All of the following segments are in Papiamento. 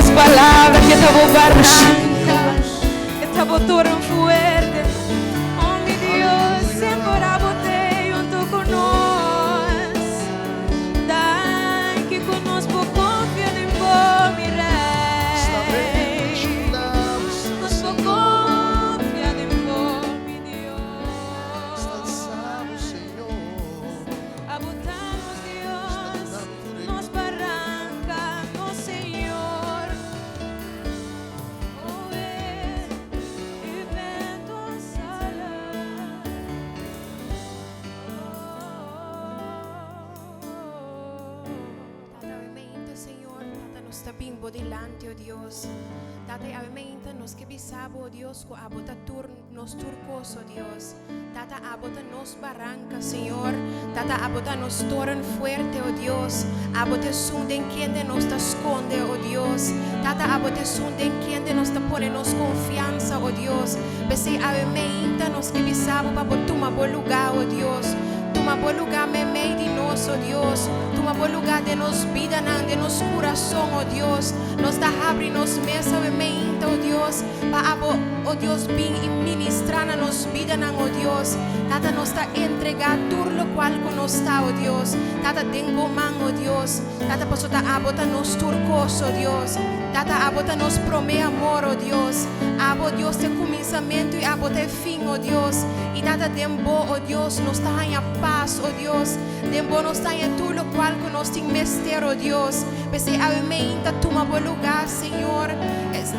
Es palabra ku ta bo baranka, e ta bo toren fuerte. Oh mi Dios, semper abo t'ei huntu ku nos. Danki ku nos por konfia den bo, mi Rei. Nos por konfia den bo, mi Dios. Abo ta nos Dios, nos baranka, nos Señor. Oh, Heer, U bent ons allen. Tata, awe mainta, Señor, Tata, nos ta bin bo dilanti, o Dios. Tata, i awe mainta nos ke bisa bo, o Dios, ku abo ta tur nos tur kos, o Dios. Tata, abo ta nos baranka, Señor. Tata, abo ta nos toren fuerte, o Dios. Abo ta esun den kende nos ta skonde, o Dios. Tata, abo ta esun den kende nos ta pone nos konfiansa, o Dios. P'esei awe meinta nos ke bisa bo pa bo tuma bo lugá, o Dios. Tuma bo lugá meimei di nos, o Dios. Tuma bo lugá den nos bidanan, den nos kurason, o Dios. Nos ta habri nos mes awe meinta, o Dios, pa abo, o Dios, bin i ministrá na nos bidanan, o Dios. Tata, nos ta entregá tur lokual ku nos ta, o Dios. Tata, den bo man, o Dios. Tata, pasobra ta abo ta nos tur kos, o Dios. Tata, abo ta nos promé amor, o Dios. Abo, Dios, ta e kuminsamentu i abo ta e fin, o Dios. I Tata, den bo, o Dios, nos ta haña pas, o Dios. Den bo nos ta haña tur lokual ku nos tin mester, o Dios. P'esei awe meinta tuma bo lugá, Señor.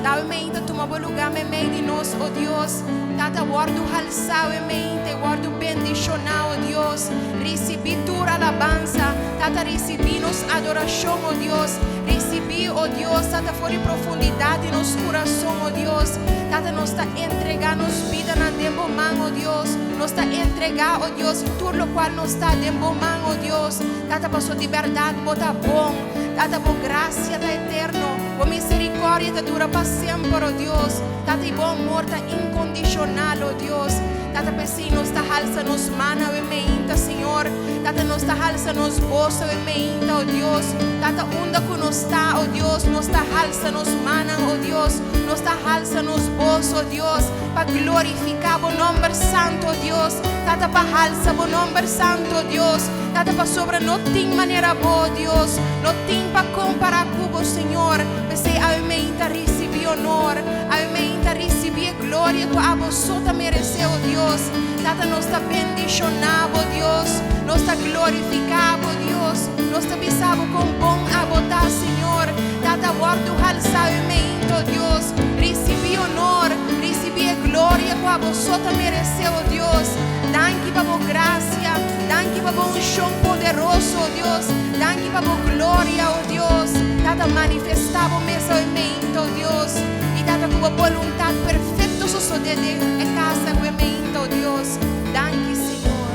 Awe meinta tuma bo lugá meimei di nos, o Dios. Tata, wòrdu halsá awe meinta i wòrdu bendishoná, o Dios. Risibí tur alabansa. Tata, risibí nos adorashon, o Dios. Risibí, o Dios, Tata, for di profundidat di nos kurason, o Dios. Tata, nos ta entregá nos bidanan den bo man, o Dios. Nos ta entregá, o Dios, tur lokual nos ta den bo man, o Dios. Tata, paso di bèrdat bo ta bon. Tata, bo grasia ta eterno. Bo miserikòrdia ta dura pa semper, o Dios. Tata, i bo amor ta inkondishonal, o Dios. Tata, p'esei nos ta halsa nos man awe meinta, Señor. Tata, nos ta halsa nos bos awe meinta, o Dios. Tata, unda ku nos ta, o Dios, nos ta halsa nos mannan, o Dios. Nos ta halsa nos bos, o Dios, pa glorifiká bo nòmber santu, o Dios. Tata, pa halsa bo nòmber santu, o Dios. Tata, pasobra no tin manera bo, o Dios. No tin pa kompará ku bo, Señor. P'esei awe meinta risibí onor. Awe meinta risibí e gloria ku abo so ta meresé, o Dios. Tata, nos ta bendishoná bo, Dios. Nos ta glorifiká bo, Dios. Nos ta bisa bo kon bon abo ta, Señor. Tata, wòrdu halsá e meinta, o Dios. Risibí onor, risibí e gloria ku abo so ta meresé, o Dios. Danki pa bo grasia. Danki pa bo unshon poderoso, o Dios. Danki pa bo gloria, o Dios. Tata, manifestá bo mes awe meinta, o Dios. I Tata, ku bo boluntat perfekto sosodé den e kas awe meinta, o Dios. Danki, Señor.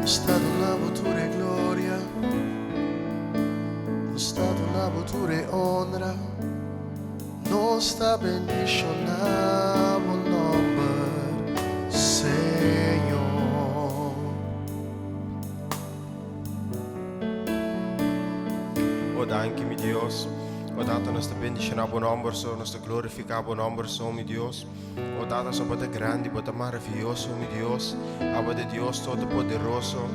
Nos ta duna bo tur e gloria, nos ta duna bo tur e honra, nos ta bendiciona bo nomber, Señor. O danki, mi Dios. O Tata, nos ta bendiciona bo nomber so, nos ta glorifica bo nomber so, mi Dios. O Tata, so bo ta grandi, bo ta maravilloso, mi Dios. Abo ta Dios Todopoderoso.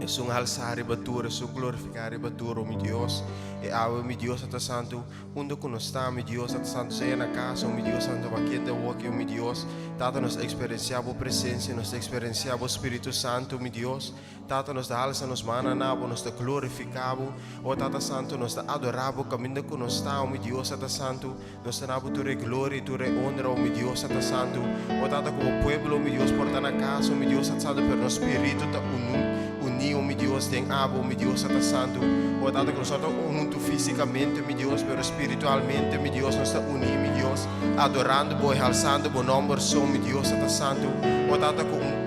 Esun halsa riba tur, esun glorifica riba tur, o mi Dios. E awe, mi Dios, Tata Santu, unda ku nos ta, mi Dios, Tata Santu, sea na casa, o mi Dios Santu, cualkier te woki, o mi Dios. Tata, nos ta experiencia bo presencia, nos ta experiencia bo Spiritu Santu, mi Dios. Tata, nos ta halsa nos mannan na bo, nos ta glorifiká bo. O Tata Santu, nos ta adorá bo kaminda ku nos ta, o mi Dios, Tata Santu. Nos ta na bo tur e gloria i tur e honra, o mi Dios, Tata Santu. O Tata, ku bo pueblo, o mi Dios, por ta na kas, o mi Dios, Tata Santu, pero nos spiritu ta unu, uní, o mi Dios, den abo, o mi Dios, Tata Santu. O Tata, ku nos no ta huntu físikamente, o mi Dios, pero spiritualmente, o mi Dios, nos ta uní, mi Dios, adorando bo i halsando bo nòmber so, mi Dios, Tata Santu. O Tata, ku un.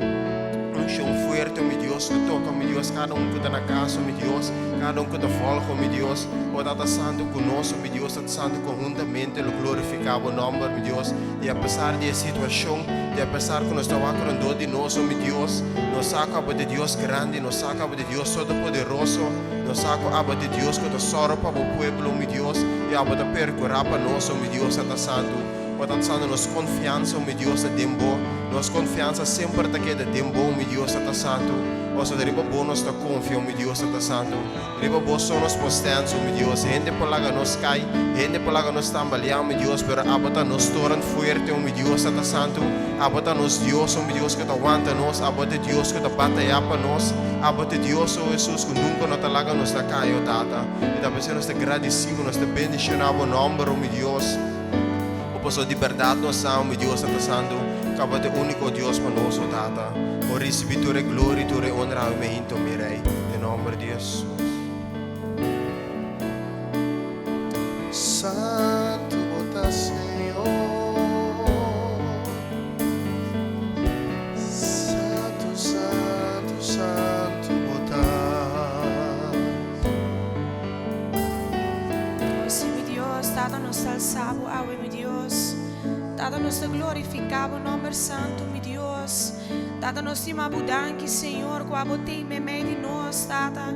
bendishon fuerte, mi Dios, lo toka, mi Dios, kada un ku ta na kas, mi Dios, kada un ku ta volg, mi Dios. O Tata Santu, ku nos, mi Dios, Tata Santu, konhuntamente lo glorifiká bo nòmber, mi Dios. I apesar di e situashon, di apesar ku nos ta wak rondó di nos, o mi Dios, nos sa ku abo ta e Dios grandi, nos sa ku abo ta e Dios Todopoderoso, nos sa ku abo ta e Dios ku ta sòru pa bo pueblo, mi Dios, i abo ta perkurá pa nos, o mi Dios, Tata Santu. O Tata Santu, nos konfiansa, o mi Dios, ta den bo. Nos konfiansa semper ta keda den bo, o mi Dios, Tata Santu. Pasobra riba bo nos ta konfia, o mi Dios, Tata Santu. Riba bo so nos por stèns, o mi Dios. Hende por laga nos kai, hende por laga nos tambaleá, o mi Dios, pero abo ta nos toren fuerte, o mi Dios, Tata Santu. Abo ta nos Dios, o mi Dios, ku ta wanta nos. Abo ta e Dios ku ta batayá pa nos. Abo ta e Dios, o Hesus, ku nunka no ta laga nos na kai, o Tata. I ta p'esei nos ta gradisí bo, nos ta bendishoná bo nòmber, o mi Dios. O pasobra di bèrdat nos sa, o mi Dios, Tata Santu, ku abo ta e úniko Dios pa nos, o Tata. O risibí tur e gloria i tur e onra awe meinta, o mi Rei. Den nomber di Hesus. Santu bo ta Señor. Santu, santu, santu bo ta. Oh, si mi Dios, Tata nos ta alsa bo awe, mi Dios. Tata nos ta glorifica bo nomber santu, mi Dios. Tata nos stima bo danki Señor cu abo tin memey di nos Tata.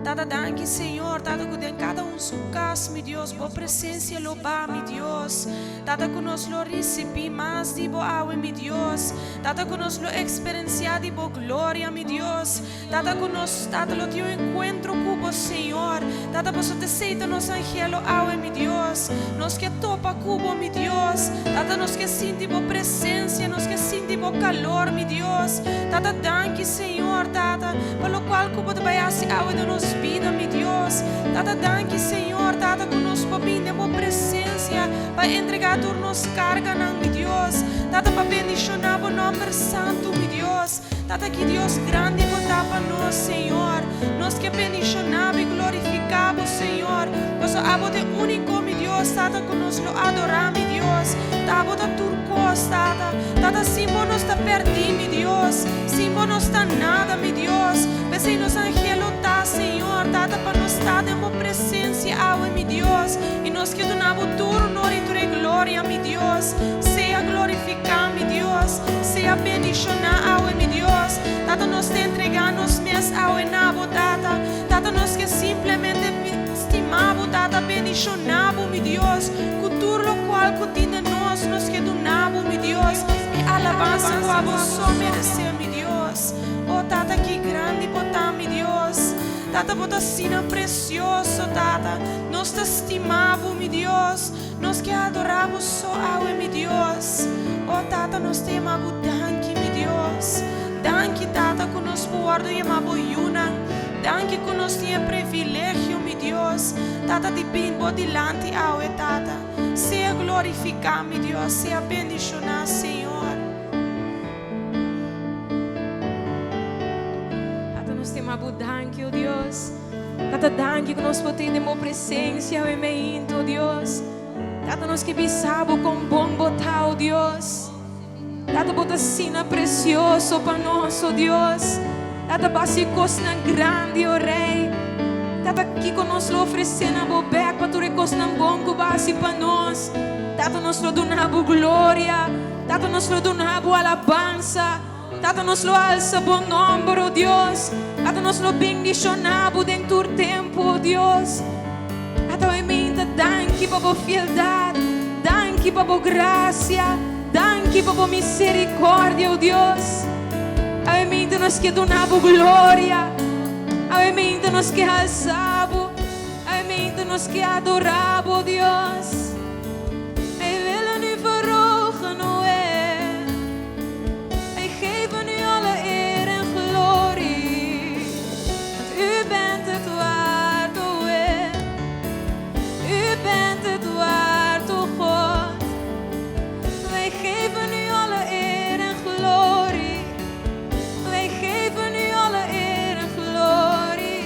Tata danki Señor Tata cu den cada un su cas mi Dios bo presencia lo ba mi Dios. Tata cu nos lo ricibi mas di bo awe mi Dios. Tata cu nos lo experencia di bo gloria mi Dios. Tata cu nos Tata lo tin un encuentro cu bo Señor. Tata pasobra esey ta nos angelo awe mi Dios. Nos ke topa cu bo mi Dios. Tata nos ke sinti bo presencia, nos ke sinti bo calor mi Dios. Tata danki Señor Tata pa locual cu bo ta bay haci awe den nos bida mi Dios. Tata danki Señor Tata cu nos por bin den bo presencia pa entrega tur nos carganan mi Dios. Tata pa bendiciona bo nomber santo mi Dios. Tata ki Dios grandi bo ta pa nos, Señor. Nos ke bendiciona bo y glorifica bo, Señor. Paso abo ta e unico, mi Dios, Tata, cu nos lo adora, mi Dios. Ta abo ta tur cos, Tata. Tata, sin bo nos ta perdi, mi Dios. Sin bo nos ta nada, mi Dios. P'esey nos angelo ta, Señor, Tata, pa nos ta den bo presencia awe, mi Dios. Y nos ke duna bo tur honor y tur e gloria, mi Dios. Sea glorifica, mi Dios. Sea bendishoná awe, mi Dios. Tata, nos ta entregá nos mes awe na bo, Tata. Tata, nos ke simplemente stima bo, Tata, bendishoná bo, mi Dios, ku tur lokual ku tin den nos, nos ke duna bo, mi Dios, e alabansa ku abo so meresé, mi Dios. O Tata, ki grandi bo ta, mi Dios. Tata, bo ta asina presioso, Tata. Nos ta stima bo, mi Dios. Nos ke adorá bo so awe, mi Dios. O Tata, nos ta yama bo danki, mi Dios. Danki, Tata, ku nos por wòrdu yama bo yunan. Danki ku nos tin e privilegio, mi Dios, Tata, di bin bo dilanti awe, Tata. Sea glorifiká, mi Dios. Sea bendishoná, Señor. Tata, nos ta yama bo danki, o Dios. Tata danki ku nos por tin den bo presensia awe meinto, Dios. Tata nos ke bisa bo kon bon bo ta, o Dios. Tata bo ta asina presioso pa nos, o Dios. Tata bo hasi kosnan grandi, o Rei. Tata kiko nos lo ofresé na bo bèk pa tur e kosnan bon ku bo a hasi pa nos? Tata nos lo duna bo gloria. Tata nos lo duna bo alabansa. Tata nos lo alsa bo nomber, o Dios. Tata nos lo bendiciona bo den tur tempo, o Dios. Tata hoy meinta danki pa bo fieldad, danki pa bo gracia, danki pa bo misericordia, o Dios. Awe meinta nos ke duna bo gloria, awe meinta nos ke alsa bo, awe meinta nos ke adora bo, Dios. Wij willen u verhogen, o Heer. Wij geven u alle eer en glorie, want u bent het waard, o Heer. U bent het waard, o God. Wij geven u alle eer en glorie. Wij geven u alle eer en glorie.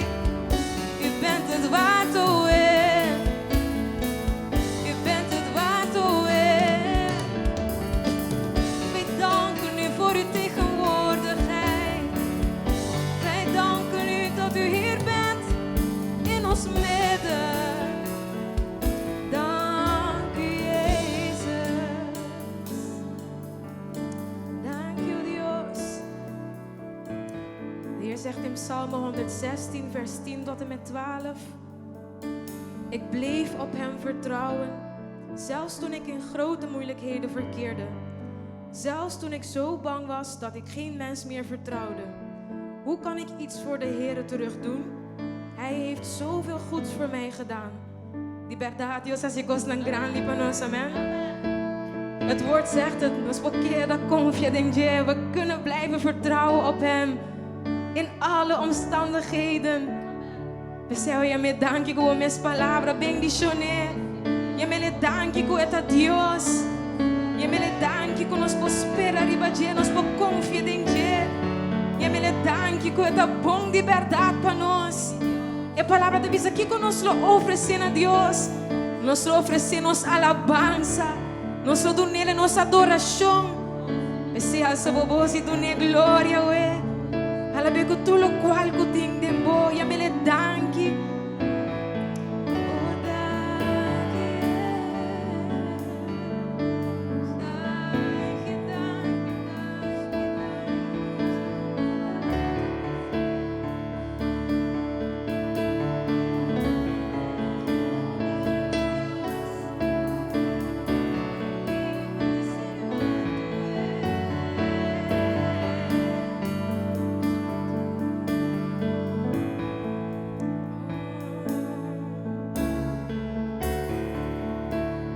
U bent het waard, o Heer. U zegt in Psalm 116, vers 10 tot en met 12. Ik bleef op Hem vertrouwen, zelfs toen ik in grote moeilijkheden verkeerde. Zelfs toen ik zo bang was dat ik geen mens meer vertrouwde. Hoe kan ik iets voor de Heere terug doen? Hij heeft zoveel goeds voor mij gedaan. Di berdat, Dios a hasi kosnan grandi pa nos, amen. Het woord zegt het, nos por keda konfia den dje. We kunnen blijven vertrouwen op Hem. In alle omstandigheden. P'esei yam'é danki ku bo mes palabra bendishon'é. Yam'é danki ku e ta Dios. Yam'é danki ku nos por spera riba dje, nos por konfia den dje. Yam'é danki ku e ta bon di berdat pa nos. E palabra ta bisa kiko nos lo ofresé na Dios. Nos lo ofresé nos alabansa. Nos lo dun'El nos adorashon. P'esei alsa bo bos i dun'É gloria, oe. Alab'É ku tur lokual ku tin den bo. Yam'El danki. O danki, Danki, danki, danki,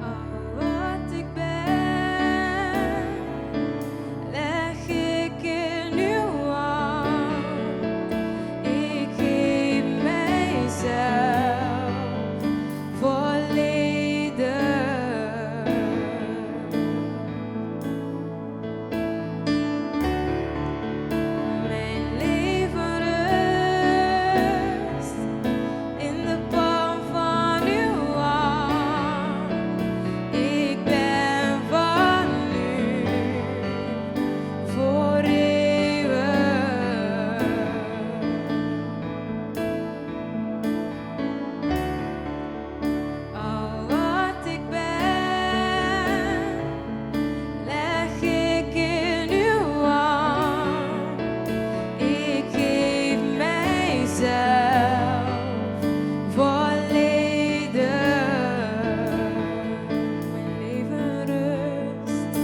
Al wat ik ben, leg ik in uw hand. Ik geef mijzelf volledig. Mijn leven rust in de palm van uw hand. Ik ben van u voor eeuwig. Al wat ik ben, leg ik in uw hand. Ik geef mijzelf volledig. Mijn leven rust.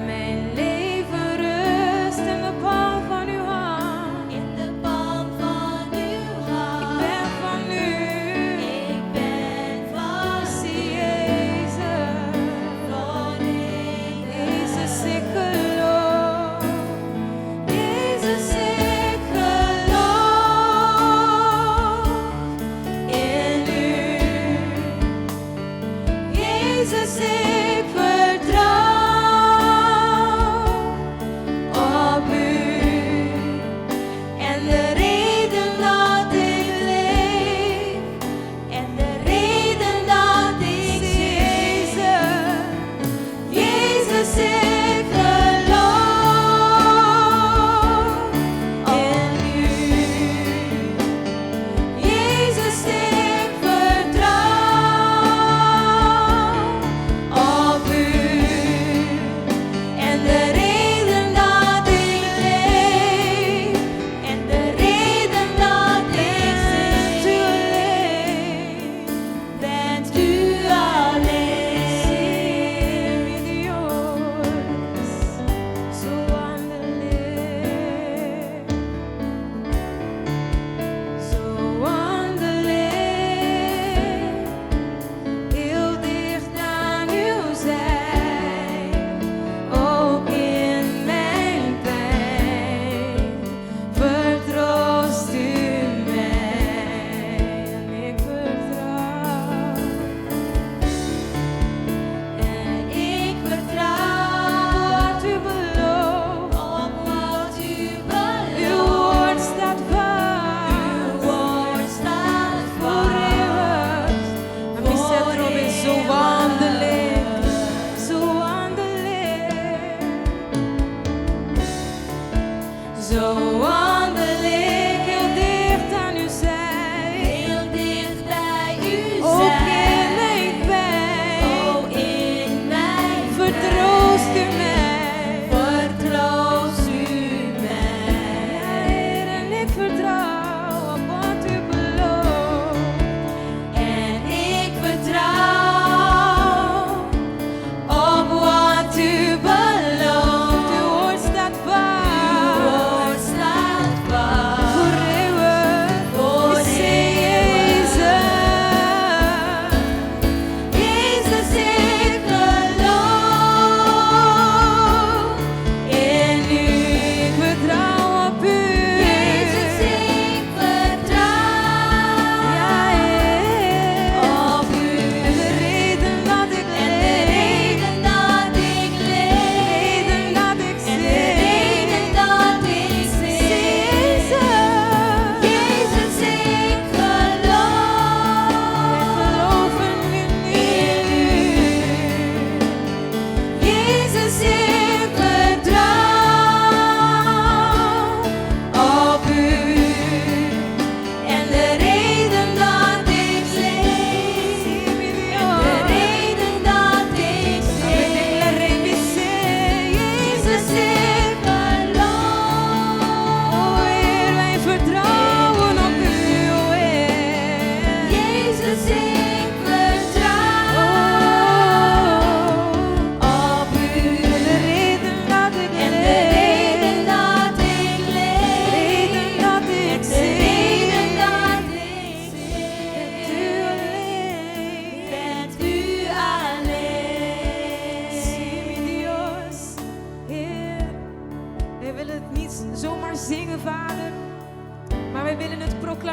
Mijn leven rust in de palm van uw hand. In de palm van uw hand. Ik ben van u. Ik ben van Zie u. Jezus. Volledig. Jezus, ik geloof. Jezus, ik geloof in u. Jezus, ik vertrouw op u. En de reden dat ik leef, En de reden dat ik Jezus, Jezus, ik geloof in u. Jezus, ik vertrouw op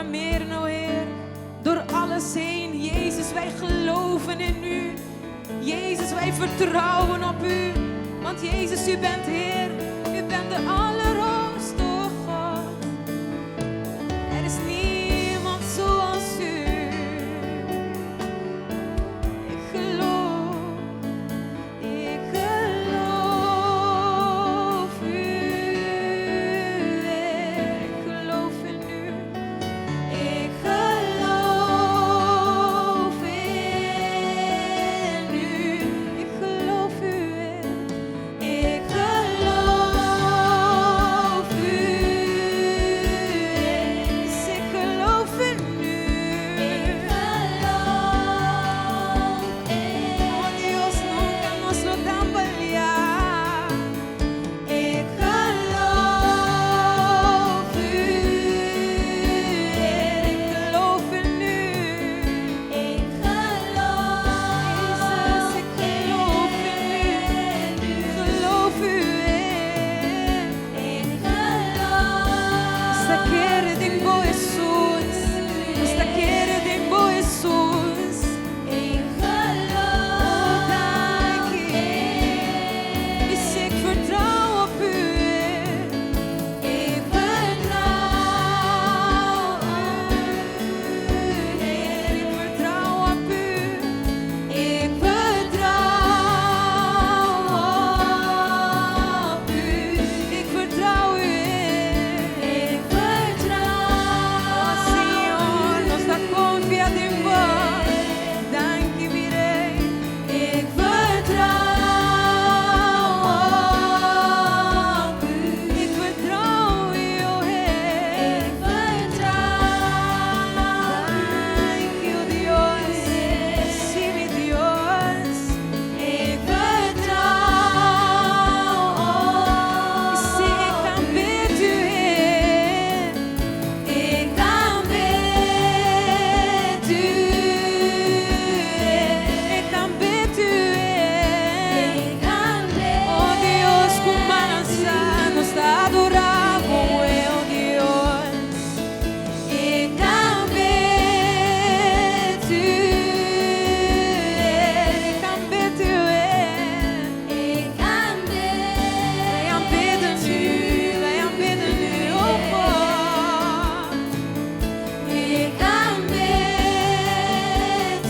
Proclameren, o Heer, door alles heen. Jezus, wij geloven in U. Jezus, wij vertrouwen op U. Want Jezus, U bent Heer. U bent de Allerhoogste God. Er is niemand zoals U. Ik geloof, ik geloof U. Ik geloof in U. Ik geloof in U. Ik geloof U. Ik geloof U. Dus ik geloof in U. Ik geloof in Oh Dios, nunca nos lo tambalear. Ik geloof U. Ik geloof in U. Ik geloof Jezus, ik geloof in U. Ik geloof U. Ik geloof Nos ta kere den bo Jesus. Nos ta kere den bo Jesus. Ik geloof Dank je. Dus ik vertrouw op U. Ik vertrouw op U, Heer, ik vertrouw op U. Ik vertrouw op U. Ik vertrouw U, Heer. Ik vertrouw Oh, Señor, nos ta confia den Bo. Dank je, mi Rey. Ik vertrouw op U. Ik vertrouw U, oh Heer. Ik vertrouw Dank je, Dios. Sí, mi Dios. Ik vertrouw op Sí, ik aanbid U, Heer. Ik aanbid U. Ik aanbid U, Heer. Ik aanbid Oh Dios, ku alabansa nos ta adorá Bo, oh Dios. Ik aanbid U. Ik aanbid U, Heer. Ik aanbid Wij aanbidden U, wij aanbidden U, oh God. Ik aanbid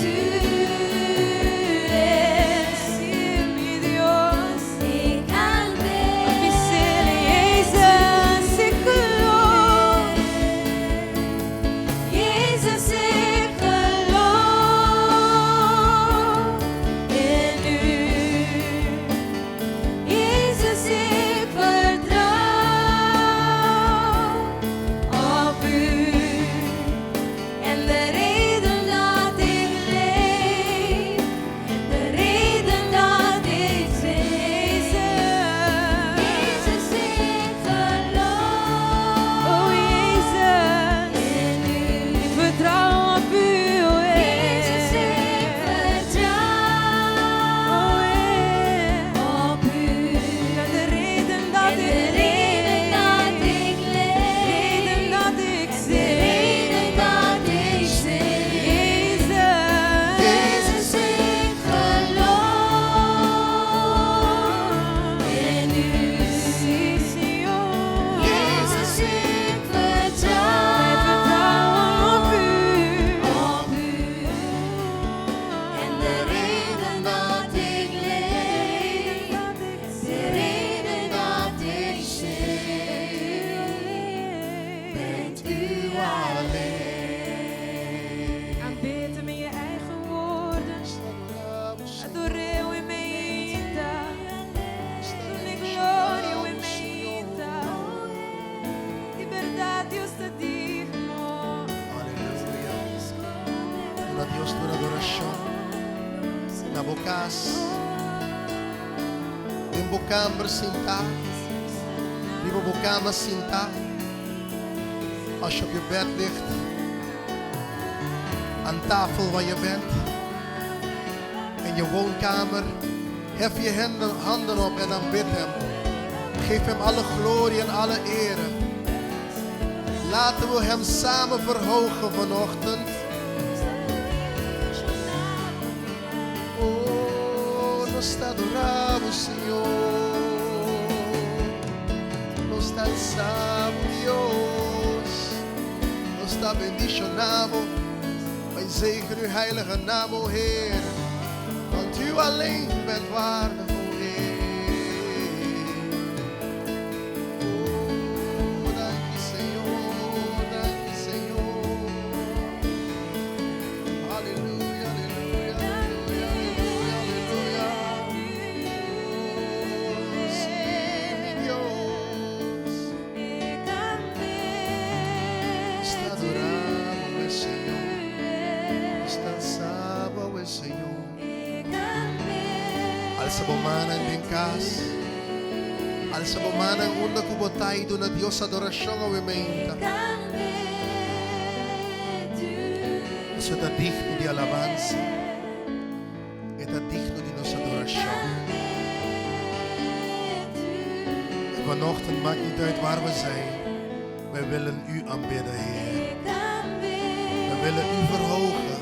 U. Sí, mi Dios. Ik aanbid Jezus, ik geloof. Jezus, ik geloof in U. Jezus, ik vertrouw op U. En de reden dat ik leef, en de reden dat ik zing. Jezus, ik geloof Oh Jezus, in U. ik vertrouw op U, oh Heer. Jezus, ik vertrouw Oh Heer. op U. Ja, de reden dat En de ik reden dat leef, ik leef, reden dat ik en de zing. reden dat ik zing. Jezus, Jezus, ik geloof in U. Sí, Señor. Jezus, ik Wij vertrouw vertrouwen op U. op U. En de reden dat ik leef, de reden dat ik zing, bent U alleen. Aanbid hem in je eigen woorden. Ador'é e mainta. Dun'é gloria e mainta. Di berdat Dios ta digno. Aleluya. Duna Dios tur adorashon. Na bo kas. Den bo kamber sintá. Riba bo kama sintá. Als je op je bed ligt. Aan tafel waar je bent. In je woonkamer. Hef je handen op en aanbid hem. Geef hem alle glorie en alle ere. Laten we Hem samen verhogen vanochtend. Oh, nos ta adorá Bo, Señor. Nos ta alsa Bo, Dios. Nos ta bendishoná Bo. Wij zegenen uw heilige naam, o Heer. Want u alleen bent waardig, o Heer. Oh, danki, Señor, danki, Señor. Aleluya, aleluya, aleluya, aleluya, aleluya. Oh, sí, mi Dios. Nos ta adorá Bo, Señor. Nos ta alsa Bo, Señor. Alsa bo mannan den kas. Alsa bo mannan unda ku bo ta i duna Dios adorashon awe mainta. Pasobra E ta digno di alabansa. E ta digno di nos adorashon. En vanochtend maakt niet uit waar we zijn. Wij willen u aanbidden, Heer. We willen u verhogen.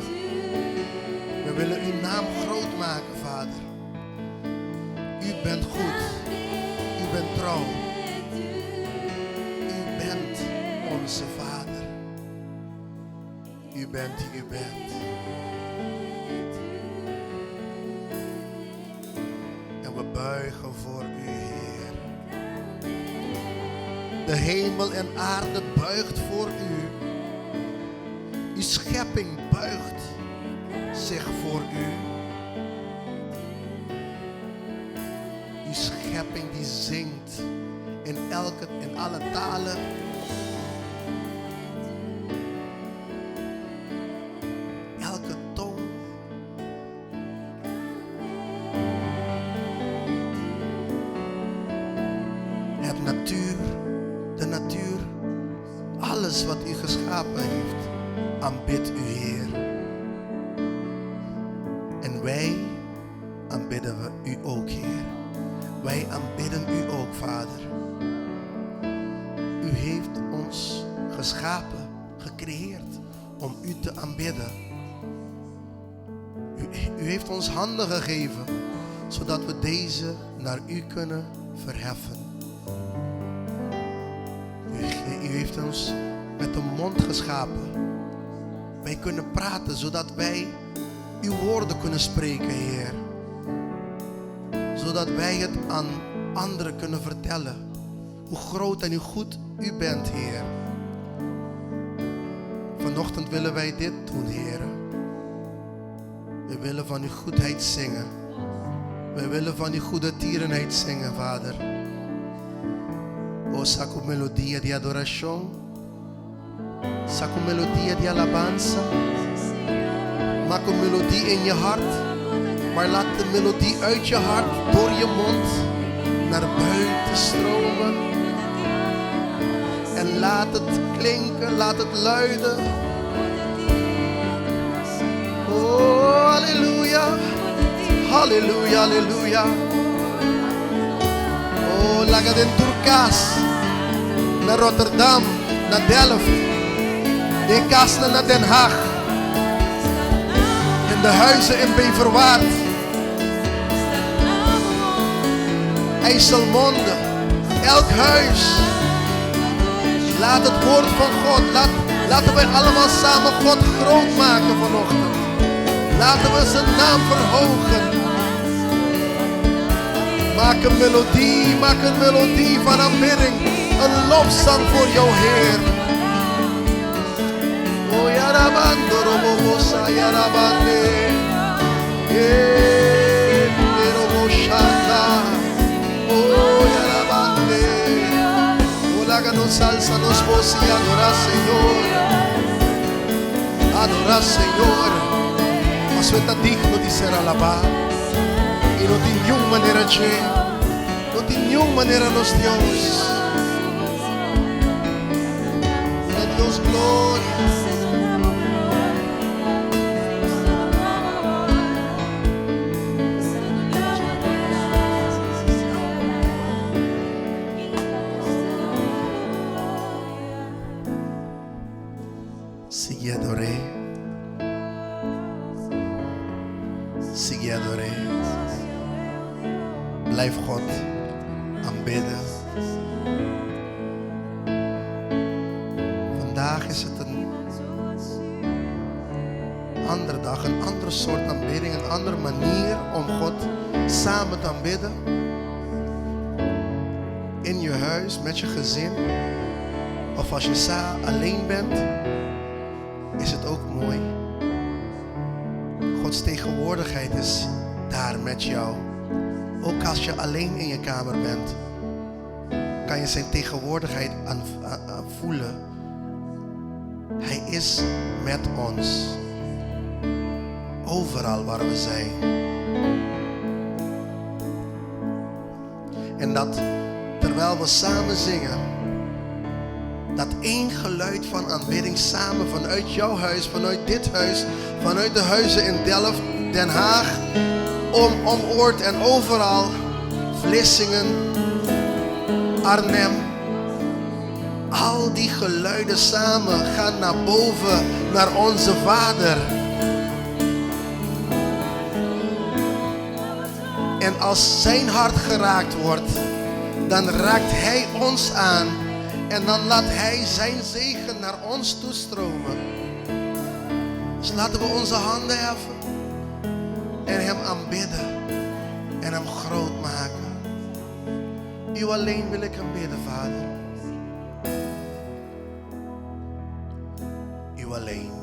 We willen uw naam groot maken, Vader. U bent goed. U bent trouw. U bent onze Vader. U bent die u bent. En we buigen voor u, Heer. De hemel en aarde buigt voor u. Uw schepping buigt zich voor u. Uw schepping die zingt in alle talen. Elke toon. Het natuur, de natuur, alles wat u geschapen heeft, aanbidt u, Heer. En wij aanbidden we u ook, Heer. Wij aanbidden u ook, Vader. U heeft ons geschapen, gecreëerd om u te aanbidden. U heeft ons handen gegeven, zodat we deze naar u kunnen verheffen. U heeft ons met de mond geschapen. Wij kunnen praten, zodat wij uw woorden kunnen spreken, Heer. Zodat wij het aan anderen kunnen vertellen. Hoe groot en hoe goed u bent, Heer. Vanochtend willen wij dit doen, Heer. We willen van uw goedheid zingen. We willen van uw goedertierenheid zingen, Vader. O, saka un melodia di adorashon. Saka un melodia di alabansa. Maak een melodie in je hart. Maar laat de melodie uit je hart door je mond naar buiten stromen. En laat het klinken, laat het luiden. Oh, halleluja. Halleluja, halleluja. Oh, laga den tur kas. Na Rotterdam, na Delft. Den kas na Den Haag. In de huizen in Beverwaard. IJsselmonde. Elk huis. Laat het woord van God. Laten wij allemaal samen God groot maken vanochtend. Laten we zijn naam verhogen. Maak een melodie, maak een melodie van aanbidding. Een lofzang voor jouw Heer. Oh, yarabando, robobosa, yarabande. Eh, roboshanda. Oh, yarabande. Oh, laga nos alsa nos bos i adorá, Señor. Adorá, Señor. Mas ta digno di ser alabá. I no tin ningun manera, che. No tin ningun manera nos Dios. A Dios gloria. adoreren. Blijf God aanbidden. Vandaag is het een andere dag, een andere soort aanbidding, een andere manier om God samen te aanbidden. In je huis, met je gezin. Of als je alleen bent, is het ook mooi. Gods tegenwoordigheid is daar met jou. Ook als je alleen in je kamer bent, kan je zijn tegenwoordigheid aan, voelen. Hij is met ons. Overal waar we zijn. En dat terwijl we samen zingen, dat één geluid van aanbidding samen vanuit jouw huis, vanuit dit huis, vanuit de huizen in Delft, Den Haag, om Oord en overal, Vlissingen, Arnhem. Al die geluiden samen gaan naar boven, naar onze Vader. En als zijn hart geraakt wordt, dan raakt hij ons aan. En dan laat hij zijn zegen naar ons toestromen. Dus laten we onze handen heffen en hem aanbidden en hem groot maken. U alleen wil ik aanbidden, Vader. U alleen.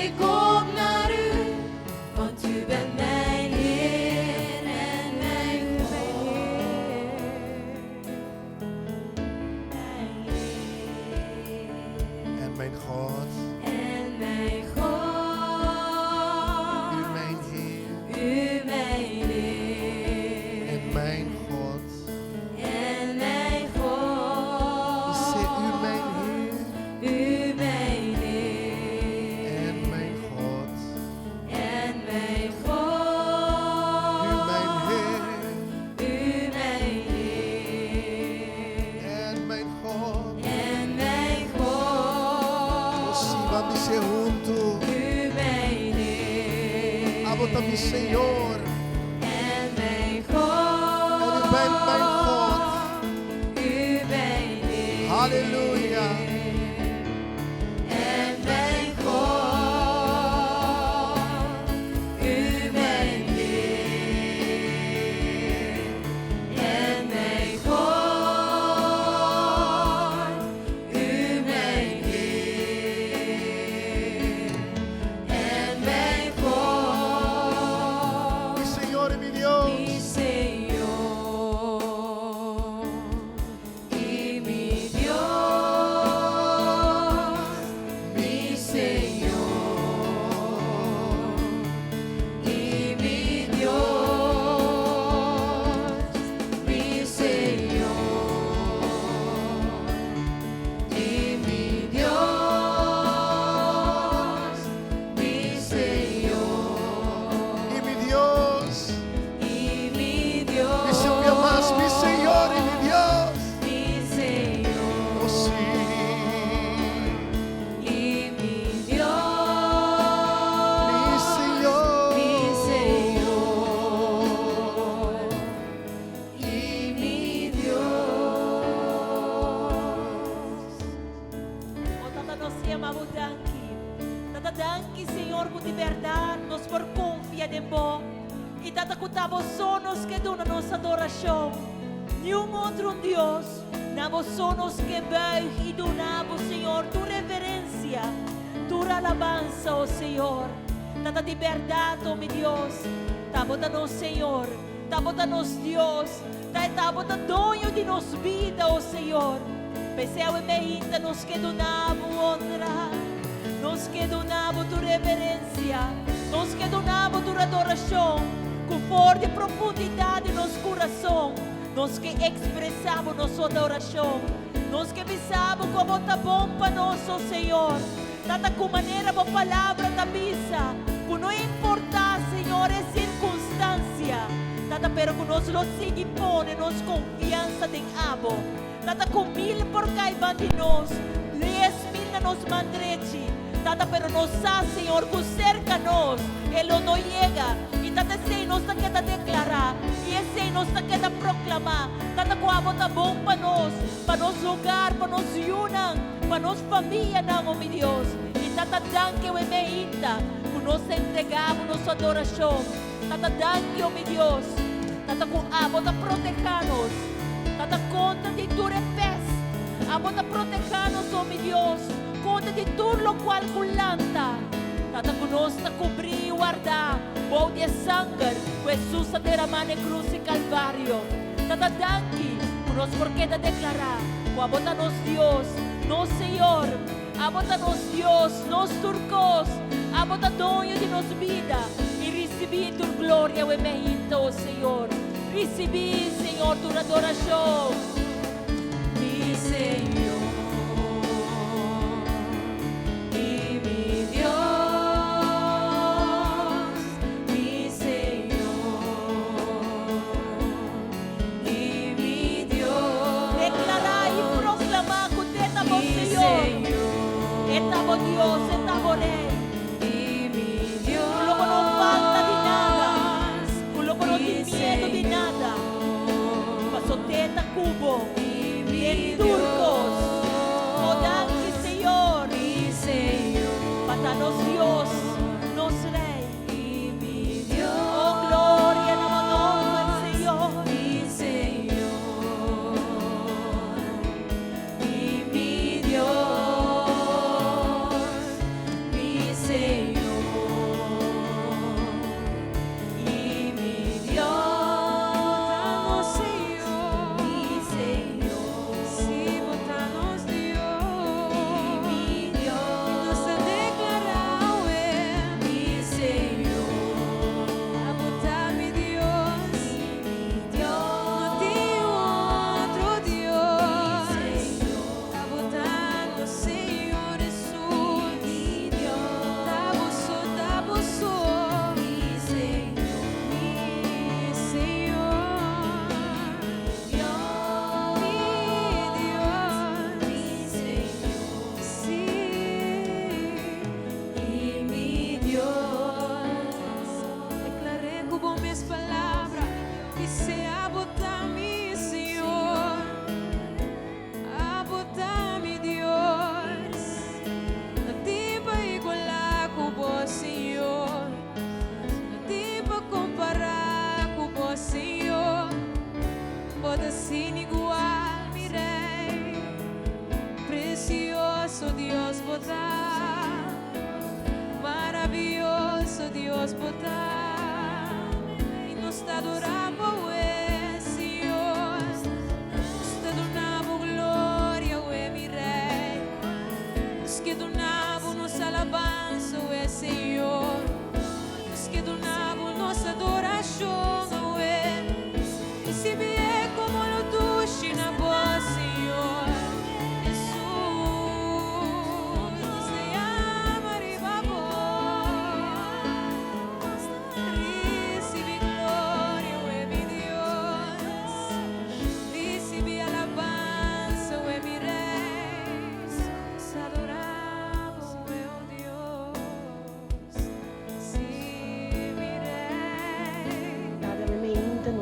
ik op naar u, want u bent mijn Heer en mijn God. Mijn Heer En mijn God, en mijn God. u mijn Heer U mijn Heer en mijn God. en mijn God. Zeg u mijn Heer U mijn Heer en mijn God. en mijn God. U mijn Heer U mijn Heer en mijn God. en mijn God. Si ban bis'é huntu. U mijn Heer Abo ta mi Señor. en mijn God. En u bent mijn God. U mijn Heer. Halleluja. En mijn God, U mijn Heer. En mijn God, U mijn Heer. En mijn God. Mi Señor i mi Dios. Mi Señor y mi Dios, mi Señor y mi Dios, mi Señor y mi Dios, mi Señor. I mi Dios. Y mi Dios, Bisa un bia mas, mi Señor i mi Dios. mi Señor Oh, si. y mi Dios, Mi Señor. mi Señor y mi Dios. O Tata, nos yama Bo danki. Tata, danki, Señor, ku di berdat nos por konfia den Bo. I Tata, ku ta Bo so nos ke duna nos adorashon. Ningun otro Dios. Na Bo so nos ke buig i duna Bo, Señor, tur reverensia, tur alabansa, o Señor. Tata, di berdat, o mi Dios. Ta Bo ta nos Señor. Ta Bo ta nos Dios. Ta Bo ta doño di nos bida, o Señor. P'esei awe mainta nos ke duna Bo honra. Nos ke duna Bo tur reverensia. Nos ke duna Bo tur adorashon. Ku for di profundidat di nos kurason. Nos ke ekspresá Bo nos adorashon. Nos ke bisa Bo kon Bo ta bon pa nos, o Señor. Tata ku manera Bo palabra ta bisa. Ku no importá, Señor, e sirkunstansia. Tata, pero ku nos lo sigui pone nos konfiansa den Abo. Tata, ku mil por kai banda di nos, 10.000 na nos man drechi. Tata, pero nos sa, Señor, ku serka nos, e lo no yega. I Tata, esei nos ta keda deklará. I esei nos ta keda proklamá. Tata, ku Abo ta bon pa nos, pa nos hogar, pa nos yunan, pa nos famianan, o mi Dios. I Tata, danki awe mainta, ku nos ta entregá Bo nos adorashon. Tata, danki, o mi Dios. Tata, ku Abo ta protehá nos. Tata, kontra di tur pest. Abo ta protehá nos, o mi Dios. Kontra di tur lokual ku lanta. Tata, ku nos ta kubrí i wardá. Bou di sanger, ku Hesus a deramá na krus di Kalvario. Tata, danki, ku nos por keda deklará. Ku Abo ta nos Dios, nos Señor. Abo ta nos Dios, nos tur kos. Abo ta doño di nos bida. I risibí tur gloria, awe mainta, o Señor. Risibí, Señor, tur adorashon. Mi Señor y mi Dios, mi Señor y mi Dios. Deklará i proklamá ku ta Bo Mi Señor. Señor E ta bo Dios, e ta bo Rei. y mi Dios. Ku lo no falta di nada. Ku lo no tin miedu di nada. Paso E ta ku bo. Y mi Den tur kos. O danki, Señor. Mi Señor Pa ta nos Dios, nos Rei. y mi Dios. Oh, gloria na bo nòmber, Señor. Mi Señor y mi Dios, mi Señor.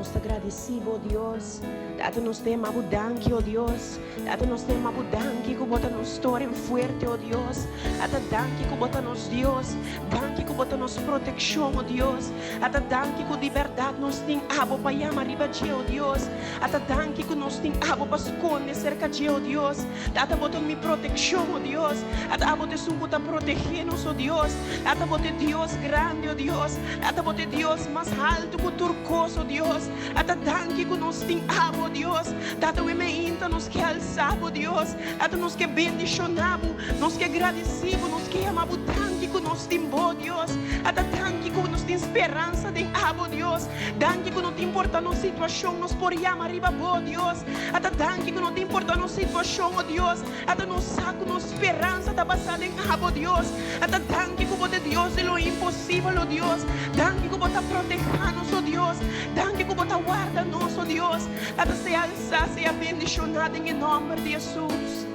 nos ta gradisí Bo, Dios. Tata, nos ta yama Bo danki, o Dios. Tata, nos ta yama Bo danki ku Bo ta nos toren fuerte, o Dios. Tata, danki ku Bo ta nos Dios. Danki ku Bo ta nos protekshon, o Dios. Tata, danki ku di bèrdat nos tin Abo pa yama riba dje, o Dios. Tata, danki ku nos tin Abo pa skonde serka dje, o Dios. Tata, Bo ta mi protekshon, o Dios. Tata, Abo ta esun ku ta protegé nos, o Dios. Tata, Bo ta e Dios grandi, o Dios. Tata, Bo ta e Dios mas haltu ku tur kos, o Dios. Tata, danki ku nos tin Abo, o Dios. Tata, we meinta nos ke alsa Bo, Dios. Tata, nos ke bendishoná Bo, nos ke gradisí Bo, nos ke yama Bo danki ku nos tin Bo, Dios. Tata, danki ku nos tin speransa den Abo, Dios. Danki ku no ta importa nos situashon, nos por yama riba Bo, Dios. Tata, danki ku no ta importa nos situashon, o Dios. Tata, nos sa ku nos speransa ta basá den Abo, Dios. Tata, danki ku Bo ta e Dios di lo imposibel, o Dios. Danki ku Bo ta protehá nos, o Dios. Danki ku Bo ta warda nos, o Dios. Tata, sea alsá, sea bendishoná den e nòmber di Hesus.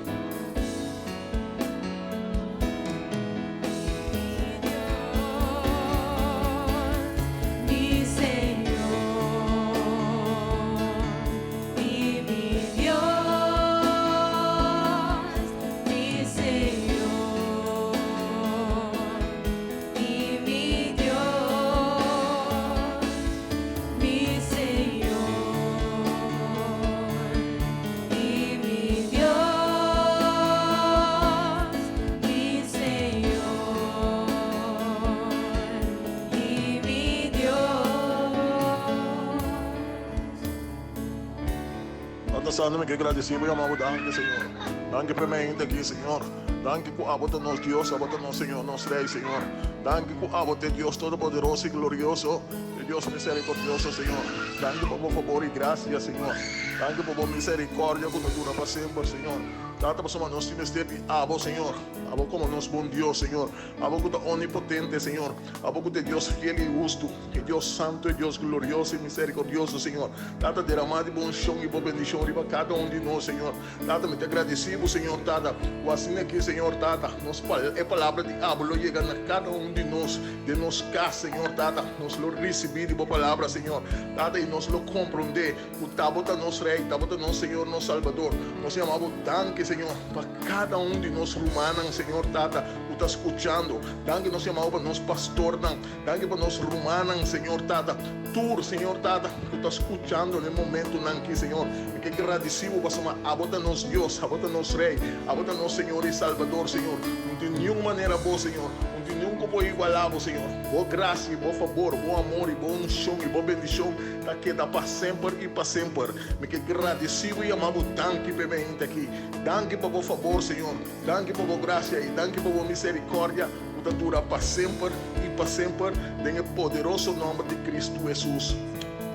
Tata Santo, mi ke gradisí bo yama bo danki, Señor. Danki pa e mente aki, Señor. Danki ku abo ta nos Dios, abo ta nos Señor, nos Rei, Señor. Danki ku abo ta e Dios todopoderoso i glorioso, e Dios miserikordioso, Señor. Danki pa bo fabor i grasia, Señor. Danki pa bo miserikòrdia ku ta dura pa semper, Señor. Tata, pasobra nos tin mester di abo, Señor. Abo komo nos bon Dios, Señor. Abo ku ta omnipotente, Señor. Abo ku ta e Dios fiel i hustu, e Dios santu, e Dios glorioso i miserikordioso, Señor. Tata, deramá di bo unshon i bo bendishon riba kada un di nos, Señor. Tata, mi ta gradisí bo, Señor Tata, ku asina aki, Señor Tata, nos e palabra di abo lo yega na kada un di nos den nos kas, Señor Tata. Nos lo risibí di bo palabra, Señor Tata, i nos lo komprondé ku ta bo ta nos Rei, ta bo ta nos Señor, nos Salbador. Nos yama bo danki, Señor, pa kada un di nos rumannan, Señor Tata, ku ta skuchando. Danki nos yama bo pa nos pastornan. Danki pa nos rumannan, Señor Tata. Tur, Señor Tata, ku ta skuchando den momentunan aki, Señor. Mi ke gradisí bo pasobra abo ta nos Dios, abo ta nos Rei, abo ta nos Señor i Salbador, Señor. No tin niun manera bo, Señor. No tin niun ku por igualá bo, Señor. Bo grasia i bo fabor, bo amor i bo unshon i bo bendishon ta keda pa semper i pa semper. Mi ke gradisí bo i yama bo danki p'e meinta aki. Danki pa bo fabor, Señor. Danki pa bo grasia i danki pa bo miserikòrdia ku ta dura pa semper i pa semper, den e poderoso nòmber di Kristu Hesus.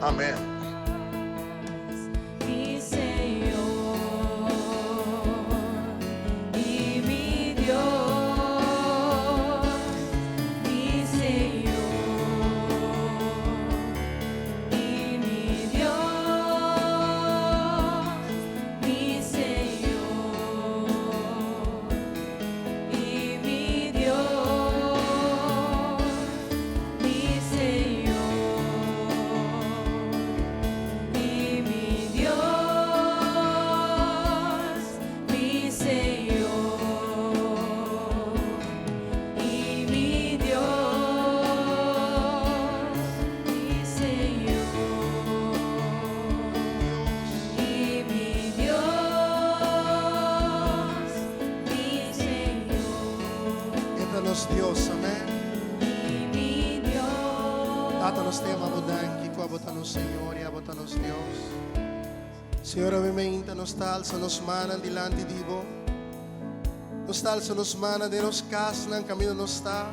Amèn. Mi Señor y mi Dios, mi Señor y mi Dios, mi Señor y mi Dios, mi Señor. Y mi Dios, mi Señor. E ta nos Dios, amen. Y mi Dios. Tata, nos ta yama bo danki ku abo ta nos Señor i abo ta nos Dios. Señor, awe meinta nos ta alsa nos mannan dilanti di bo. Nos ta alsa nos mannan den nos kasnan kaminda nos ta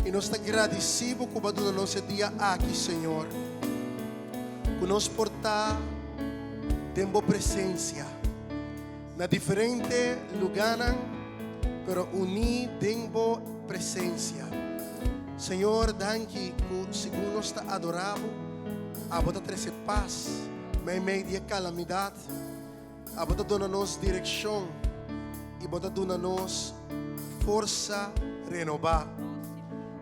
i nos ta gradisí bo ku bo a duna nos e dia aki, Señor. Ku nos por ta den bo presensia na diferente lugánan, pero uní den bo presensia. Señor, danki ku segun nos ta adorá bo, abo ta trese pas meimei di e kalamidat. Abo ta duna nos direkshon i bo ta duna nos forsa renobá.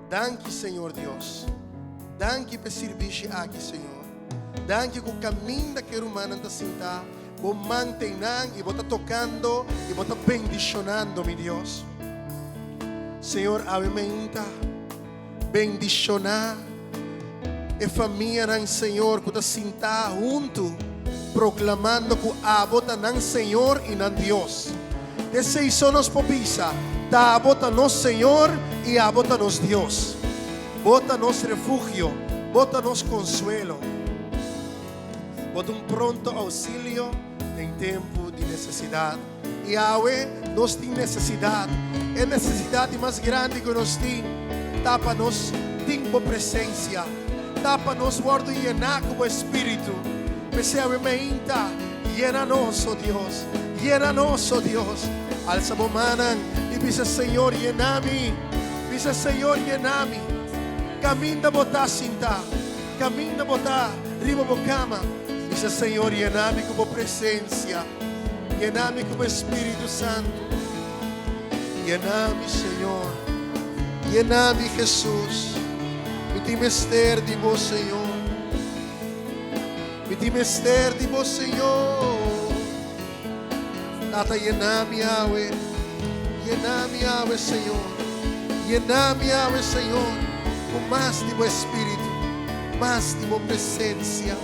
Danki, Señor Dios. Danki pa e sirbishi aki, Señor. Danki ku kaminda ku e rumannan ta sintá, bo mantei nan i bo ta tokando i bo ta bendishonando, mi Dios. Señor, awe meinta, bendishoná e famianan, Señor, ku ta sintá huntu proklamando ku abo ta nan Señor i nan Dios. Esei so nos por bisa, ta abo ta nos Señor i abo ta nos Dios. Bo ta nos refugio, bo ta nos konsuelo. Bo ta un pronto ousilio den tempu di nesesidat. I awe nos tin nesesidat. E nesesidat di mas grandi ku nos tin ta pa nos tin bo presensia, ta pa nos wòrdu yená ku bo espíritu. P'esei awe meinta, yena nos, o Dios, yena nos, o Dios. Alsa bo mannan i bisa, Señor, yena mi. Bisa, Señor, yena mi. Kaminda bo ta sintá, kaminda bo ta riba bo kama, bisa, Señor, yena mi ku bo presensia. Yena mi ku bo Espíritu Santu. Yena mi, Señor. Yena mi, Hesus. Mi tin mester di bo, Señor. Mi tin mester di bo, Señor. Tata, yena mi awe. Yena mi awe, Señor. Yena mi awe, Señor, ku mas di bo Espíritu, mas di bo presensia,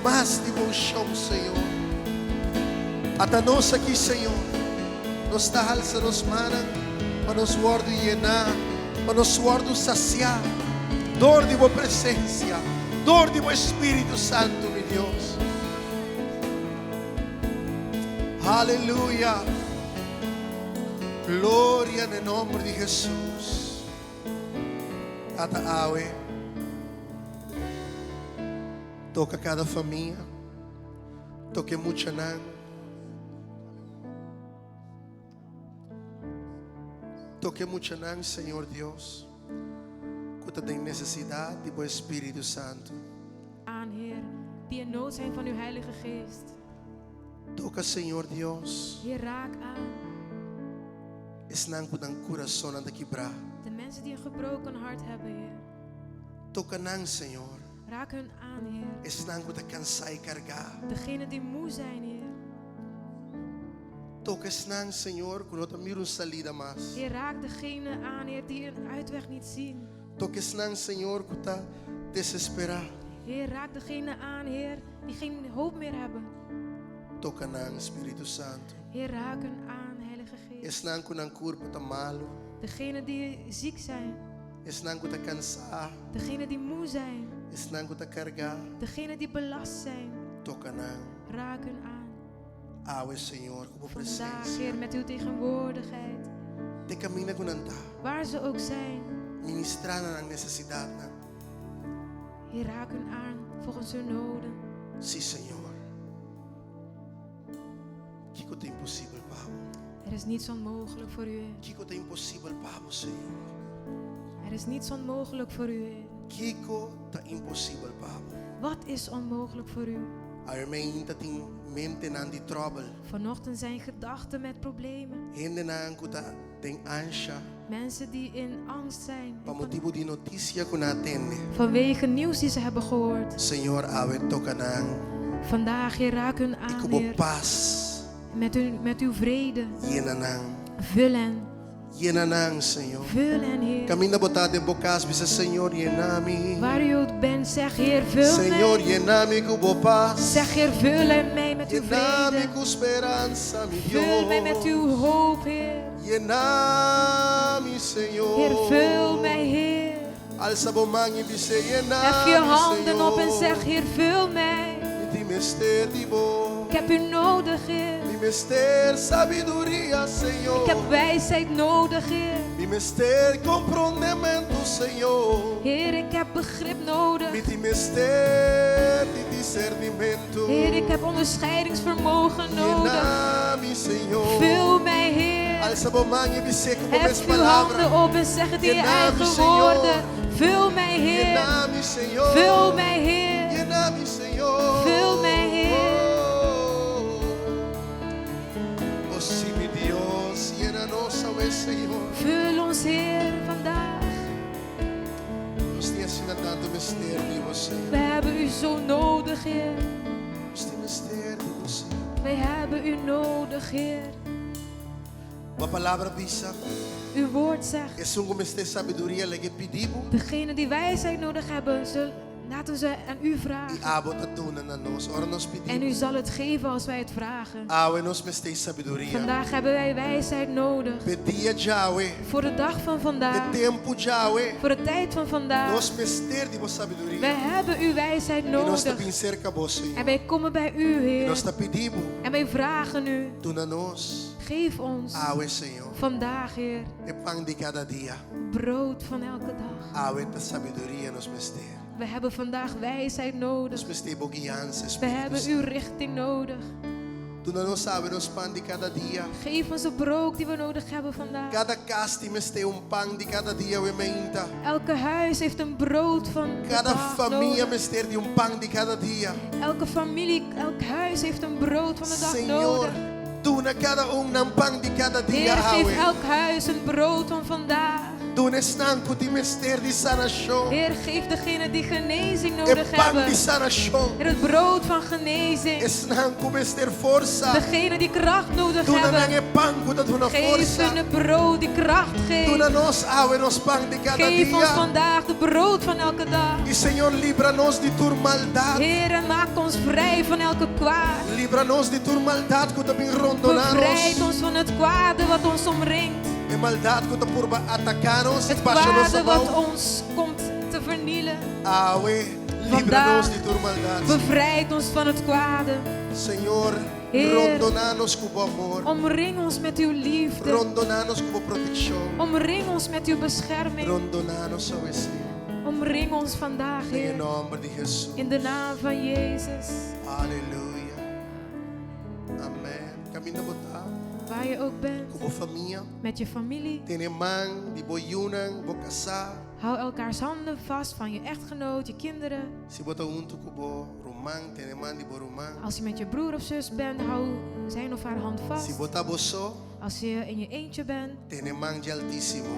mas di bo unshon, Señor. Ata nos aki, Señor. Nos ta halsa nos mannan pa nos wòrdu yená, pa nos wòrdu sasiá dor di bo presensia, dor di bo Espíritu Santu, mi Dios. Aleluya! Gloria na e nomber di Hesus. Tata awe, toka kada famia, toka e muchanan. Toka e muchanan, Señor Dios, ku ta den nesesidat di bo Espíritu Santu. Aan, Heer, die in nood zijn van uw Heilige Geest. Toka, Señor Dios. Heer, raak aan. Esnan ku nan kurasonnan ta kibrá. De mensen die een gebroken hart hebben, Heer. Toka nan, Señor. Raak hun aan, Heer. Esnan ku ta kansá i kargá. Degenen die moe zijn, Heer. Toka esnan, Señor, ku no ta mira un salida mas. Heer, raak degenen aan, Heer, die een uitweg niet zien. Toka esnan, Señor, ku ta desesperá. Heer, raak degenen aan, Heer, die geen hoop meer hebben. Toka nan, Spiritu Santu. Heer, raak hun aan, Heilige Geest. Esnan ku nan kurpo ta malu. Degenen die ziek zijn. Esnan ku ta kansá. Degenen die moe zijn. Esnan ku ta kargá. Degenen die belast zijn. Toka nan. Raak hun aan. Awe, Señor, ku bo Vandaag, presensia. Heer, met uw tegenwoordigheid. Te kaminda ku nan ta. Waar ze ook zijn. Ministrá na nan nesesidatnan. Heer, raak hun aan volgens hun noden. Sí, Señor. Kiko ta imposibel pa bo? Er is niets onmogelijk voor u, Heer. Kiko ta imposibel pa bo, Señor? Er is niets onmogelijk voor u, Heer. Kiko ta imposibel pa bo? Wat is onmogelijk voor u? Awe mainta tin mentenan di tròbel. Vanochtend zijn gedachten met problemen. Hendenan ku ta den ansha. Mensen die in angst zijn. Pa motibu di notisia ku nan a tende. Vanwege nieuws die ze hebben gehoord. Señor awe toka nan. Vandaag, Heer, raak hun I aan, ku bo Heer. pas. Met, hun, met uw vrede. Yena nan. Vul hen. Yena nan, Señor. Vul hen, Heer. Kaminda bo ta den bo kas, bisa, Señor, yena mi. Waar u ook bent, zeg, Heer, vul Señor, mij. yena mi ku bo pas. Zeg, Heer, vul mij met uw Yena mi vrede. ku speransa, mi Vul mij met Dios. uw hoop, Heer. Yena mi, Señor. Heer, vul mij, Heer. Alsa bo man i bisa, yena Hef je mi, handen op en Señor. zeg, Heer, vul mij. Mi tin mester di bo. Ik heb u nodig, Heer. Mi mester sabiduria, Señor. Ik heb wijsheid nodig, Heer. Mi mester komprondementu, Señor. Heer, ik heb begrip nodig. Mi tin mester di disernimentu. Heer, ik heb onderscheidingsvermogen nodig. Yena mi, Señor. Vul mij, Heer. Alsa bo man i bis'é ku bo mes Hef uw palabra. handen op en zeg het in je Yena mi, eigen Señor. woorden. Vul mij, Heer. Yena mi, Señor. Vul mij, Heer. Yena mi, Señor. Vul mij, Heer. Oh, sí, mi Dios, yena nos awe, Señor. Vul ons, Heer, vandaag. Nos tin asina tantu mester. mester di Bo, Señor. We hebben u zo nodig, Heer. Nos tin mester di Bo, Señor. Wij hebben u nodig, Heer. Bo palabra bisa, Uw woord zegt, esun ku mester sabiduria lag'é pidi Bo. degenen die wijsheid nodig hebben, ze, laten ze aan u I vragen. abo ta duna na nos, ora nos En pidi u Bo. zal het geven als wij het vragen. Awe nos mester sabiduria. Vandaag hebben wij wijsheid nodig. P'e dia djawe, Voor de dag van e vandaag. tempu djawe, Voor de tijd van vandaag. nos mester di Bo Wij sabiduria. hebben uw wijsheid I nos ta nodig. bin serka Bo, Señor. En wij komen bij u, I Heer. nos ta pidi Bo, En wij vragen u, duna nos geef ons awe, Señor, vandaag, Heer, e pan di kada dia. brood van elke dag. Awe ta sabiduria nos mester. We hebben vandaag wijsheid nodig. Nos mester bo guiansa, We Spiritu hebben Santu. uw richting nodig. Duna nos awe nos pan di kada dia. Geef ons de brood die we nodig hebben vandaag. Kada kas tin mester un pan di kada dia awe mainta. Elke huis heeft een brood van de Kada dag famia nodig. mester di un pan di kada dia. Elke familie, elk huis heeft een brood van de dag Señor, nodig. duna kada un nan pan di kada dia Heer, geef awe. elk huis een brood van vandaag. Duna esnan ku tin mester di sanashon. Heer, geef degene die genezing E nodig pan hebben. di sanashon. Heer, het brood van genezing. Esnan ku mester forsa. Degene die kracht nodig Duna nan hebben. e pan ku ta duna Geef forsa. hun het brood die kracht Duna geeft. nos awe nos pan di kada Geef ons dia. vandaag de brood van elke dag. I Señor, libra nos di tur maldat. Heer, en maak ons vrij van elke kwaad. Libra nos di tur maldat ku ta bin rondoná Bevrijd nos. ons van het kwade wat ons omringt. E maldat ku ta purba ataká nos, Het basha nos kwade wat abou. ons komt te vernielen. Awe, libra Vandaag nos di tur maldat. Bevrijd ons van het kwade. Señor, Heer, rondoná nos ku bo amor. Omring ons met uw liefde. Rondoná nos ku bo protekshon. Omring ons met uw bescherming. Rondoná nos awe, Señor. Omring ons vandaag, Den e Heer. nòmber di Hesus. In de naam van Jezus. Aleluya. Amèn. Kaminda bo ta Waar je ook bent. ku bo famia. Met je familie. Tene man di bo yunan, bo kasá. Hou elkaars handen vast van je echtgenoot, je kinderen. Si bo ta huntu ku bo ruman, tene man di bo ruman. Als je met je broer of zus bent, hou zijn of haar hand Si vast. bo ta bo so, Als je in je eentje bent, tene man di Altísimo.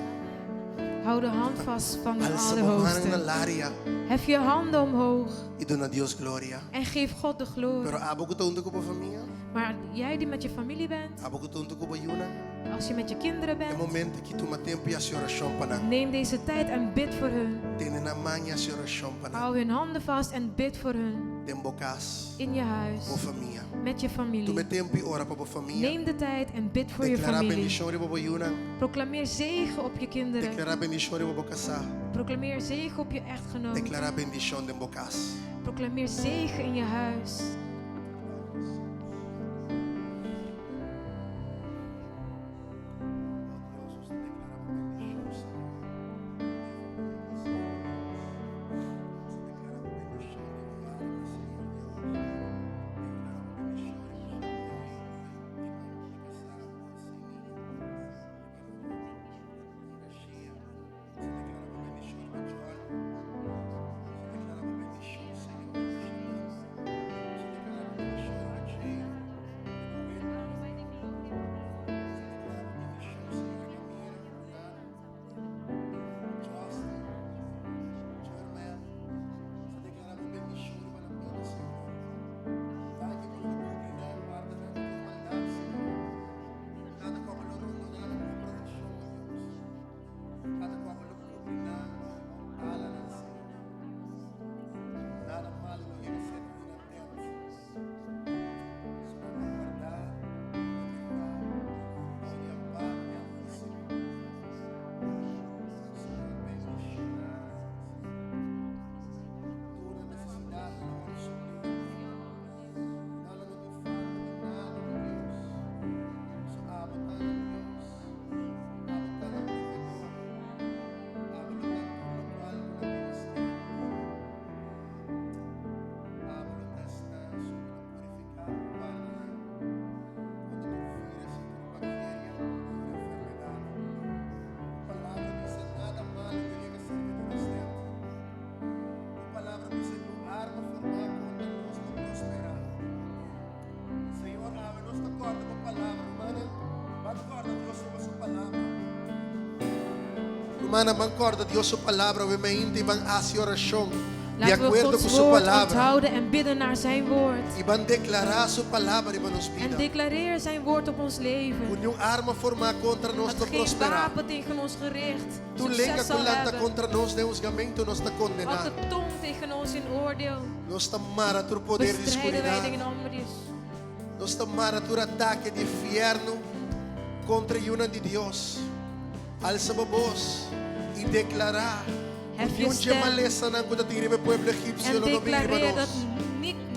hou de hand vast van de Alsa bo mannan na Allerhoogste. laria Hef je handen omhoog i duna Dios gloria. en geef God de Pero glorie. abo ku ta huntu ku bo famia, Maar jij die met je familie bent, abo ku ta huntu ku bo yunan, als je met je kinderen e bent, momento aki tuma tempu i hasi orashon pa nan. neem deze tijd en bid voor hun. Tene nan man i hasi orashon pa nan. Hou hun handen vast en bid voor hun. Den bo kas, In je huis, bo famia. met je Tuma familie. tempu i ora pa bo famia. Neem de tijd en bid voor je Deklará familie. bendishon riba bo yunan. Proclameer zegen op je kinderen. Deklará bendishon riba bo kasá. Proclameer zegen op je echtgenoot. Deklará bendishon den bo kas. Proclameer zegen in je huis. Señor, awe nos ta kòrda bo palabra, rumannan. Ban kòrda Dios su palabra. Rumannan, ban kòrda Dios su palabra, awe mainta i ban hasi orashon. Di Laten we acuerdo Gods cu su woord palabra. onthouden en bidden naar zijn woord. I ban deklará su palabra riba nos En bida. declareer zijn woord op ons Ku leven. niun arma formá kontra nos Dat lo geen prosperá. wapen tegen ons gericht Tur lenga succes ku zal lanta hebben. kontra nos den husgamentu nos ta Als kondená. de tong tegen ons in oordeel, Nos ta mara tur poder di bestrijden wij skuridat. de nomber di Hesus. Nos ta mara tur atake di fièrnu kontra yunan di Dios. Alsa bo bos i deklará Hef je Niun dje stem malesanan ku ta tin riba e pueblo egipsio en lo no bin riba declareer dat nos.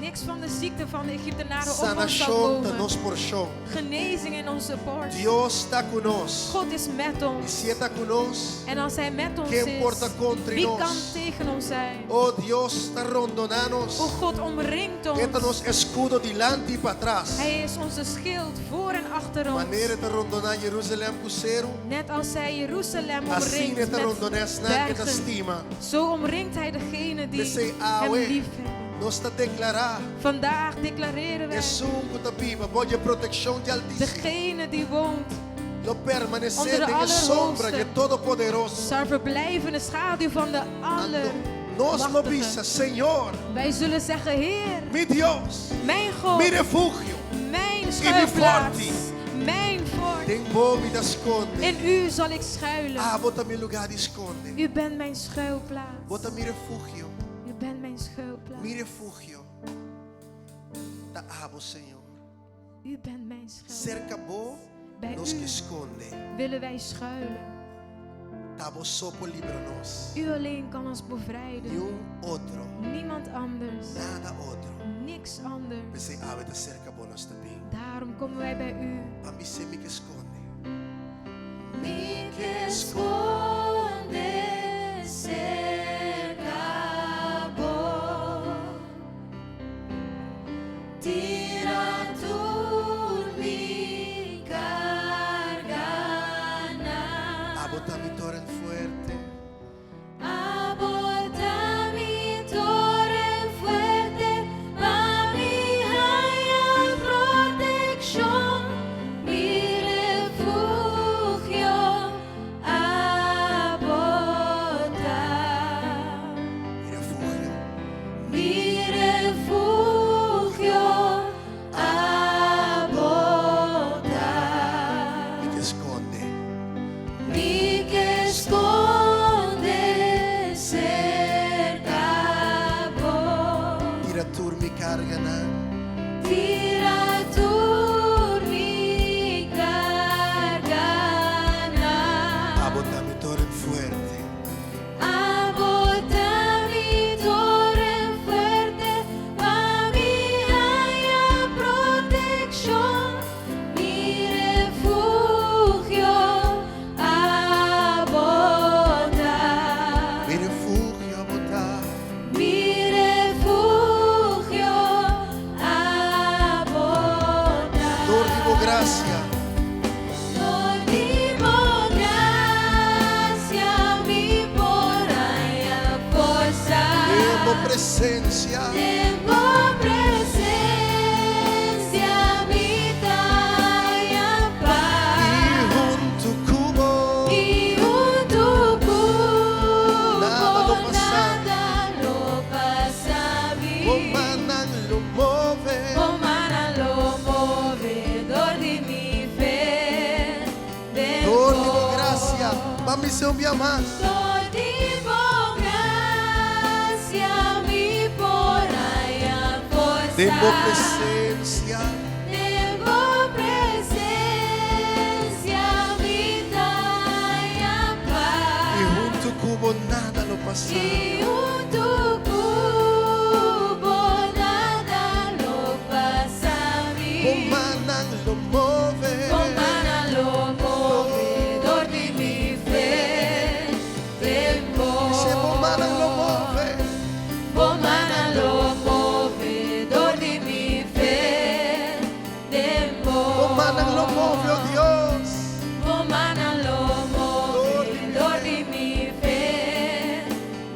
niks van de ziekte van de Egyptenaren op ons zal Sanashon ta komen. nos porshon. Genezing in onze portie. Dios ta ku nos. God is met I ons. si e ta ku nos, En als hij met ons ken por ta is, kontra wie nos? kan tegen ons zijn? O Dios ta rondoná nos. O God omringt E ta ons. nos eskudo dilanti i patras. Hij is onze schild voor en achter ons. Manera e ta rondoná Jerusalèm ku seru, Net als hij Jeruzalem asina omringt e ta met rondoná esnan ku e ta bergen. stima. Zo omringt hij degene die P'esei hem awe lief hebben. nos ta deklará Vandaag declareren wij esun ku ta biba bou di e protekshon di Altísimo degene die woont lo permanesé onder de den e sombra Allerhoogste di e Todopoderoso. zal verblijven in de schaduw van de Anto nos lo bisa, Allermachtige. Señor, Wij zullen zeggen, Heer, mi Dios, mijn God, mi refugio, mijn i mi schuilplaats, forti. mijn fort. Den bo mi ta skonde. In u zal ik schuilen. Abo ta mi lugá di skonde. U bent mijn schuilplaats. Bo ta mi refugio. U bent mijn schuilplaats. Mi refugio ta abo, Señor. U bent mijn schuilplaats. Serka bo Bij nos u ke skonde. willen wij schuilen. Ta bo so por libra nos. U alleen kan ons bevrijden. Niun otro, Niemand anders. nada otro. Niks anders. P'esei awe ta serka bo nos ta bin. Daarom komen wij bij u. Ban bis'é mi ke skonde. Mi ke skonde serka bo. Tira tur mi karganan. Abo ta mi toren fuerte. Abo ta mi toren fuerte, pa mi haña protekshon, mi refugio, abo ta. Mi refugio. Mi refugio, abo ta. Mi ke skonde. Mi ke skonde serka bo. Tira tur mi karganan. Tira tur mi karganan. Abo ta mi toren fuerte. Abo ta mi toren fuerte, pa mi haña protekshon, mi refugio, abo ta. Mi refugio, abo ta. Mi refugio, abo ta. Dor di bo grasia. Dor di bo grasia mi por haña forsa. Den bo presensia. Den bo presensia mi ta haña pas. I huntu ku bo. I huntu ku Nada lo bo pasa. nada lo pasa mi. Bo mannan lo move. Bo mannan lo move dor di mi fe. Den Dor di bo. bo grasia. Ban bis'é un bia mas. Dor di bo grasia mi por haña forsa. Den bo presensia. Den bo presensia mi ta haña pas. I huntu ku bo nada lo pasa. I huntu ku bo nada lo pasa mi. Bo mannan lo move. Bo mannan lo move dor di mi fe. Den bo. Bis'é bo mannan lo move. Bo mannan lo move dor di mi fe. Den bo. Bo mannan lo move, oh Dios. Bo mannan lo move dor di mi fe.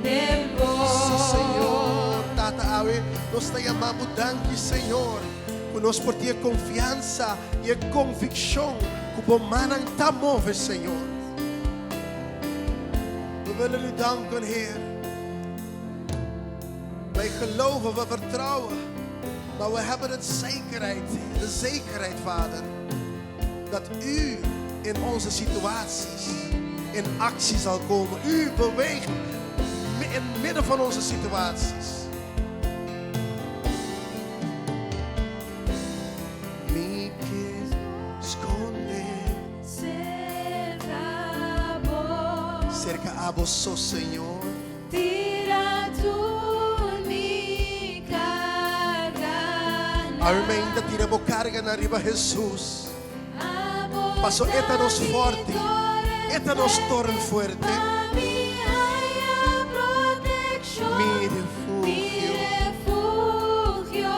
Den bo. Sí, Señor. Tata awe, nos ta yama bo danki, Señor. Ku nos por tin e konfiansa i e konvikshon ku bo mannan ta move, Señor. We willen u danken, Heer. Wij geloven, we vertrouwen. Maar we hebben het zekerheid, de zekerheid, Vader, dat U in onze situaties in actie zal komen. U beweegt in het midden van onze situaties. Mi ke skonde Serka bo. Serka abo so, Señor. Tira tur mi karganan. Awe tira bo karganan riba Jesus. Abo Paso e ta nos fòrti. E ta nos toren fuerte. Pa mi haña protekshon. Mi refugio. Mi refugio.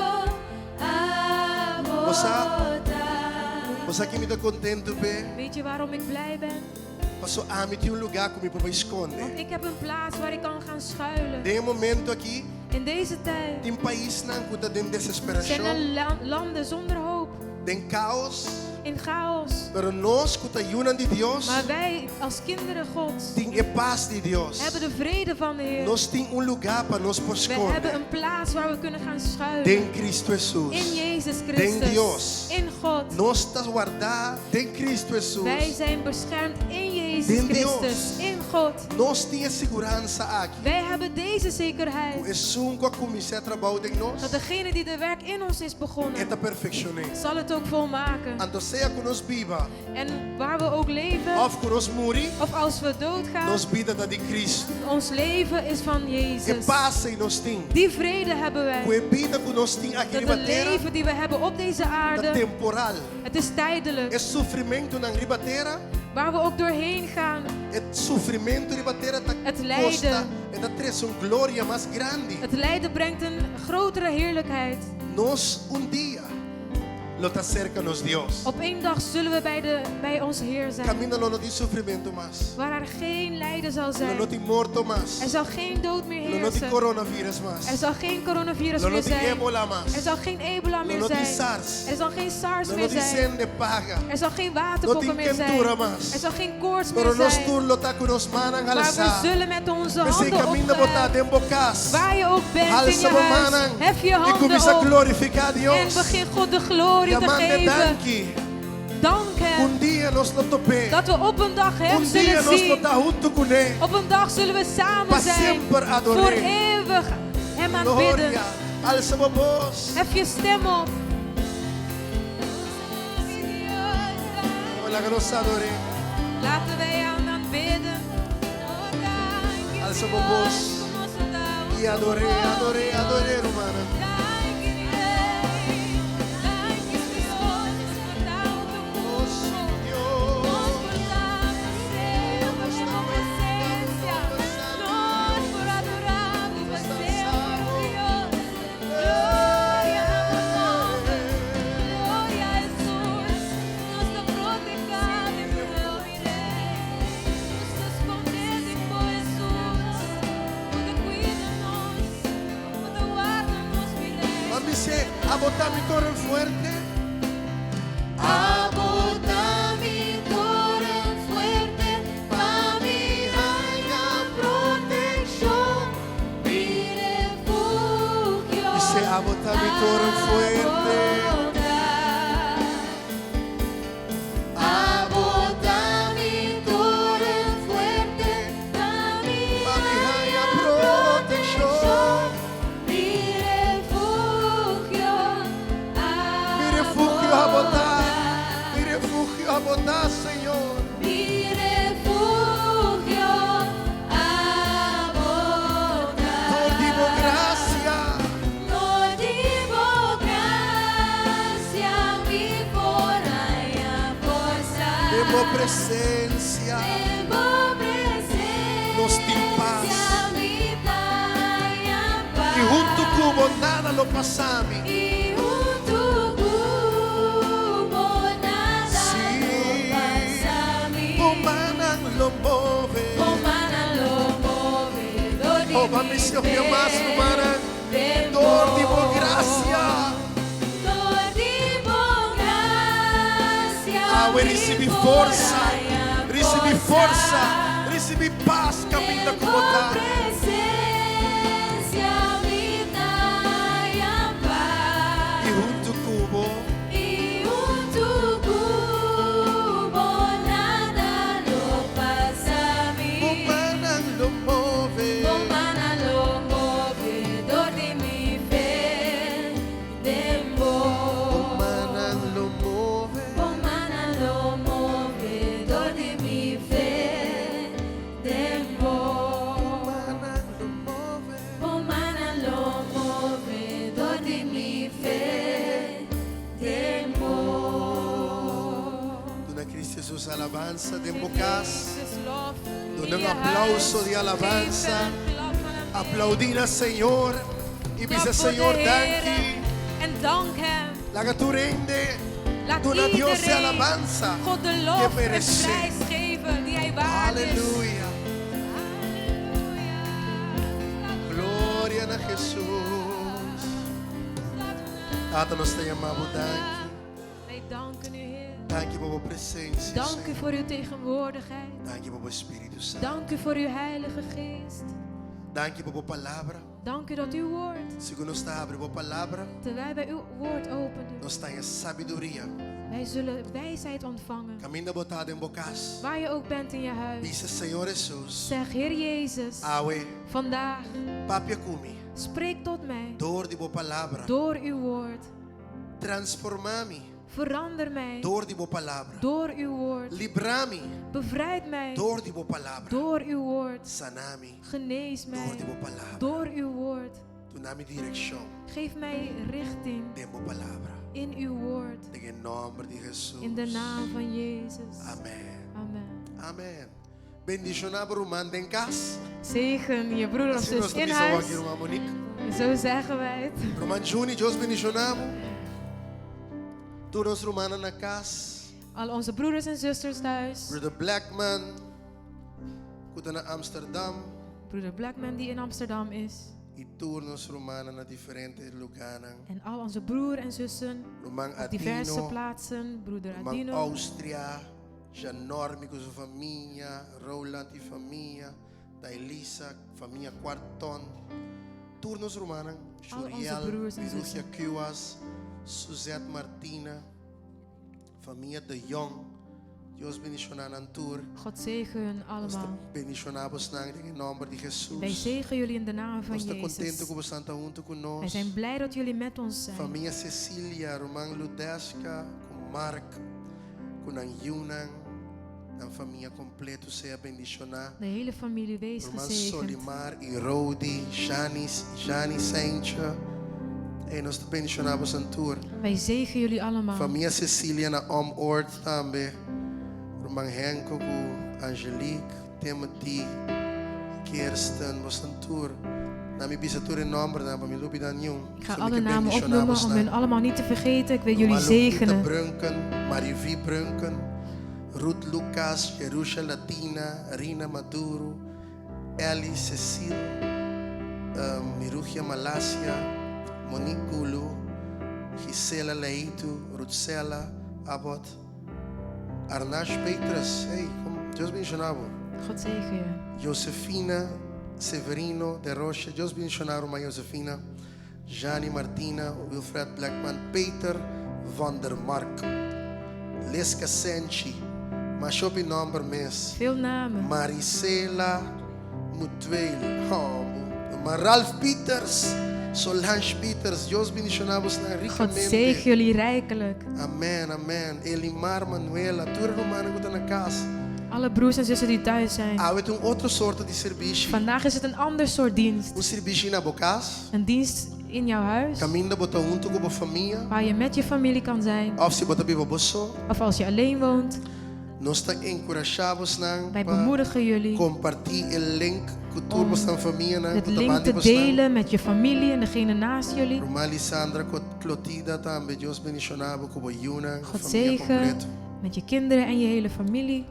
Abo ta. Bo sa kiko mi ta kontentu p'e? Weet je waarom ik blij ben? Paso ami tin un lugá ku mi por Want skonde. ik heb een plaats waar ik kan gaan schuilen. Den e momento aki, In deze tijd tin paisnan ku ta den zijn er desesperashon, landen zonder hoop, den kaos, in chaos. pero nos ku ta yunan di Dios, Maar wij als kinderen Gods tin e pas di Dios. hebben de vrede van de Heer. Nos tin un lugá pa nos por We skonde. hebben een plaats waar we kunnen gaan schuilen. Den Kristu Jesus. In Jezus Den Christus. Dios. In God. Nos ta wardá den Kristu Jesus. Wij zijn beschermd in Jezus Den Dios. Christus. In God. Nos tin e siguransa aki. Wij hebben deze zekerheid. Esun ku a kuminsá e trabou den nos. Dat degene die de werk in ons is begonnen, E ta perfekshon'é. zal het ook volmaken. Anto sea ku nos biba. En waar we ook leven, Òf ku nos muri. of als we doodgaan, Nos bida ta di Kristu. ons leven is van E Jezus. pas ei nos tin. Die vrede hebben wij. Ku e bida ku nos tin aki Dat riba het tera. leven die we hebben op deze Ta aarde, temporal. het is tijdelijk. E sufrimentunan riba tera. Waar we ook doorheen gaan, E sufrimentu riba tera ta Het lijden. kosta. E ta trese un gloria mas grandi. het lijden brengt een grotere heerlijkheid. Nos un dia lo ta serka nos Dios. Op één dag zullen we bij onze Heer zijn. Kaminda lo no tin sufrimentu mas. Waar er geen lijden zal Lo zijn. no tin morto mas. Er zal geen dood meer Lo no tin heersen. coronavirus mas. Er zal geen coronavirus Lo no meer tin zijn. ebola mas. Er zal geen ebola Lo meer no tin zijn. SARS. Er zal geen SARS Lo no meer tin zijn. sende paga. Er zal geen No waterpokken tin meer zijn. keintura mas. Er zal geen koorts Pero meer nos zijn. tur lo ta ku nos mannan Maar we halsá. zullen met onze P'esei handen kaminda bo ta opgeheven. den bo kas. Waar je ook bent in Halsa je bo huis. mannan. Hef je I handen kuminsá op. glorifiká En Dios. begin God de glorie te Yam'é geven. danki. Dank hem. Un dia nos lo top'é. Dat we op een dag hem Un dia zullen nos lo zien. ta huntu kuné. Op een dag zullen we samen Pa zijn. semper ador'é. Voor eeuwig hem aanbidden. Gloria. Alsa bo bos. Hef je stem op. Laga nos ador'é. Laten wij hem aanbidden. Alsa bo bos. I ador'é, ador'é, ador'é, rumannan. Dios. Mami se, abo ta mi toren fuerte. Abo ta mi toren fuerte, pa mi haña protekshon, mi refugio. Bis'é abo ta mi toren fuerte. Abo ta mi toren fuerte, pa mi Pa mi haña haña protekshon. Mi refugio. Mi refugio abo ta. Mi refugio abo ta, Señor. Mi refugio abo ta. Dor di bo grasia. Dor di bo grasia mi por haña forsa. Den bo presensia. Den bo presensia. Nos tin pas. Mi ta haña pas. I huntu ku bo nada lo pasa mi. I huntu ku bo nada Sí. lo pasa mi. Bo mannan lo move. Bo mannan lo move. Dor di Oh, mami, si mi mas fe, rumannan. den Dor di bo bo. grasia. Dor di bo grasia. Awe mi risibí por forsa. haña Risibí forsa. Risibí pas kaminda Den ku bo ta. bo presensia mi alabansa den Geef bo kas. Jezus lof Duna in un je aplauso huis. di Geef alabansa. hem een klap van aanbidding. Aplaudí na Señor i Klap bisa voor de Señor Heere danki. En dank hem. Laga tur hende Laat duna Dios e iedereen alabansa God de ku lof e en meresé. prijs geven die hij waard is. Aleluya. Halleluja. Gloria na Jesus. Tata, nos ta yama bo danki. Wij danken u, Heer. Danki pa bo presensia, Dank u Señor. voor uw tegenwoordigheid. Danki pa bo Spiritu Santu. Dank u voor uw Heilige Geest. Danki pa bo palabra. Dank u dat uw woord, Segun nos ta habri bo palabra, terwijl wij uw woord openen, nos ta haña sabiduria. wij zullen wijsheid ontvangen. Kaminda bo ta den bo kas. Waar je ook bent in je huis, Bisa Señor Jesus, zeg Heer Jezus, awe vandaag papia ku mi spreek tot mij dor di bo palabra. door uw woord. Transformá mi Verander mij dor di bo palabra. door uw woord. Libra mi Bevrijd mij dor di bo palabra. door uw woord. Sana mi Genees dor mij di bo palabra. door uw woord. Duna mi direkshon Geef mij richting den bo palabra. in uw woord. Den e nòmber di Jesus. In de naam van Jezus. Amèn. Amen. Amèn. Bendishoná bo ruman den kas. Zegen je broeder of Asina nos zus in ta bisa huis. aki, ruman Monique. Zo zeggen wij het. Ruman Juni, Dios bendishoná bo. Tur nos rumannan na kas. Al onze broeders en zusters thuis. Broeder Blackman, ku ta na Amsterdam. Broeder Blackman die in Amsterdam is. I tur nos rumannan na diferente lugánan. En al onze broer en zussen Ruman op diverse Adino, plaatsen. Broeder Ruman Adino. Austria, Janormi ku su famia, Roland i famia, Tailisa, famia Quarton. Tur nos rumannan, Al onze Shuriel, broers en Virugia zussen. Kuas, Suzette Martina, famia De Jong. Dios bendishoná nan tur. God zegen hun Nos ta allemaal. bendishoná bosnan den nòmber di Wij Jesus. zegen jullie in de naam van Nos ta kontentu Jezus. ku boso ta huntu ku Wij nos. zijn blij dat jullie met ons zijn. Famia Cecilia, Ruman Ludeska, ku Mark, ku nan yunan, nan famia kompleto sea bendishoná. De hele familie wees Ruman gezegend. Solimar i Rodi, Janis, Jani Saintje. En nos ta bendishoná boso tur. Wij zegen jullie allemaal. Famia Cecilia na Omoord tambe. Ruman Henko ku Angelique, Timothy, Kirsten, boso tur. Laga mi bisa tur e nòmbernan, pa mi lubidá niun. Ik ga alle namen opnoemen om hun allemaal niet te vergeten. Ik wil jullie zegenen. Brunken, Marivi Brunken, Ruth Lucas, Jerusha Latina, Rina Maduro, Ellie Cecile, Mirugia Malasia, Monique Gulu, Gisela Leitu, Rutsela Abbott, Arnash Petrus, hey, kom, Dios bendishoná bo. God zegen je. Josefina Severino de Rocha, Dios bendishoná ruman Josefina, Jani Martina, Wilfred Blackman, Peter van der Mark, Leska Senchi, masha hopi nòmber mes, Veel namen. Marisela Mutuel, oh, maar Ralph Peters, Solange Peters, Dios bendishoná boso God rikamente. zegen jullie rijkelijk. Amèn, amèn. Elimar Manuela, tur rumannan ku ta na kas. Alle broers en zussen die thuis zijn. Awe ta un otro sorto di servisio. Vandaag is het een ander soort dienst. Un servisio na bo kas. Een dienst in jouw huis. Kaminda bo ta huntu ku bo famia. Waar je met je familie kan zijn. Òf si bo ta biba bo so. Of als je alleen woont. Nos ta enkurashá bosnan Wij pa bemoedigen jullie kompartí e link ku tur om bosnan famianan, het ku link ta banda te bosnan. delen met je familie en degene naast jullie. Ruman Lisandra Clotida tambe, Dios bendishoná bo ku bo yunan, God famia zegen kompleto. met je kinderen en je hele familie.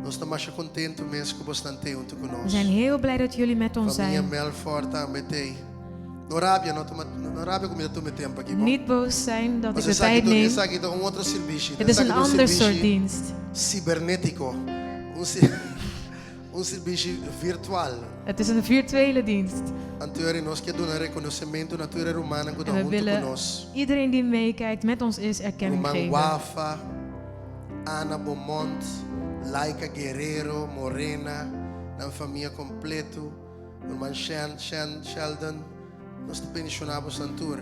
Nos ta masha kontentu mes ku bosnan t'ei huntu ku We nos. zijn heel blij dat jullie met ons Famia zijn. Melfort tambe t'ei. No rabia, no tuma, no rabia ku mi ta tuma tempu aki, bon? Niet boos zijn dat ik Mas de tijd neem. Esaki ta un otro servisio. Het is een ander soort dienst. Sibernétiko. Un, un servisio virtual. Het is een virtuele dienst. Anto nos ke duna rekonosementu na tur rumannan ku En we huntu ku willen nos. iedereen die meekijkt met ons is erkenning Ruman geven. Wafa, Ana Beaumont, Laika Guerrero, Morena, nan famia kompleto, Ruman Shen, Shen, Sheldon, nos ta bendishoná bosnan tur.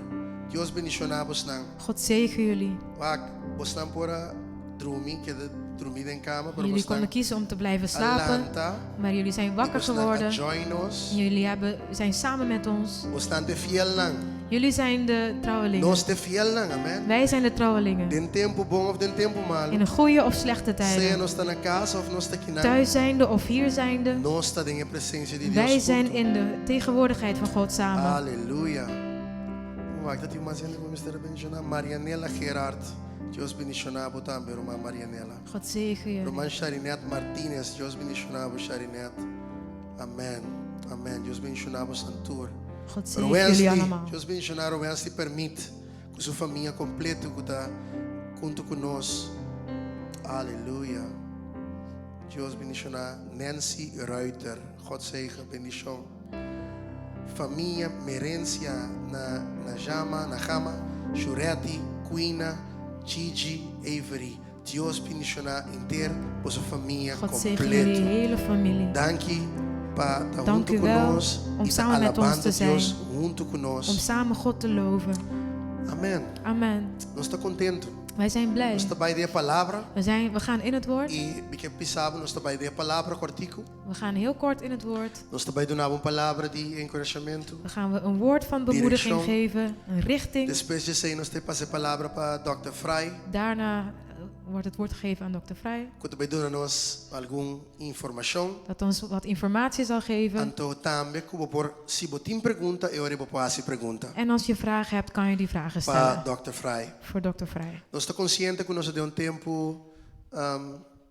Dios bendishoná bosnan. God zegen jullie. Wak, bosnan por a drumi, keda drumi den kama, pero Jullie bosnan konden kiezen om te blijven slapen, a lanta, maar jullie zijn wakker bosnan geworden. a join ons. En jullie zijn samen met ons. Bosnan ta fielnan. Jullie zijn de trouwelingen. Nos ta e fielnan, amen. Wij zijn de trouwelingen. Den tempu bon òf den tempu malu. In de goede of slechte Sea tijden. nos ta na kas òf nos ta akinan. Thuis zijnde of hier zijnde. Nos ta den e presensia di Dios Wij zijn huntu. in de tegenwoordigheid van God samen. Aleluya. Wak ta tin mas hende ku mester a bendishoná. Marianela Gerard. Dios bendishoná bo tambe, ruman Marianela. God zegen jullie. Ruman Sharinet Martinez. Dios bendishoná bo, Sharinet. Amen. Amen. Dios bendishoná bo, Santur. God zegen jullie Rowensley. allemaal. Dios bendishoná Rowensley Permit. Ku su famia kompleto ku ta huntu ku nos. Aleluya. Dios bendishoná Nancy Ruiter. God zegen, bendishon. Famia Merencia na Najama, Najama, Shuretti, Quina, Gigi, Avery. Dios bendishoná henter boso famia God zegen jullie kompleto. hele familie. Danki pa ta Dank huntu u ku wel nos om i ta samen met ons alabando te zijn. Dios huntu ku Om nos. samen God te loven. Amen. Amen. Nos ta kontentu. Wij zijn blij. Nos ta bai den palabra We gaan in het woord. i mi ke bisa bo nos ta bai den palabra kòrtiku. We gaan heel kort in het woord. Nos ta bai duna un palabra di enkurashamentu. We gaan we een woord van bemoediging Direkshon. geven, een richting. Despues di esei nos ta pasa e palabra pa Dr. Fry, Daarna wordt het woord gegeven aan Dr. Vrij. ku ta bai duna nos algun informashon. Dat ons wat informatie zal geven. Anto tambe ku bo por si bo tin pregunta e ora bo por hasi pregunta En als je vragen hebt, kan je die vragen pa stellen Dr. Fry. voor Dr. Vrij. Nos ta konsiente ku nos ta den un tempu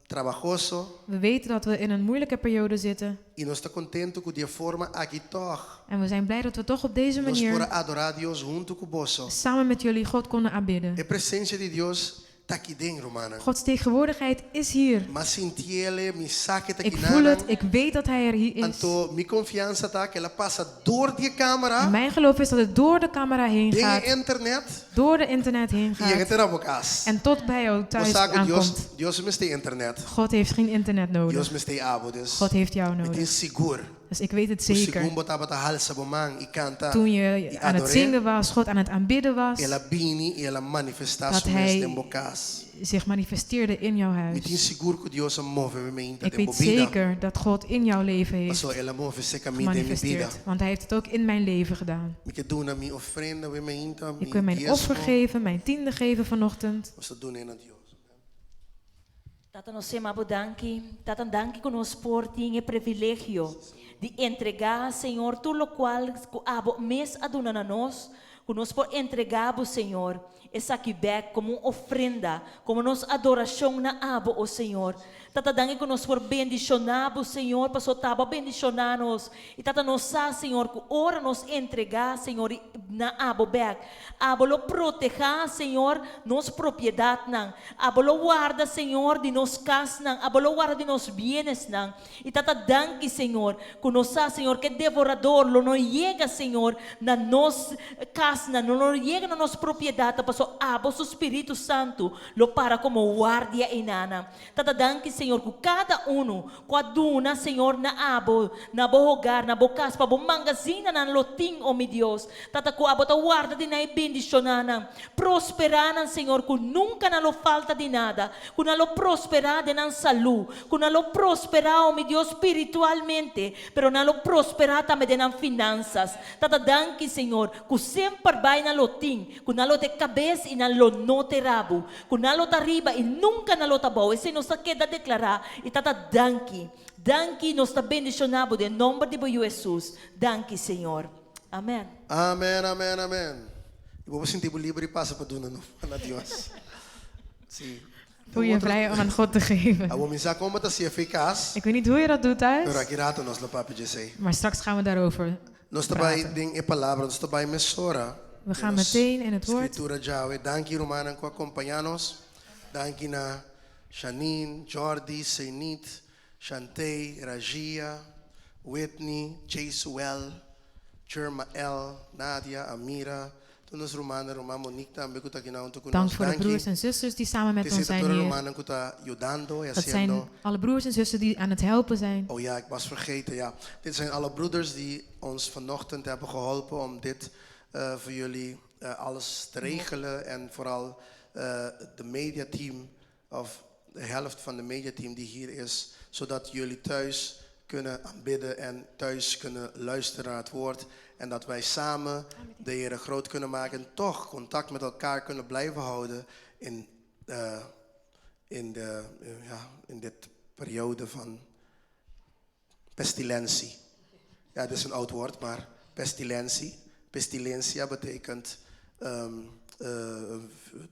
trabahoso We weten dat we in een moeilijke periode zitten. i nos ta kontentu ku di e forma aki tòg En we zijn blij dat we toch op deze nos por manier adorá Dios huntu ku boso. samen met jullie God konden aanbidden. E presensia di Dios ta aki den, rumannan. Gods tegenwoordigheid is hier. M'a sintié, mi sa ku e ta Ik aki voel het, nan. ik weet dat hij er hier is. Anto mi konfiansa ta ku el a pasa dor di e kámara, En mijn geloof is dat het door de camera heen den gaat, internet door de internet heen i yega gaat te na bo kas. en tot bij jou thuis Bo sa ku Dios, aankomt. Dios no mester internet. God heeft geen internet Dios nodig. mester abo, dus God heeft jou mi tin nodig. sigur. Dus ik weet het Ku zeker. segun bo tabata halsa bo man i kanta Toen i je aan het ador'é, zingen was, God aan het aanbidden was, el a bini i el a manifestá Dat su mes hij den bo kas. zich manifesteerde in jouw Mi tin huis. sigur ku Dios a move mainta Ik den weet bo bida. zeker dat God in jouw leven heeft Paso el a move serka mi den mi bida. gemanifesteerd. Want hij heeft het ook in mijn leven gedaan. Mi ke duna mi ofrenda awe mainta, mi Ik wil mijn diesmo. offer geven, mijn tiende geven vanochtend. Nos ta dun'é na Dios. Tata nos yama bo danki, Tata danki ku nos por tin e privilegio di entregá Señor tur lokual ku abo mes a duna na nos, ku nos por entregá bo Señor esaki bèk komo un ofrenda, komo nos adorashon na abo o Señor. Tata danki ku nos por bendishoná bo Señor, paso ta abo a bendishoná nos. I Tata nos sa Señor ku ora nos entregá Señor na abo bèk, abo lo protehá Señor nos propiedatnan, abo lo warda Señor di nos kasnan, abo lo warda di nos bienesnan. I Tata danki Señor ku nos sa Señor ku e devorador lo no yega Señor na nos kasnan, lo no yega na nos propiedatnan, paso abo su Spiritu Santu lo para komo guardia einanan. Tata danki Señor ku kada uno ku a duna Señor na abo, na bo hogar, na bo kas, pa bo mangazina nan lo tin, o mi Dios. Tata ku abo ta warda di nan i bendishoná nan. Prosperá nan Señor ku nunka nan lo falta di nada, ku nan lo prosperá den nan salú, ku nan lo prosperá, o mi Dios, spiritualmente, pero nan lo prosperá tambe den nan finansas. Tata danki Señor ku semper bai nan lo tin, ku nan lo ta e kabes i nan lo no ta e rabu, ku nan lo ta riba i nunka nan lo ta abou. Esei nos ta keda deklará i Tata danki. Danki nos ta bendishoná bo den nomber di bo Yu Hesus. Danki Señor. Amen. Amen, amen, amen. I bo por sinti bo liber i pasa pa duna no na Dios. Si. Voel je vrij om aan God te geven. Awor mi sa kon bo ta hasié fi kas. Ik weet niet hoe je dat doet Pero thuis, aki rato nos lo papia djesei. maar straks gaan we daarover Nos ta bai praten. den e palabra, nos ta bai mesora. We Den gaan nos meteen in het woord. Skritura djawe. Danki rumannan ku a kompañá nos. Danki na Janine, Jordi, Seinit, Shantay, Rajia, Whitney, Jaysuel, Jermael, Nadia, Amira, tur nos rumannan, ruman Monique tambe ku ta aki na huntu ku Dank nos. voor de Danki. broers en zusters die samen met Te ons sita zijn tur hier. rumannan ku ta yudando i Dat zijn hasiendo. alle broers en zussen die aan het helpen zijn. Oh ja, ik was vergeten, ja. Dit zijn alle broeders die ons vanochtend hebben geholpen om dit eh, voor jullie eh, alles te regelen. En vooral eh, de mediateam, of de helft van de mediateam die hier is, zodat jullie thuis kunnen aanbidden en thuis kunnen luisteren naar het woord. En dat wij samen de Heer groot kunnen maken en toch contact met elkaar kunnen blijven houden in, ja, in dit periode van pestilentie. Ja, dat is een oud woord, maar pestilentie. Pestilentia betekent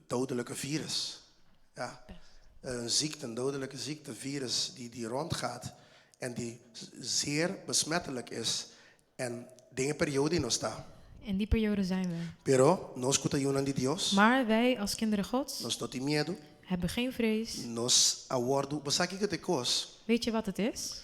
dodelijke virus. Ja, een ziekte, een dodelijke ziekte, virus die rondgaat en die zeer besmettelijk is. En den e periode nos ta. In die periode zijn we. Pero nos ku ta yunan di Dios, Maar wij als kinderen Gods nos no tin miedu, hebben geen vrees. Nos a wòrdu, bo sa kiko ta e kos? Weet je wat het is?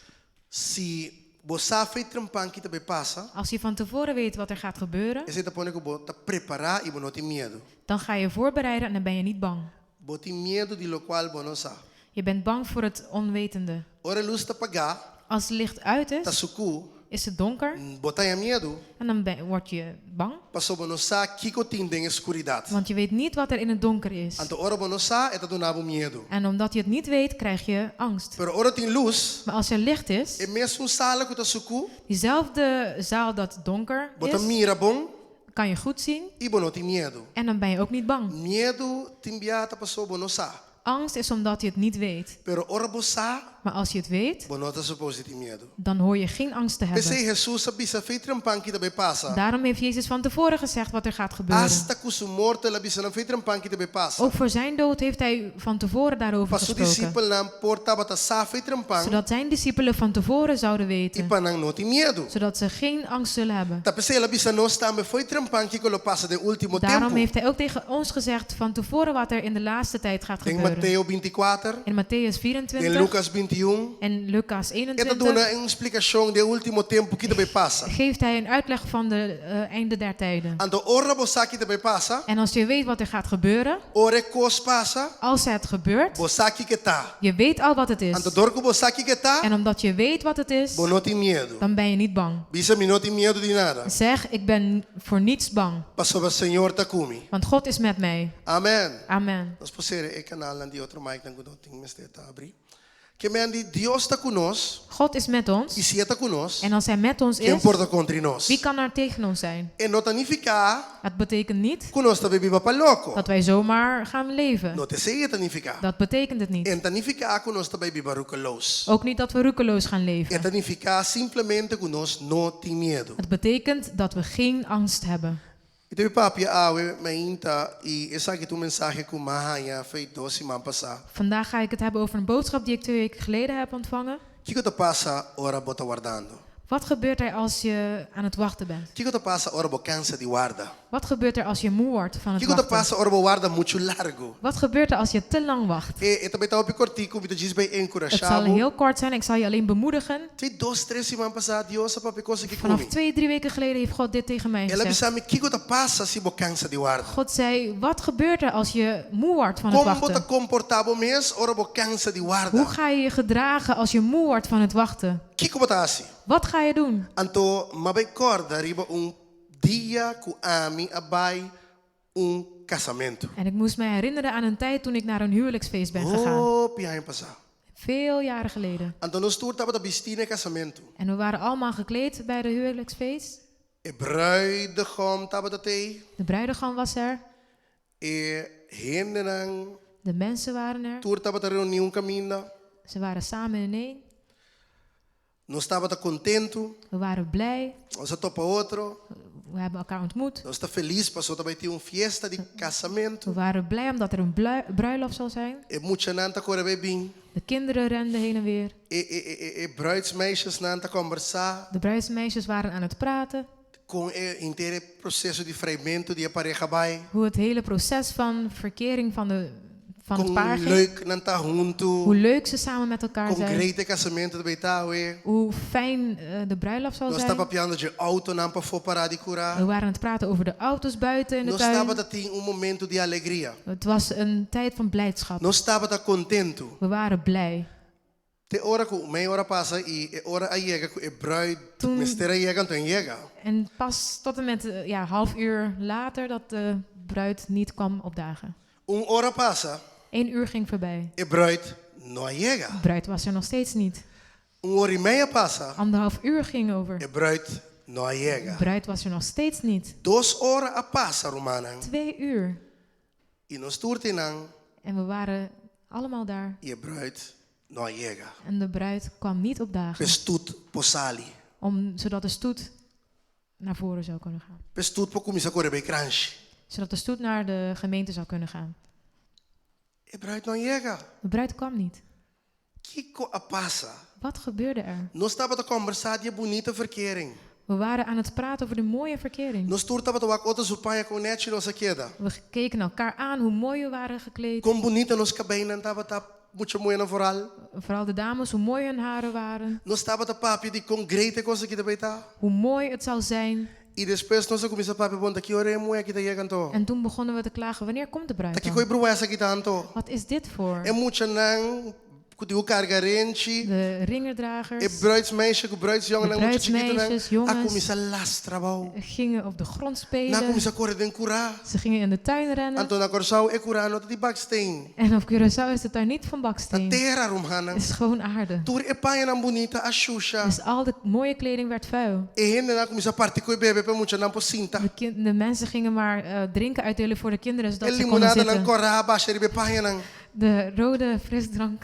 Si bo sa for di trempan kiko ta bai pasa, Als je van tevoren weet wat er gaat gebeuren, esei ta pone ku bo ta prepará i bo no tin miedu. Dan ga je voorbereiden en dan ben je niet bang. Bo tin miedu di lokual bo no sa. Je bent bang voor het onwetende. Ora lus ta pagá, Als het licht uit ta is, sukú, is het donker bo ta haña miedu, en dan word je bang. Paso bo no sa kiko tin den skuridat. Want je weet niet wat er in het donker is. Anto ora bo no sa, e ta duna bo miedu. En omdat je het niet weet, krijg je angst. Pero ora tin lus, Maar als er licht is, e mesun sala ku ta sukú, diezelfde zaal dat donker bo ta is, mira bon kan je goed zien i bo no tin miedu. En dan ben je ook niet bang. Miedu tin bia ta paso bo no sa. Angst is omdat je het niet weet. Pero ora bo sa, Maar als je het weet, bo no ta suponé tin miedu. Dan hoor je geen angst te hebben. P'esei Hesus a bisa for di trempan kiko ta bai pasa. Daarom heeft Jezus van tevoren gezegd wat er gaat gebeuren. Asta ku su morto el a bisa nan for di trempan kiko ta bai pasa. Ook voor zijn dood heeft hij van tevoren daarover Pa su gesproken. disipelnan por tabata sa for di trempan Zodat zijn discipelen van tevoren zouden i weten. pa nan no tin miedu. Zodat ze geen angst zullen hebben. Ta p'esei el a bisa nos tambe for di trempan kiko lo pasa den último Daarom tempu. heeft hij ook tegen ons gezegd van tevoren wat er in de laatste tijd gaat Den gebeuren. Mateo 24, In Mattheüs den 24 Lucas 21, en Lucas E ta 21 duna un splikashon di último tempu kiko ta bai pasa. Geeft hij een uitleg van de einde der tijden. Anto ora bo sa kiko ta bai pasa, En als je weet wat er gaat gebeuren, ora e kos pasa, als het gebeurt, bo sa kiko e ta. je weet al wat het is. Anto dor ku bo sa kiko e ta, En omdat je weet wat het is, bo no tin miedu. Dan ben je niet bang. Bisa mi no tin miedu di nada. Zeg, ik ben voor niets bang, Pasobra Señor ta ku mi. Want God is met mij. Amen. Amen. Nos por sera e kanalnan di otro mic nan ku no tin mester ta habrí. Ke men di Dios ta ku nos, God is met ons. i si E ta ku nos, En als hij met ons ken is, por ta kontra nos? wie kan er tegen ons zijn? E no ta nifiká Het betekent niet ku nos ta bai biba pa loko. dat wij zomaar gaan leven. No ta esei e ta nifiká. Dat betekent het niet. E n' ta nifiká ku nos ta bai biba roekeloos. Ook niet dat we roekeloos gaan leven. E ta nifiká simplemente ku nos no tin miedu. Het betekent dat we geen angst hebben. Mi ta papia awe mainta i esaki ta un mensahe ku m'a haña for di 2 siman pasá. Vandaag ga ik het hebben over een boodschap die ik 2 weken geleden heb ontvangen. Kiko ta pasa ora bo ta wardando? Wat gebeurt er als je aan het wachten bent? Kiko ta pasa ora bo kansa di warda? Wat gebeurt er als je moe wordt van het Kiko ta wachten? pasa ora bo warda muchu largu? Wat gebeurt er als je te lang wacht? E, e ta bai ta hopi kòrtiku, mi ta djis bai Het zal enkurashá bo. heel kort zijn, ik zal je alleen bemoedigen. 2, 3 siman pasá, Dios a papia e kos aki Vanaf ku mi. 2, 3 weken geleden heeft God dit tegen mij El a gezegd. bisa mi kiko ta pasa si bo kansa di warda. God zei, wat gebeurt er als je moe wordt van het Kon bo ta wachten? komportá bo mes ora bo kansa di Hoe warda? ga je je gedragen als je moe wordt van het wachten? Kiko bo ta hasi? Wat ga je doen? Anto, m'a bai kòrda riba un dia ku ami a bai un kasamentu. En ik moest mij herinneren aan een tijd toen ik naar een huwelijksfeest ben gegaan. Hopi aña pasá. Veel jaren geleden. Anto nos tur tabata bistí na e kasamentu. En we waren allemaal gekleed bij de huwelijksfeest. E bruidegom tabata tei. De bruidegom was er. E hendenan De mensen waren er. tur tabata reuní un kaminda. Ze waren samen in één. Nos tabata kontentu. We waren blij. Nos a topa otro. We hebben elkaar ontmoet. Nos ta felis pasobra ta bai tin un fiesta di kasamentu. We waren blij omdat er een bruiloft zal zijn. E muchanan ta kore bai bin. De kinderen renden heen en weer. E bruidsmeisjesnan ta kombersá. De bruidsmeisjes waren aan het praten. Kon e henter proseso di freimentu di e pareha a bai. Hoe het hele proces van verkering van het Kon paar ging. leuk nan ta huntu. Hoe leuk ze samen met elkaar Kon zijn. great e kasamentu ta bai ta awe. Hoe fijn de bruiloft zal Nos zijn. ta papiando di outonan pafó pará den kurá. We waren aan het praten over de auto's buiten in de Nos tuin. tabata tin un momento di alegria. Het was een tijd van blijdschap. Nos tabata kontentu. We waren blij. Te ora ku mei ora a pasa i e ora a yega ku e bruid Toen- mester a yega anto e n' yega. En pas tot en met ja, half uur later dat de bruid niet kwam opdagen. Un ora a pasa, 1 uur ging voorbij. e bruid no a yega. De bruid was er nog steeds niet. Un ora i mei a pasa. Anderhalf uur ging over. E brùit no a De yega. bruid was er nog steeds niet. 2 ora a pasa, rumannan. 2 uur. I nos tur t'einan. En we waren allemaal daar. I e brùit no a yega. En de bruid kwam niet opdagen. P'e stoet por sali. Zodat de stoet naar voren zou kunnen gaan. P'e stoet por kuminsá kore bai Kranshi. Zodat de stoet naar de gemeente zou kunnen gaan. E brùit no a yega. De bruid kwam niet. Kiko a pasa? Wat gebeurde er? Nos tabata kombersá di e bunita verkering. We waren aan het praten over de mooie verkering. Nos tur tabata wak otro su paña kon nèchi nos a keda. We keken elkaar aan hoe mooi we waren gekleed. Kon bunita nos kabeinan tabata, mucha muhénan vooral. Vooral de dames, hoe mooi hun haren waren. Nos tabata papia di kon great e kos aki ta bai ta. Hoe mooi het zou zijn. I despues nos a kuminsá papia bon ta ki ora e muhé aki ta yega anto. En toen begonnen we te klagen, wanneer komt de bruid Ta kiko dan? e bruesa aki ta anto. Wat is dit voor? E muchanan ku tin ku karga renchi. De E ringerdragers bruidsmeisje ku bruidsjongen De nan mucha chikitu nan bruidsmeisjes, a jongens. kuminsá lastra abou. Gingen op de grond Nan a spelen. kuminsá kore den kurá. Ze gingen in de tuin rennen. Anto na Kòrsou e kurá no ta di baksteen. En op Curaçao is de tuin niet van Ta baksteen. tera, rumannan. Het is gewoon aarde. Tur e pañanan bunita a shusha. Dus al de mooie kleding werd vuil. E hendenan a kuminsá parti koi bebe pa e muchanan por sinta. De mensen gingen maar drinken uitdelen voor de kinderen, zodat E ze konden limonadanan zitten. kòrá a basha riba e pañanan. De rode frisdrank.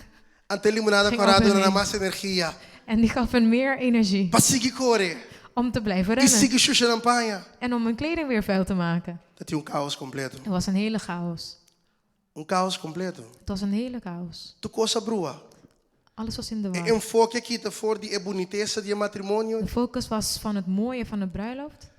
Anto e limonada Ging kòrá op hun duna nan heen. mas energia. En die gaf hen meer energie. Pa sigui kore. Om te blijven I rennen. sigui shusha nan paña. En om hun kleding weer vuil te maken. Tabatin un kaos kompleto. Het was een hele chaos. Un kaos kompleto. Het was een hele chaos. Tur kos a brua. Alles was in de E war. enfoke a kita for di e bunitesa di e matrimonio. De focus was van het mooie van de bruiloft.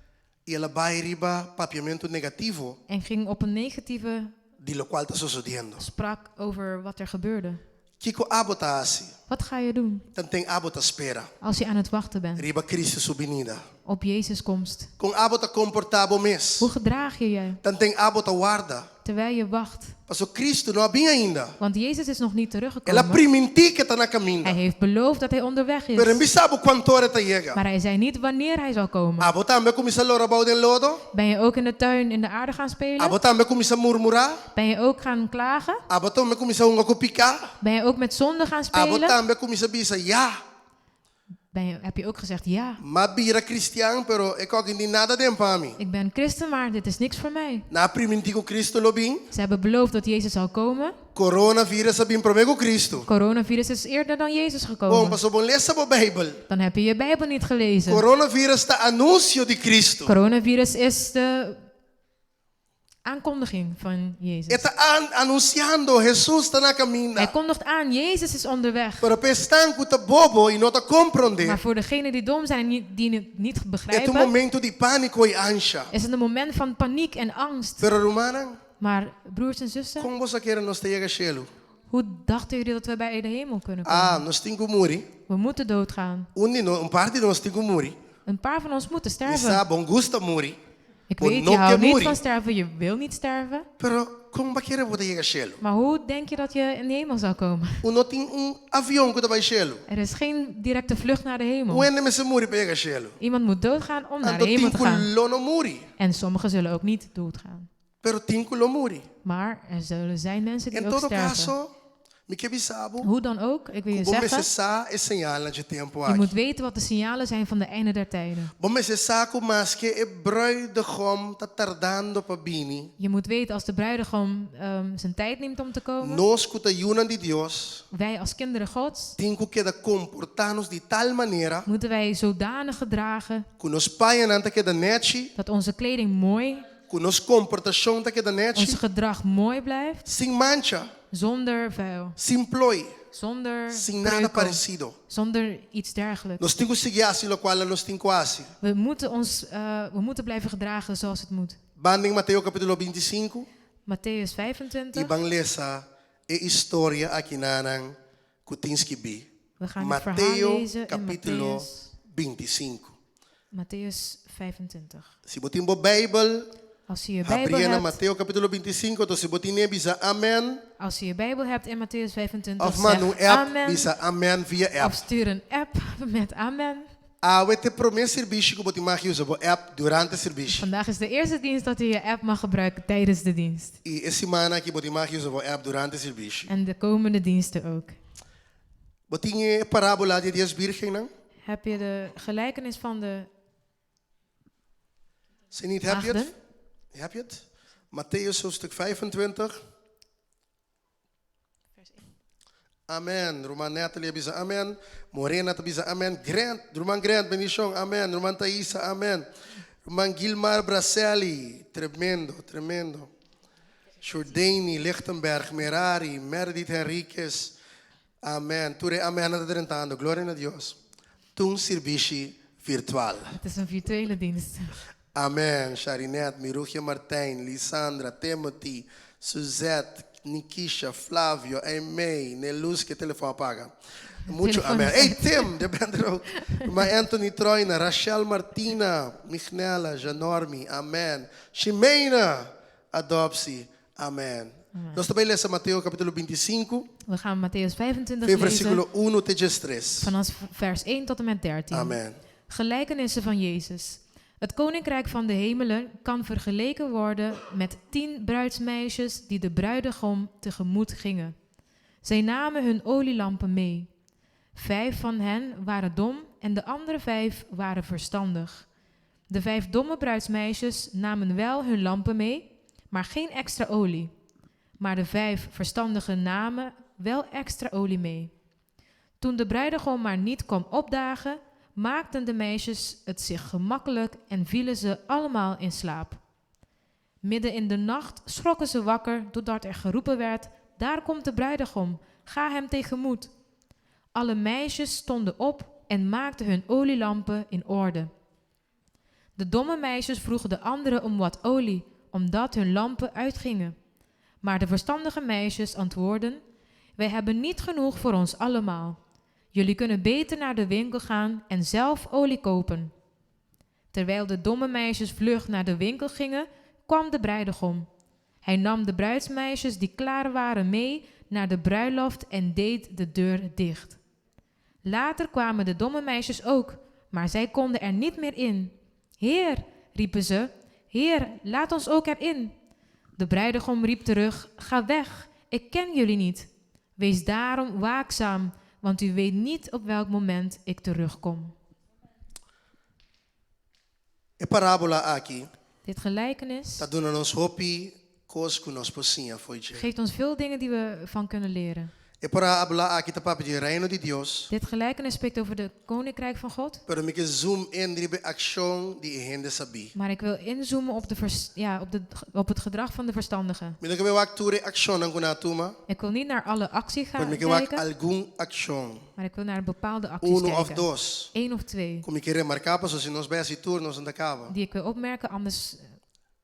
I el a bai riba papiamentu negativo. En ging op een negatieve Di lokual ta sosodiendo. Sprak over wat er gebeurde. Kiko abo ta hasi? Wat ga je doen? Tanten abo ta spera. Als je aan het wachten bent. Riba Cristo su binida. Op Jezus komst. Kon abo ta komportá bo mes? Hoe gedraag je je? Tanten abo ta warda. Terwijl je wacht. Paso Cristo no a bin ainda. Want Jezus is nog niet El a teruggekomen. primintí ku e ta na kaminda. Hij heeft beloofd dat hij onderweg Pero is. e n' bisa bo kuant'ora e ta yega. Maar hij zei niet wanneer hij zal komen. Abo tambe a kuminsá lora abou den lodo? Ben je ook in de tuin in de aarde gaan spelen? Abo tambe a kuminsá murmurá? Ben je ook gaan klagen? Abo tambe a kuminsá hunga ku piká? Ben je ook met zonde gaan Abo spelen? tambe a kuminsá bisa ya. Heb je ook gezegd ja? M'a bira kristian, pero e kos aki n' tin nada den pa mi. Ik ben christen, maar dit is niks voor mij. Nan a primintí ku Cristo lo bin. Ze hebben beloofd dat Jezus zal komen. Coronavirus a bin promé ku Cristo. Coronavirus is eerder dan Jezus Bom, gekomen. paso bo n' lesa bo Beibel. Dan heb je je Bijbel niet gelezen. Coronavirus ta anunsio di Cristo. Coronavirus is de aankondiging van Jezus. E ta an anunsiando Jesus ta na kaminda. Hij kondigt aan, Jezus is onderweg. Pero pa esnan ku ta bobo i no ta komprondé. Maar voor degenen die dom zijn en die het niet E ta un begrijpen, momento di pániko i ansha. is het een moment van paniek en angst. Pero rumannan, Maar broers en zussen, kon boso a kere nos ta yega shelu? hoe dachten jullie dat we bij de hemel kunnen komen? Ah, nos tin ku muri. We moeten doodgaan. Un di nos, un par di nos tin ku muri. Een paar van ons moeten Mi sterven. sa bo n' gusta muri. Ik Bo weet, no je ke houdt niet muri. van sterven, je wil niet sterven. Pero kon bo a kere bo ta yega shelu? Maar hoe denk je dat je in de hemel zou komen? Un no tin un avion ku ta bai shelu. Er is geen directe vlucht naar de hemel. Un hende mester muri pa yega shelu. Iemand moet doodgaan om naar Anto de hemel tin te ku gaan. lo no muri. En sommigen zullen ook niet doodgaan. Pero tin ku lo muri. Maar er zullen zijn mensen die En ook todo sterven. kaso, mi ke bisa bo, Hoe dan ook, ik wil je bo mester zeggen, sa e señalnan dje tempu je aki. moet weten wat de signalen zijn van de einde der tijden. Bo mester sa ku maske e brùidegom ta tardando pa bini. Je moet weten als de bruidegom zijn tijd neemt om te komen. Nos ku ta yunan di Dios, Wij als kinderen Gods tin ku keda komportá nos di tal manera moeten wij zodanig gedragen ku nos pañanan ta keda nèchi, dat onze kleding mooi, ku nos komportashon ta keda nèchi, ons gedrag mooi blijft, sin mancha, zonder vuil, sin ploi, zonder sin nada preukel, paresido. zonder iets dergelijks. Nos tin ku sigui hasi lokual nos tin ku hasi. We moeten blijven gedragen zoals het moet. Ban den Mateo kapítulo 25 Mattheüs i 25. ban lesa e historia akinanan ku tin skibí. We gaan het verhaal Mateo lezen in kapítulo Mattheüs, 25. Mattheüs 25. Si bo tin bo Beibel, Als u je Bijbel habri na hebt, Mateo kapítulo 25, anto si bo tin'é bisa amen, als u je Bijbel hebt in Mattheüs 25, òf manda un zeg app, amen. bisa amen via app. Of stuur een app met amen. Awe ta e promé servisio ku bo tin mag usa bo app durante servisio. Vandaag is de eerste dienst dat u je app mag gebruiken tijdens de dienst. I e siman aki bo tin mag usa bo app durante servisio. En de komende diensten ook. Bo tin e parábola di e dies bírgennan? Heb je de gelijkenis van de Si niet, heb je het? maagden? Heb je het? Mattheüs hoofdstuk 25. Amen. Ruman Natalie a bisa amen. Morena ta bisa amen. Grant, ruman Grant, bendishon. Amen. Ruman Thaisa, amen. Ruman Gilmar Braselli, tremendo, tremendo. Jordani Lichtenberg, Merari, Meredith Henriquez, amen. Tur e amen ta drentando. Gloria na Dios. Ta un sirbishi virtual. Het is een virtuele dienst. Amen. Sharinet, Mirugia Martijn, Lisandra, Timothy, Suzette, Nikisha, Flavio, Aimee, Nelus, ku telefòn a paga. Mucho Telefòn amen. is Hey Tim, je bent er ook. Maar Anthony Troina, Rachel Martina, Mignella, Janormi, amen. Ximena, Adoptie, amen. Nos ta bai lesa Mateo kapítulo 25, We gaan Mattheüs 25 lezen versíkulo 1 te 3. Vanaf vers 1 tot en met 13. Amen. Gelijkenissen van Jezus. Het koninkrijk van de hemelen kan vergeleken worden met 10 bruidsmeisjes die de bruidegom tegemoet gingen. Zij namen hun olielampen mee. Vijf van hen waren dom en de andere vijf waren verstandig. De vijf domme bruidsmeisjes namen wel hun lampen mee, maar geen extra olie. Maar de vijf verstandigen namen wel extra olie mee. Toen de bruidegom maar niet kwam opdagen, maakten de meisjes het zich gemakkelijk en vielen ze allemaal in slaap. Midden in de nacht schrokken ze wakker doordat er geroepen werd: Daar komt de bruidegom, ga hem tegemoet. Alle meisjes stonden op en maakten hun olielampen in orde. De domme meisjes vroegen de anderen om wat olie, omdat hun lampen uitgingen. Maar de verstandige meisjes antwoordden: Wij hebben niet genoeg voor ons allemaal. Jullie kunnen beter naar de winkel gaan en zelf olie kopen. Terwijl de domme meisjes vlug naar de winkel gingen, kwam de bruidegom. Hij nam de bruidsmeisjes die klaar waren mee naar de bruiloft en deed de deur dicht. Later kwamen de domme meisjes ook, maar zij konden er niet meer in. Heer, riepen ze, Heer, laat ons ook erin. De bruidegom riep terug: Ga weg, ik ken jullie niet. Wees daarom waakzaam, want u weet niet op welk moment ik terugkom. E parábola aki Dit gelijkenis ta duna nos hopi kos ku nos por siña fo'i dje. Geeft ons veel dingen die we van kunnen leren. E parábola aki ta papia di reino di Dios. Dit gelijkenis spreekt over de koninkrijk van God. Pero mi ke zoom in riba akshon di hende sabí. Maar ik wil inzoomen op, de vers- ja, op, de, op het gedrag van de verstandigen. Mi no ke bai wak tur e akshonnan ku nan a tuma, Ik wil niet naar alle actie pero gaan mi ke wak kijken, algun akshon. Maar ik wil naar bepaalde acties Unu òf kijken. dos. Eén of twee Ku mi ke remarká paso si nos bai hasi tur nos no ta kaba. Die ik wil opmerken, anders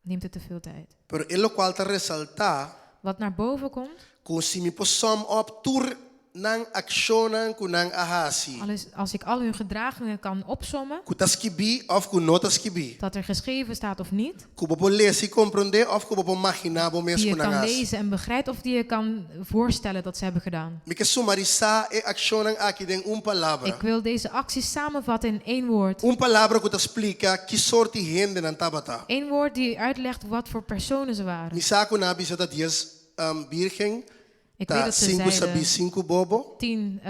neemt het te veel tijd. Pero e lokual ta resaltá Wat naar boven komt, ku si mi por som op tur nan akshonnan ku nan a hasi. Alles, als ik al hun gedragingen kan opsommen, Ku ta skibí òf ku no ta skibí. Dat er geschreven staat of niet, Ku bo por lesa i komprondé òf ku bo por imaginá bo mes die je ku nan kan hasi. lezen en begrijpt of die je kan voorstellen dat ze hebben gedaan. Mi ke sumarisá e akshonnan aki den un palabra. Ik wil deze acties samenvatten in één woord. Un palabra ku ta splika ki sorto di hende nan tabata. Eén woord die uitlegt wat voor personen ze waren. Mi sa ku nan a bisa ta 10 bírgen, Ik ta weet dat ze sinku sabí, zeiden sinku bobo. 10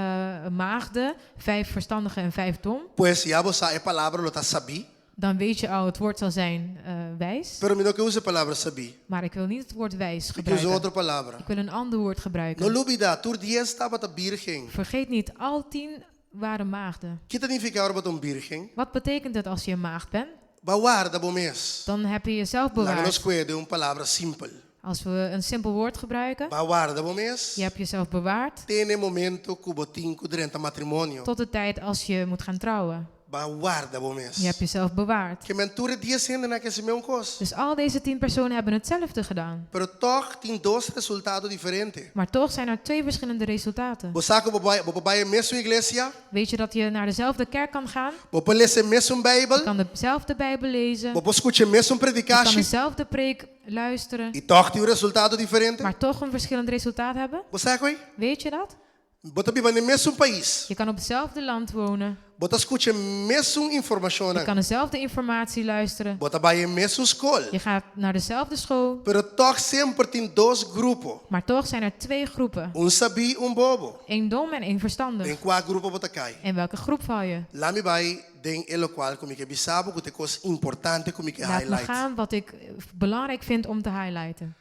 maagden, vijf verstandigen en vijf dom. Pues ya bo sa e palabra lo ta sabí. Dan weet je al, het woord zal zijn wijs. Pero mi no ke usa e palabra sabí. Maar ik wil niet het woord wijs Mi ke usa gebruiken. otro palabra. Ik wil een ander woord No gebruiken. lubidá, tur 10 tabata bírgen. Vergeet niet, al 10 waren maagden. Ki ta nifiká ora bo ta un bírgen? Wat betekent het als je een maagd bent? B'a warda bo mes. Dan heb je jezelf Laga nos bewaard. kue un palabra simpel. Als we een simpel woord gebruiken, B'a warda bo mes. je hebt jezelf bewaard Te na e momento ku bo tin ku drenta matrimonio. Tot de tijd als je moet gaan trouwen. B'a warda bo mes. Je hebt jezelf bewaard. Ke men tur e 10 hendenan a hasi mesun kos. Dus al deze 10 personen hebben hetzelfde gedaan. Pero tòg tin dos resultado diferente. Maar toch zijn er twee verschillende resultaten. Bo sa ku bo por bai e mesun iglesia, Weet je dat je naar dezelfde kerk kan gaan? bo por lesa e mesun Je Bijbel, kan dezelfde Bijbel lezen. bo por skucha e mesun Je kan predikashi, dezelfde preek luisteren. i tòg tin un resultado diferente. Maar toch een verschillend resultaat hebben? Bo sa esei? Weet je dat? Bo ta biba den mesun pais. Je kan op hetzelfde land wonen. Bo ta skucha mesun Je informashonnan. kan dezelfde informatie luisteren. Bo ta bai e mesun skol. Je gaat naar dezelfde school. Pero tòg semper tin dos grupo. Maar toch zijn er twee groepen. Un sabí, un bobo. Eén dom en één verstandig. Den kua grupo bo ta kai? In welke groep val je? Laga mi bai den e lokual ku mi ke bisa bo ku ta e kos importante ku mi ke Laat me highlight. gaan wat ik belangrijk vind om te highlighten.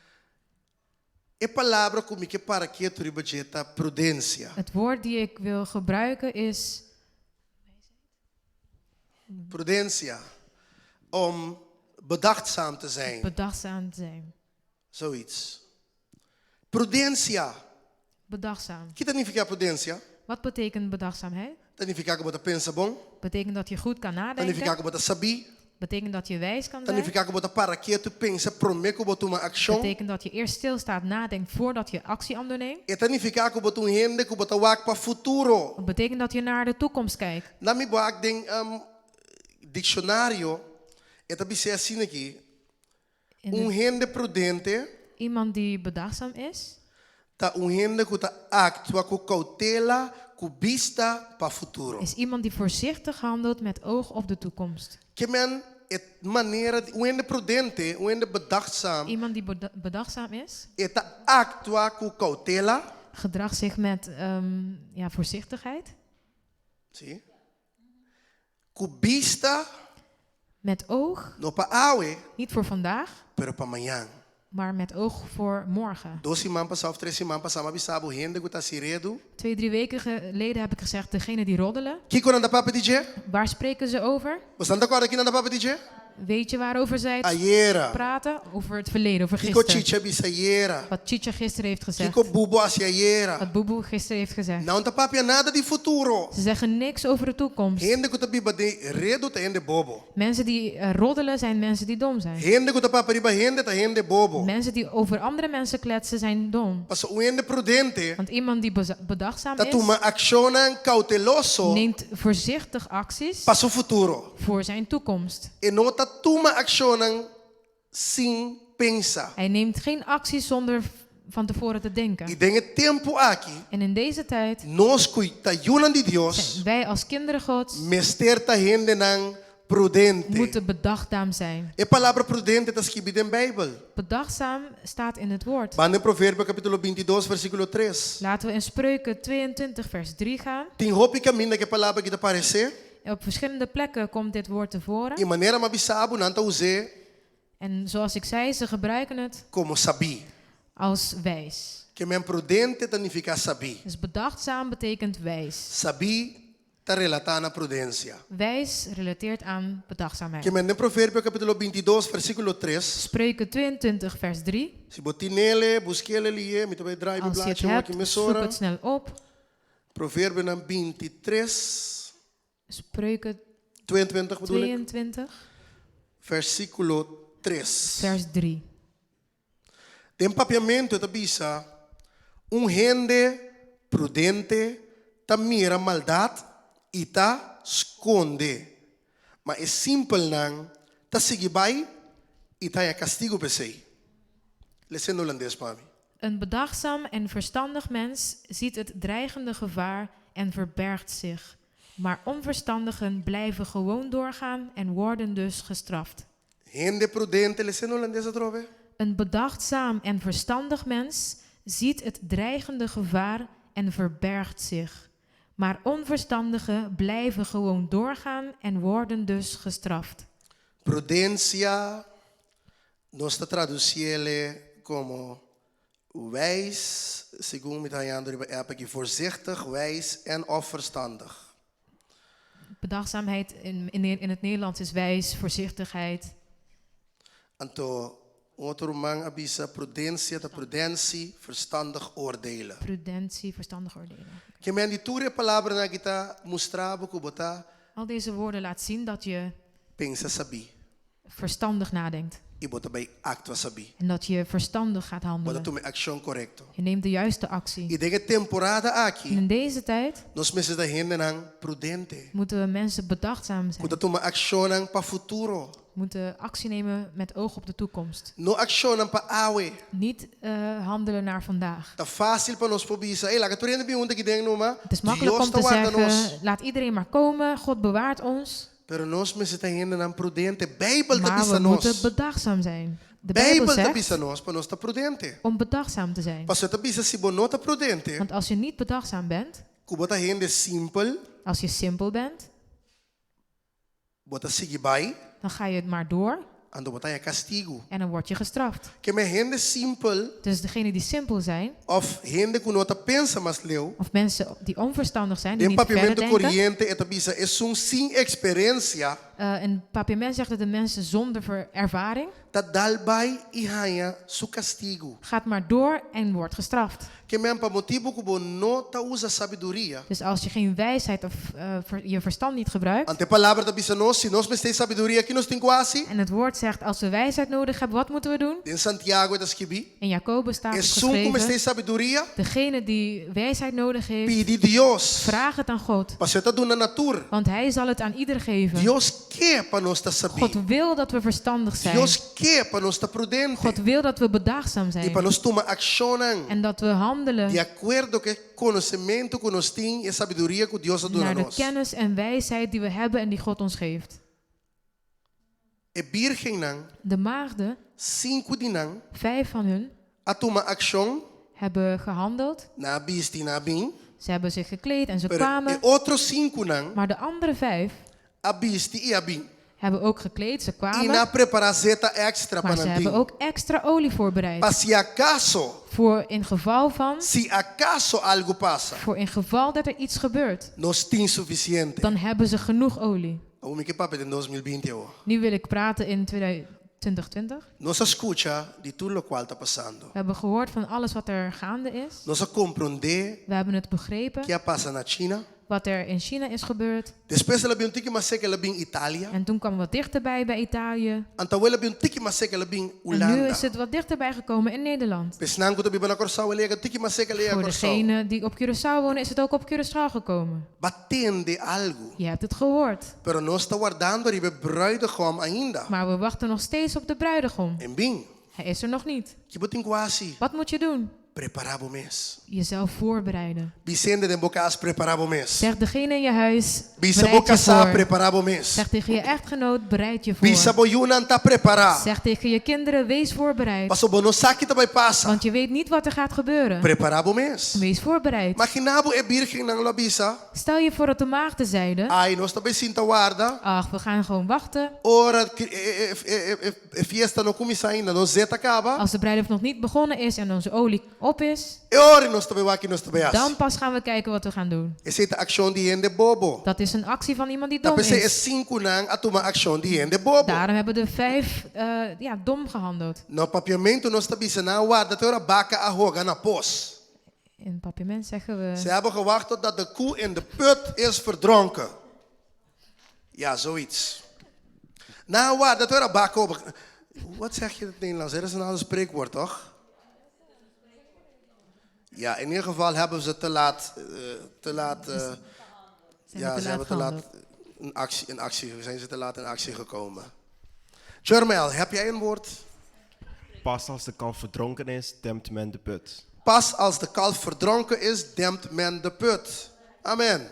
E palabra ku mi ke para ketu riba dje ta prudensia. Het woord die ik wil gebruiken is Prudensia. Om bedachtzaam te zijn. Bedachtzaam te zijn. Zoiets. Prudensia. Bedachtzaam. Kiko ta nifiká prudensia? Wat betekent bedachtzaamheid? Ta nifiká ku bo ta pensa bon. Betekent dat je goed kan Ta nadenken. nifiká ku bo ta sabí. Betekent dat je wijs kan Ta zijn. nifiká ku bo ta para ketu pensa promé ku bo tuma akshon. Betekent dat je eerst stilstaat, nadenkt voordat je actie onderneemt. E ta nifiká ku bo ta un hende ku bo ta wak pa futuro. Het betekent dat je naar de toekomst kijkt. Laga mi wak den dikshonario, e ta bisa asina aki. In Un hende prudente Iemand die bedachtzaam is, ta un hende ku ta aktua ku koutela, ku bista pa futuro. Is iemand die voorzichtig handelt met oog op de toekomst. Ke men e manera un hende prudente, un hende bedachtzaam, Iemand die bedachtzaam is, e ta aktua ku koutela. Gedraagt zich met ja, voorzichtigheid. Si. Ku bista Met oog, no pa awe, niet voor vandaag, pero pa mañan. Maar met oog voor morgen. Dos siman pasá òf tres siman pasá, m'a bisa bo hende ku ta hasi redu. 2, 3 weken geleden heb ik gezegd, degene die roddelen, Kiko nan ta papia di dje? Waar spreken ze over? Boso ta kòrda kiko nan ta papia di dje? Weet je waarover zij het Ayera. praten? Over het verleden, over Kiko gisteren. Chicha a bisa ayera. Wat Chicha gisteren heeft gezegd. Kiko Bubo a hasi ayera. Wat Boeboe gisteren heeft gezegd. Nan no ta papia nada di futuro. Ze zeggen niks over de toekomst. Hende ku ta biba den redu ta hende bobo. Mensen die roddelen zijn mensen die dom zijn. Hende ku ta papia riba hende ta hende bobo. Mensen die over andere mensen kletsen zijn dom. Paso un hende prudente Want iemand die bedachtzaam ta is, tuma akshonnan kouteloso neemt voorzichtig acties pa su futuro. Voor zijn toekomst. E no ta tuma akshonnan sin pensa. Hij neemt geen acties zonder van tevoren te denken. I den e tempu aki, En in deze tijd, nos ku ta yunan di Dios, zijn wij als kinderen Gods mester ta hendenan prudente. Moeten bedachtzaam zijn. E palabra prudente ta skibí den Beibel. Bedachtzaam staat in het woord. Ban den Proverbio kapítulo 22, versíkulo 3. Laten we in Spreuken 22 vers 3 gaan. Tin hopi kaminda ku e palabra aki ta aparesé. En op verschillende plekken komt dit woord tevoren. I manera m'a bisa bo nan ta us'é En zoals ik zei, ze gebruiken het komo sabí. Als wijs. Ke men prudente ta nifiká sabí. Dus bedachtzaam betekent wijs. Sabí ta relatá na prudensia. Wijs relateert aan bedachtzaamheid. Ke men den Proverbio kapítulo 22, versíkulo 3. Spreuken 22 vers 3. Si bo tin'é, busk'é lihé, mi ta bai draai Als je het blaadje hebt, aki zoek mesora. het snel op. Proverbionan 23. Spreuken 22 bedoel ik. 22. Versíkulo 3. Vers 3. Den papiamentu ta bisa un hende prudente ta mira maldat i ta skonde. Ma e simpelnan ta sigui bai i ta haña kastigu p'esei. Lesa na hulandes pa mi. Een bedachtzaam en verstandig mens ziet het dreigende gevaar en verbergt zich. Maar onverstandigen blijven gewoon doorgaan en worden dus gestraft. Hende prudente, lesa na hulandes atrobe. Een bedachtzaam en verstandig mens ziet het dreigende gevaar en verbergt zich. Maar onverstandigen blijven gewoon doorgaan en worden dus gestraft. Prudensia nos ta tradusié komo wijs, segun mi ta hañando riba app aki, voorzichtig, wijs en of verstandig. Bedachtzaamheid in het Nederlands is wijs, voorzichtigheid. Anto, otro ruman a bisa prudensia ta prudentie, verstandig oordelen. Prudentie, verstandig oordelen. Ke men di tur e palabranan aki ta mustra bo ku bo ta Al deze woorden laat zien dat je pensa sabí. Verstandig nadenkt. I bo ta bai aktua sabí. En dat je verstandig gaat Bo ta handelen. tuma akshon korekto. Je neemt de juiste actie. I den e temporada aki, En in deze tijd nos mester ta hendenan prudente. Moeten we mensen bedachtzaam zijn. Ku ta tuma akshonnan pa futuro. moeten actie nemen met oog op de toekomst. No akshonnan pa awe. Niet handelen naar vandaag. Ta fásil pa nos por bisa, Ey, laga tur hende bin huntu aki den numa. Het is makkelijk Dios om ta te warda nos. zeggen, laat iedereen maar komen, God bewaart ons. Pero nos mester ta hendenan prudente. Beibel ta Maar bisa we moeten nos. bedachtzaam zijn. De Bijbel Beibel ta zegt bisa nos pa nos ta prudente. om bedachtzaam te zijn. Pasobra e ta bisa si bo no ta prudente, Want als je niet bedachtzaam bent, ku bo ta hende simpel, als je simpel bent, bo ta sigui bai, dan ga je het maar door anto bo ta haña kastigu. en dan word je gestraft. Ke men hende simpel Dus degenen die simpel zijn, òf hende ku no ta pensa mas leu, of mensen die onverstandig zijn, die den niet verder papiamentu denken. koriente e ta bisa esun sin eksperensia In papiament zegt dat de mensen zonder ervaring ta dal bai i haña su kastigu. gaat maar door en wordt gestraft. Ke men pa motibu ku bo no ta usa sabiduria. Dus als je geen wijsheid of je verstand niet gebruikt, Anto e palabra ta bisa nos, si nos mester sabiduria, ki nos tin ku hasi? en het woord zegt, als we wijsheid nodig hebben, wat moeten we doen? Den Santiago e ta skibí, In Jacobus staat het Esun ku geschreven, mester sabiduria, degene die wijsheid nodig heeft, pidi Dios. vraag het aan God. Pasobra e ta duna na tur. Want hij zal het aan ieder geven. Dios ke pa nos ta sabí. God wil dat we verstandig zijn. Dios ke pa nos ta prudente. God wil dat we bedachtzaam I zijn. pa nos tuma akshonnan En dat we handelen di akuerdo ku e konosementu ku nos tin i e sabiduria ku Dios a duna naar de nos. kennis en wijsheid die we hebben en die God ons geeft. E bírgennan, De maagden, sinku di nan, 5 van hun, a tuma akshon, hebben gehandeld. Nan a bisti, nan a bin. Ze hebben zich gekleed en ze Pero e kwamen. otro sinkunan Maar de andere 5 a bisti i a bin. hebben ook gekleed, ze I kwamen. nan a prepará zeta èkstra pa Maar ze nan hebben tin. ook extra olie voorbereid. Pa si akaso, Voor in geval van, si akaso algu pasa, voor in geval dat er iets gebeurt, nos tin sufisiente. dan hebben ze genoeg olie. Awor mi ke papia den 2020 awor. Nu wil ik praten in 2020. Nos a skucha di tur lokual ta pasando. We hebben gehoord van alles wat er gaande is. Nos a komprondé We hebben het begrepen. ke a pasa na China. Wat er in China is gebeurd. Despues el a bin un tiki mas serka, el a bin Italia. En toen kwam het wat dichterbij bij Italië. Anto awor el a bin un tiki mas serka, el a bin En nu Hulanda. is het wat dichterbij gekomen in Nederland. Pa esnan ku ta biba na Kòrsou, el a yega un tiki mas serka, el a yega Voor Kòrsou. degenen die op Curaçao wonen, is het ook op Curaçao gekomen. Bo a tende algu. Je hebt het gehoord. Pero nos ta wardando riba e bruidegom ainda. Maar we wachten nog steeds op de bruidegom. E n' bin. Hij is er nog niet. Ki bo tin ku hasi? Wat moet je doen? Prepará bo mes. Jezelf voorbereiden. Bisa hende den bo kas prepará bo mes. Zeg degene in je huis, Bisa bereid bo je kasá voor. prepará bo mes. Zeg tegen je echtgenoot, bereid je voor. Bisa bo yunan ta prepará. Zeg tegen je kinderen, wees voorbereid. Paso bo no sa ki ta bai pasa. Want je weet niet wat er gaat gebeuren. Prepará bo mes. Wees voorbereid. Imaginá bo e bírgennan lo a bisa. Stel je voor dat de maagden zeiden, Ai, nos ta bai sinta warda. Ach, we gaan gewoon wachten. Ora e fiesta no kuminsá ainda, nos zeta a kaba. Als de bruiloft nog niet begonnen is en onze olie op is, E ora nos ta bai wak ki nos ta bai hasi. dan pas gaan we kijken wat we gaan doen. Esei ta akshon di hende bobo. Dat is een actie van iemand die Ta dom p'esei e is. sinkunan a tuma akshon di hende bobo. Daarom hebben de 5 dom gehandeld. Na papiamentu nos ta bisa nan a warda te ora baka a hoga na pos. In papiament zeggen we... Ze hebben gewacht totdat de koe in de put is verdronken. Ja, zoiets. Nan a warda te ora baka op. Wat zeg je in het Nederlands? Er is een ander spreekwoord, toch? Ja, in ieder geval hebben ze te laat, te laat, Zijn ja, we te ze laat hebben te laat gehandeld. in actie, in actie, zijn ze te laat in actie gekomen. Jermel, heb jij een woord? Pas als de kalf verdronken is, dempt men de put. Pas als de kalf verdronken is, dempt men de put. Amen.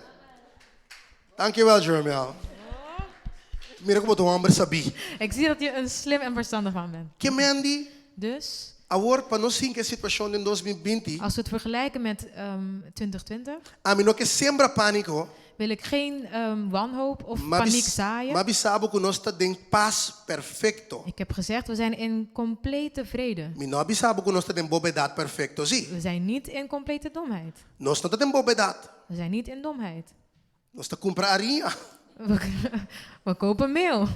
Dankjewel, Jermel. Mira kon bo ta un hòmber sabí. Ik zie dat je een slim en verstandig man bent. Ke men di? Dus? Awor, pa nos hinka e situashon den 2020. Als we het vergelijken met 2020. Ami no ke sembra pániko. Wil ik geen wanhoop of paniek zaaien. M'a bisa bo ku nos ta den pas perfekto. Ik heb gezegd, we zijn in complete vrede. Mi no a bisa bo ku nos ta den bobedat perfekto, si. We zijn niet in complete domheid. Nos no ta den bobedat. We zijn niet in domheid. Nos ta kumpra arinha. We kopen meel.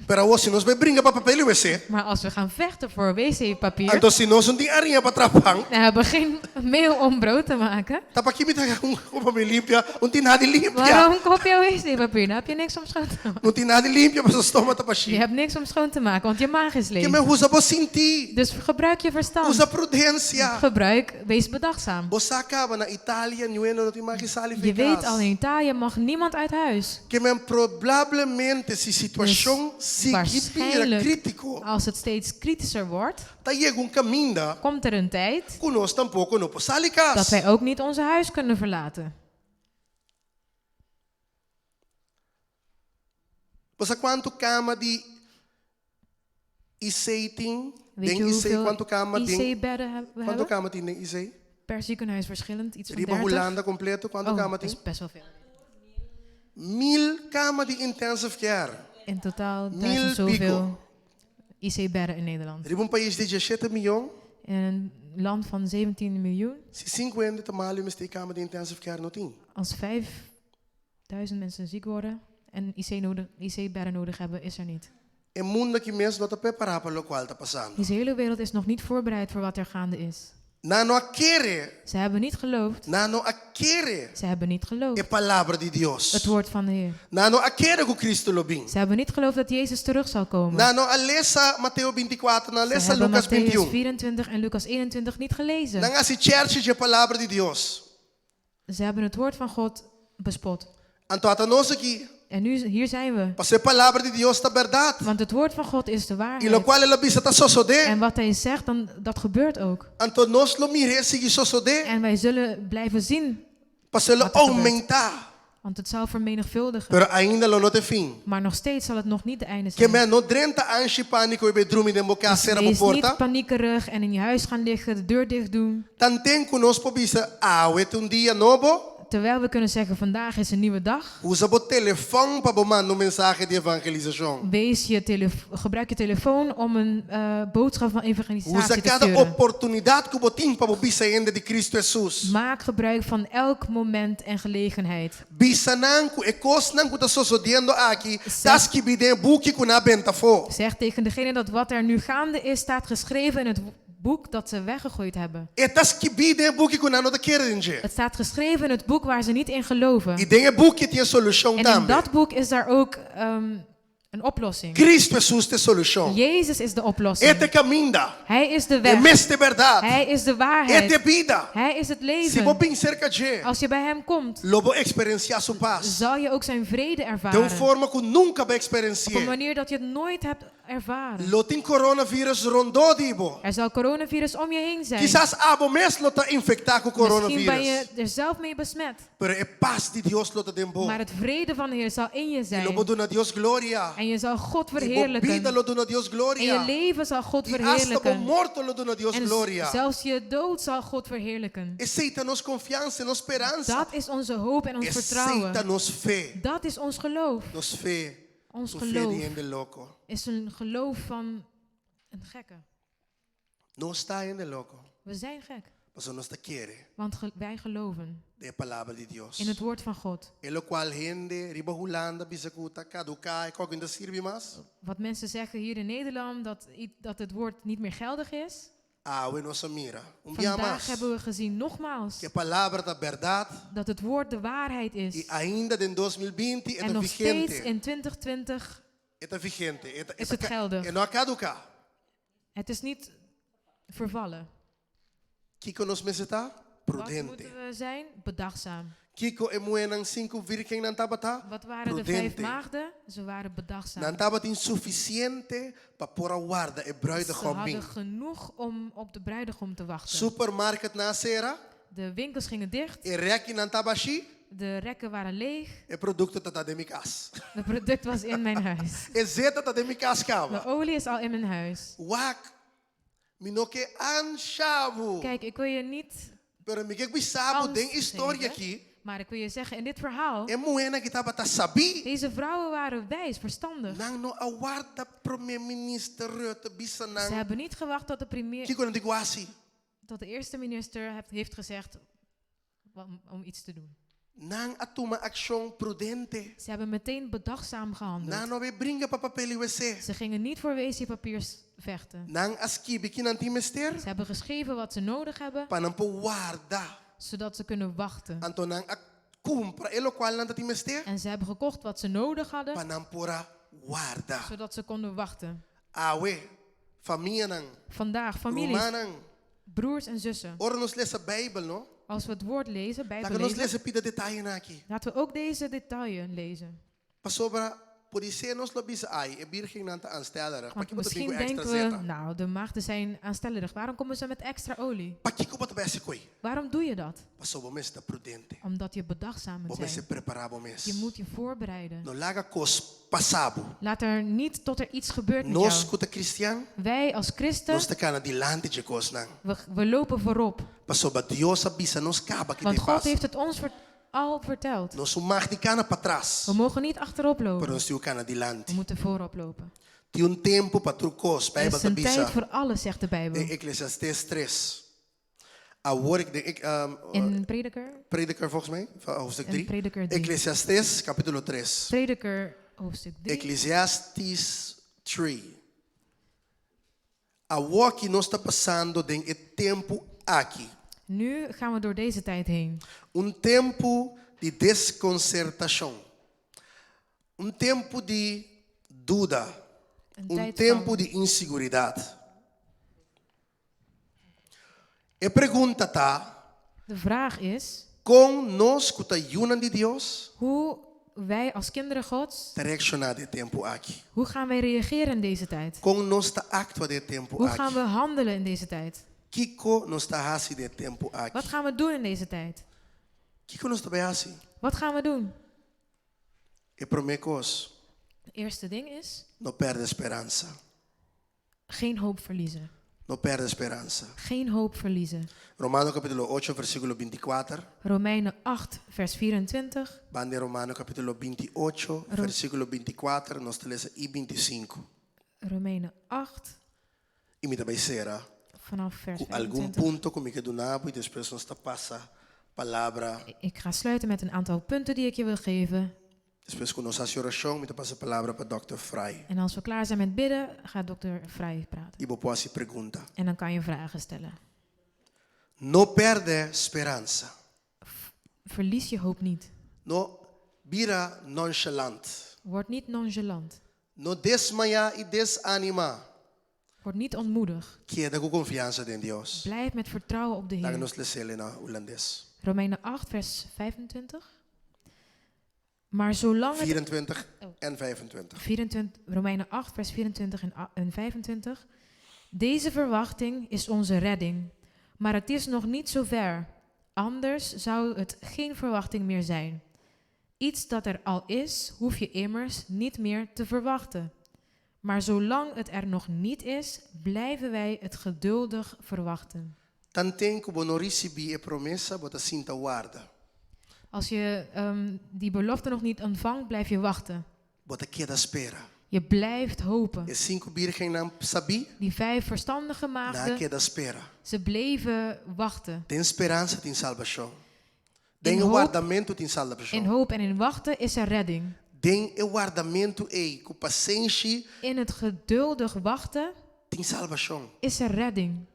Pero awor si nos bai bringa pa papel di wc. Maar als we gaan vechten voor wc-papier. Anto si nos no tin arinha pa traha pan. We hebben geen meel om brood te maken. Ta pakiko mi ta un papel limpia, no tin nada di limpia. Waarom koop je wc-papier? Dan heb je niks om schoon te maken. No tin nada di limpia, pasobra stoma ta bashí. Je hebt niks om schoon te maken, want je maag is leeg. Ke men usa bo sintí. Dus gebruik je verstand. Usa prudensia. Gebruik, wees bedachtzaam. Bo sa kaba na Italia, niun hende no tin mag di sali Je fi weet kas. al, in Italië mag niemand uit huis. Ke men probablemente si situashon Dus sigui bira Waarschijnlijk, krítiko, als het steeds kritischer wordt, ta yega un kaminda komt er een tijd ku nos tampoko no por sali dat kas. wij ook niet onze huis kunnen verlaten. Bo sa kuantu kama di IC tin? Weet Den je IC hoeveel kuantu kama tin? IC-bedden we Kuantu hebben? kama tin den IC? Per ziekenhuis verschillend, iets van Riba 30. Hulanda kompleto kuantu Oh, kama dat tin? is best wel veel. Mil kama di intensive care. In totaal Mil duizend pico. zoveel IC-bedden in Nederland. Riba un pais di 17 mion, In een land van 17 miljoen, si 5 hende ta malu mester kama di intensive care no tin. als 5000 mensen ziek worden en IC-bedden nodig hebben, is er niet. E mundu aki mes no ta prepará pa lokual ta pasando. Deze hele wereld is nog niet voorbereid voor wat er gaande is. Nan no a kere, Ze hebben niet geloofd. nan no a kere Ze hebben niet e geloofd. palabra di Dios. Het woord van de Heer. Nan no a kere ku Kristu lo bin. Ze hebben niet geloofd dat Jezus terug zal komen. Nan no a lesa Mateo 24, nan a Ze lesa hebben Lucas Matthäus 21. 24 en Lucas 21 niet gelezen. Nan a hasi chèrchi dje palabra di Dios. Ze hebben het woord van God bespot. Anto ata nos aki. En nu, hier zijn we. Pasobra e palabra di Dios ta bèrdat. Want het woord van God is de I waarheid. lokual el a bisa ta sosodé. En wat hij zegt, dan, dat gebeurt ook. Anto nos lo mir'é sigui sosodé. En wij zullen blijven zien. Pasobra lo wat er gebeurt. oumentá. Want het zal vermenigvuldigen. Pero ainda lo no ta e fin. Maar nog steeds zal het nog niet het einde Ke zijn. men no drenta ansha i pániko i bai drumi den bo kas Dus sera bo wees porta. niet paniekerig en in je huis gaan liggen, de deur dicht doen. Tanten ku nos por bisa awe ta un dia nobo. Terwijl we kunnen zeggen, vandaag is een nieuwe dag. Usa bo telefòn pa bo manda un mensahe di evangelisashon. Wees je gebruik je telefoon om een boodschap van evangelisatie Usa te kada sturen. oportunidat ku bo tin pa bo bisa hende di Kristu Hesus. Maak gebruik van elk moment en gelegenheid. Bisa nan ku e kosnan ku ta sosodiendo aki, ta skibí den e buki ku nan a benta afó. Zeg tegen degene dat wat er nu gaande is, staat geschreven in het boek dat ze weggegooid hebben. E ta skibí den e buki ku nan no ta kere den dje. Het staat geschreven in het boek waar ze niet in geloven. I den e buki tin e solushon En in tambe. dat boek is daar ook een oplossing. Kristu Hesus ta e solushon. Jezus is de oplossing. E ta e kaminda. Hij is de E weg. mes ta e bèrdat. Hij is de E waarheid. ta e bida. Hij is het Si bo leven. bin serka dje, Als je bij hem komt, lo bo eksperensiá su pas. zal je ook zijn vrede Den un ervaren. forma ku nunka bo a Op een eksperensi'é. manier dat je het nooit hebt ervaren. Lo tin coronavirus rondó di bo. Er zal coronavirus om je heen zijn. Kisas abo mes lo ta infektá ku Misschien ben coronavirus. je er zelf mee besmet. Pero e pas di Dios lo ta den bo. Maar het vrede van de Heer zal in je I zijn. lo bo duna Dios gloria. En je zal God I bo bida verheerlijken. lo duna Dios En je gloria. leven zal God I hasta bo verheerlijken. morto lo duna Dios En gloria. zelfs je dood zal God verheerlijken. Esei ta nos konfiansa, nos speransa. Dat is onze hoop en ons Esei ta vertrouwen. nos fe. Dat is ons geloof. Nos fe. Ons Un fe di geloof hende loko. is een geloof van een gekke. Nos ta hende loko. We zijn gek, Pasobra nos ta kere want wij geloven den e palabra di Dios. in het woord van God. E lokual hende riba Hulanda bisa ku ta kaduká e kos no ta sirbi mas. Wat mensen zeggen hier in Nederland, dat het woord niet meer geldig is. Awe nos a mira. Un bia Vandaag mas. hebben we gezien nogmaals Ku e palabra ta bèrdat. dat het woord de waarheid I is. ainda den 2020 En e ta nog steeds vigente. in 2020 E ta vigente. E ta, is het geldig. E no a kaduká. Het is niet vervallen. Kiko nos mester ta? Wat Prudente. moeten we zijn? Bedachtzaam. Kiko e muhénan sinku virgennan tabata? Wat waren de vijf Prudente. maagden? Ze waren bedachtzaam. Nan tabatin sufisiente pa por a warda e Ze bruidegom hadden bin. genoeg om op de bruidegom te wachten. Supermarket nan a sera, De winkels gingen dicht, e rèkinan ta bashí, de rekken waren leeg, e produkto tabata den mi kas. het product was in mijn huis. E zeta ta den mi kas De kaba. olie is al in mijn huis. Wak, mi no ke ansha bo. Kijk, ik wil je niet Pero mi ke bisa bo angst den historia geven, aki, maar ik wil je zeggen, in dit verhaal, e muhénan aki tabata sabí. deze vrouwen waren wijs, verstandig. Nan no a warda promé minister Rutte bisa Ze nan. hebben niet gewacht tot de premier, Kiko nan tin ku hasi. tot de eerste minister heeft gezegd om iets te doen. Nan a tuma akshon prudente. Ze hebben meteen bedachtzaam gehandeld. Nan no a bai bringa pa papel i wc. Ze gingen niet voor wc-papier vechten. Nan a skibi ki nan tin mester. Ze hebben geschreven wat ze nodig hebben, Pa nan por warda. zodat ze kunnen wachten. Anto nan a kumpra e lokual nan tabatin mester. En ze hebben gekocht wat ze nodig hadden, Pa nan por a warda. zodat ze konden wachten. Awe, famianan, Vandaag, families, rumannan. broers en zussen. Ora nos lesa Beibel, no? Als we het woord lezen, Bijbel Laga nos lezen, lesa pida detayenan aki. laten we ook deze details lezen. Pasobra Podisé nos lo bisa, Ai, e bírgennan ta aanstellerig. Want Pakiko bo ta bin misschien ku extra denken we, zeta? nou, de maagden zijn aanstellerig. Waarom komen ze met extra olie? Pakiko bo ta bai hasi koe? Waarom doe je dat? Pasobra bo mester ta prudente. Omdat je bedachtzaam Bo moet mester zijn. prepará bo mes. Je moet je voorbereiden. No laga kos pasa bo. Laat er niet tot er iets gebeurt met Nos jou. ku ta kristian, Wij als christen, nos ta kana dilanti dje kosnan. we lopen voorop. Pasobra Dios a bisa nos kaba ki Want ta God pasa. heeft het ons al verteld. Nos no mag di kana patras, We mogen niet achterop pero lopen. nos tin ku kana We dilanti. moeten voorop lopen. Tin un tempu pa tur kos, Er Bijbel is ta een bisa tijd voor alles, zegt de Bijbel. den Eclesiastes 3. Awor ik, ik, In Prediker, Prediker volgens mij, van hoofdstuk In 3. Prediker 3. Ecclesiastes capítulo 3. Prediker hoofdstuk 3. Ecclesiastes 3. Awor ku nos ta pasando den e tempu aki. Nu gaan we door deze tijd heen. Un tempu di deskonsertashon. Un tempu di duda. Een Un tijd tempu van di inseguridat. E pregunta ta, De vraag is kon nos ku ta yunan di Dios hoe wij als kinderen Gods, ta reakshoná den e tempu aki? hoe gaan wij reageren in deze tijd? Kon nos ta aktua den e tempu Hoe gaan aki? we handelen in deze tijd? Kiko nos ta hasi den e tempu Wat aki? gaan we doen in deze tijd? Kiko nos ta bai hasi? Wat gaan we doen? E promé kos, Het eerste ding is no pèrdè speransa. geen hoop verliezen. No pèrdè speransa. Geen hoop verliezen. Romano kapítulo 8, versíkulo 24. Romeinen 8, vers 24. Ban den Romano kapítulo 28, versíkulo 24, nos ta lesa i 25. Romeinen 8, I mi ta bai sera vanaf vers ku algun 25. punto ku mi ke duna bo i despues nos ta pasa palabra. Ik ga sluiten met een aantal punten die ik je wil geven. Despues ku nos hasi orashon, mi ta pasa palabra pa dòkter Vrij. En als we klaar zijn met bidden, gaat dokter Vrij praten. I bo por hasi pregunta. En dan kan je vragen stellen. No pèrdè speransa. Verlies je hoop niet. No bira nonchalant. Word niet nonchalant. No desmayá i desanimá. Word niet ontmoedig. Keda ku konfiansa den Dios. Blijf met vertrouwen op de Laga Heer. nos les'é na hulandes. Romeinen 8, vers 25. Maar zolang het 24 Oh. en 25. 24, Romeinen 8, vers 24 en 25. Deze verwachting is onze redding. Maar het is nog niet zover. Anders zou het geen verwachting meer zijn. Iets dat er al is, hoef je immers niet meer te verwachten. Maar zolang het er nog niet is, blijven wij het geduldig verwachten. Tanten ku bo no risibí e promesa, bo ta sinta warda. Als je die belofte nog niet ontvangt, blijf je wachten. Bo ta keda spera. Je blijft hopen. E sinku bírgennan sabí, Die 5 verstandige nan a maagden, keda spera. ze bleven wachten. Den speransa tin salbashon. In Den hoop, wardamentu tin in salbashon. hoop en in wachten is er redding. Den e wardamentu ei, ku pasenshi In het geduldig wachten tin salbashon. is er redding.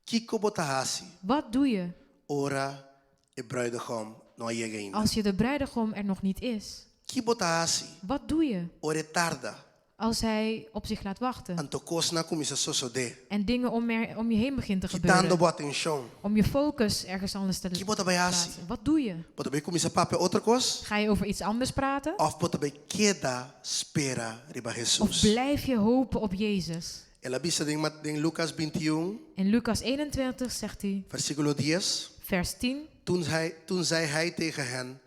Kiko bo ta hasi, Wat doe je ora e bruidegom no a yega ainda? als je de bruidegom er nog niet is? Ki bo ta hasi, Wat doe je ora e tarda? als hij op zich laat wachten Anto kosnan kuminsá sosodé. en dingen om je heen begint te Kitando gebeuren? bo atenshon. Om je focus ergens anders te Ki bo ta bai hasi? plaatsen. Wat doe je? Bo ta bai kuminsá papia otro kos? Ga je over iets anders praten? Òf bo ta bai keda spera riba Of Hesus? blijf je hopen op Jezus? El a bisa den den Lucas 21, In Lucas 21 zegt hij, versíkulo 10. vers 10. Toen, hij, toen zei hij tegen hen,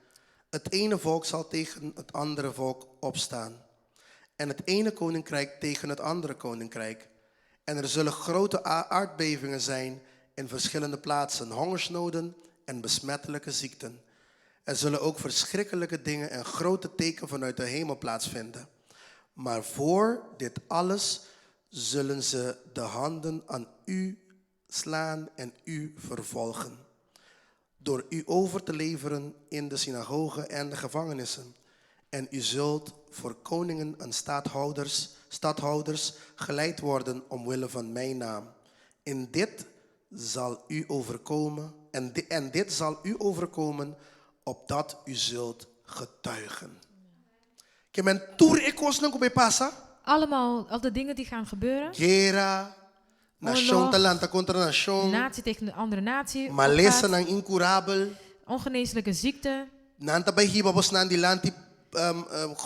het ene volk zal tegen het andere volk opstaan. En het ene koninkrijk tegen het andere koninkrijk. En er zullen grote aardbevingen zijn in verschillende plaatsen, hongersnoden en besmettelijke ziekten. Er zullen ook verschrikkelijke dingen en grote tekenen vanuit de hemel plaatsvinden. Maar voor dit alles zullen ze de handen aan u slaan en u vervolgen. Door u over te leveren in de synagogen en de gevangenissen. En u zult voor koningen en stadhouders geleid worden omwille van mijn naam. In dit zal u overkomen, en dit zal u overkomen, opdat u zult getuigen. Ke men tur e kosnan ku bai pasa? Allemaal, al de dingen die gaan gebeuren. Guera, nashon Oorlog. ta lanta kontra nashon, Natie tegen de andere natie. malesa opgaat. nan inkurabel, Ongeneeslijke ziekte. nan ta bai hiba bosnan dilanti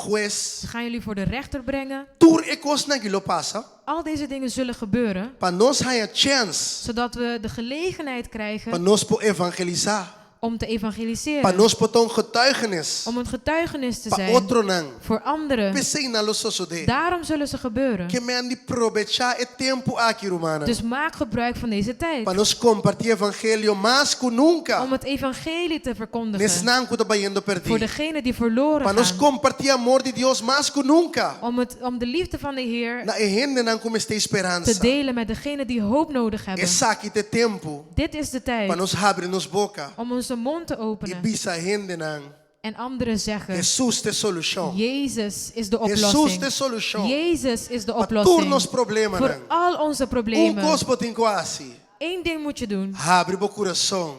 Hues. Ze gaan jullie voor de rechter brengen. Tur e kosnan aki lo pasa. Al deze dingen zullen gebeuren. Pa nos haña chèns. Zodat we de gelegenheid Pa krijgen nos por evangelisá. om te Pa evangeliseren. nos por ta un getuigenis. Om een getuigenis te Pa zijn otronan. voor anderen. P'esei nan lo sosodé. Daarom zullen ze gebeuren. Ke men di probechá e tempu aki, rumannan. Dus maak gebruik van deze Pa tijd nos kompartí evangelio mas ku nunka. om het evangelie te verkondigen N'esnan ku ta bayendo voor pèrdí. degenen die verloren Pa nos gaan. kompartí amor di Dios mas ku nunka. Om de liefde van de Heer Na e hendenan ku mester te speransa. delen met degenen die hoop nodig hebben. Esaki ta e tempu Dit is de pa tijd nos habri nos boka om onze mond te i openen bisa hendenan, en anderen zeggen, Hesus ta e solushon. Jezus is de Hesus oplossing. ta e solushon. Jezus is de Pa tur oplossing nos problemanan. voor al onze Un problemen. kos bo tin ku hasi. Eén ding moet je doen Habri bo kurason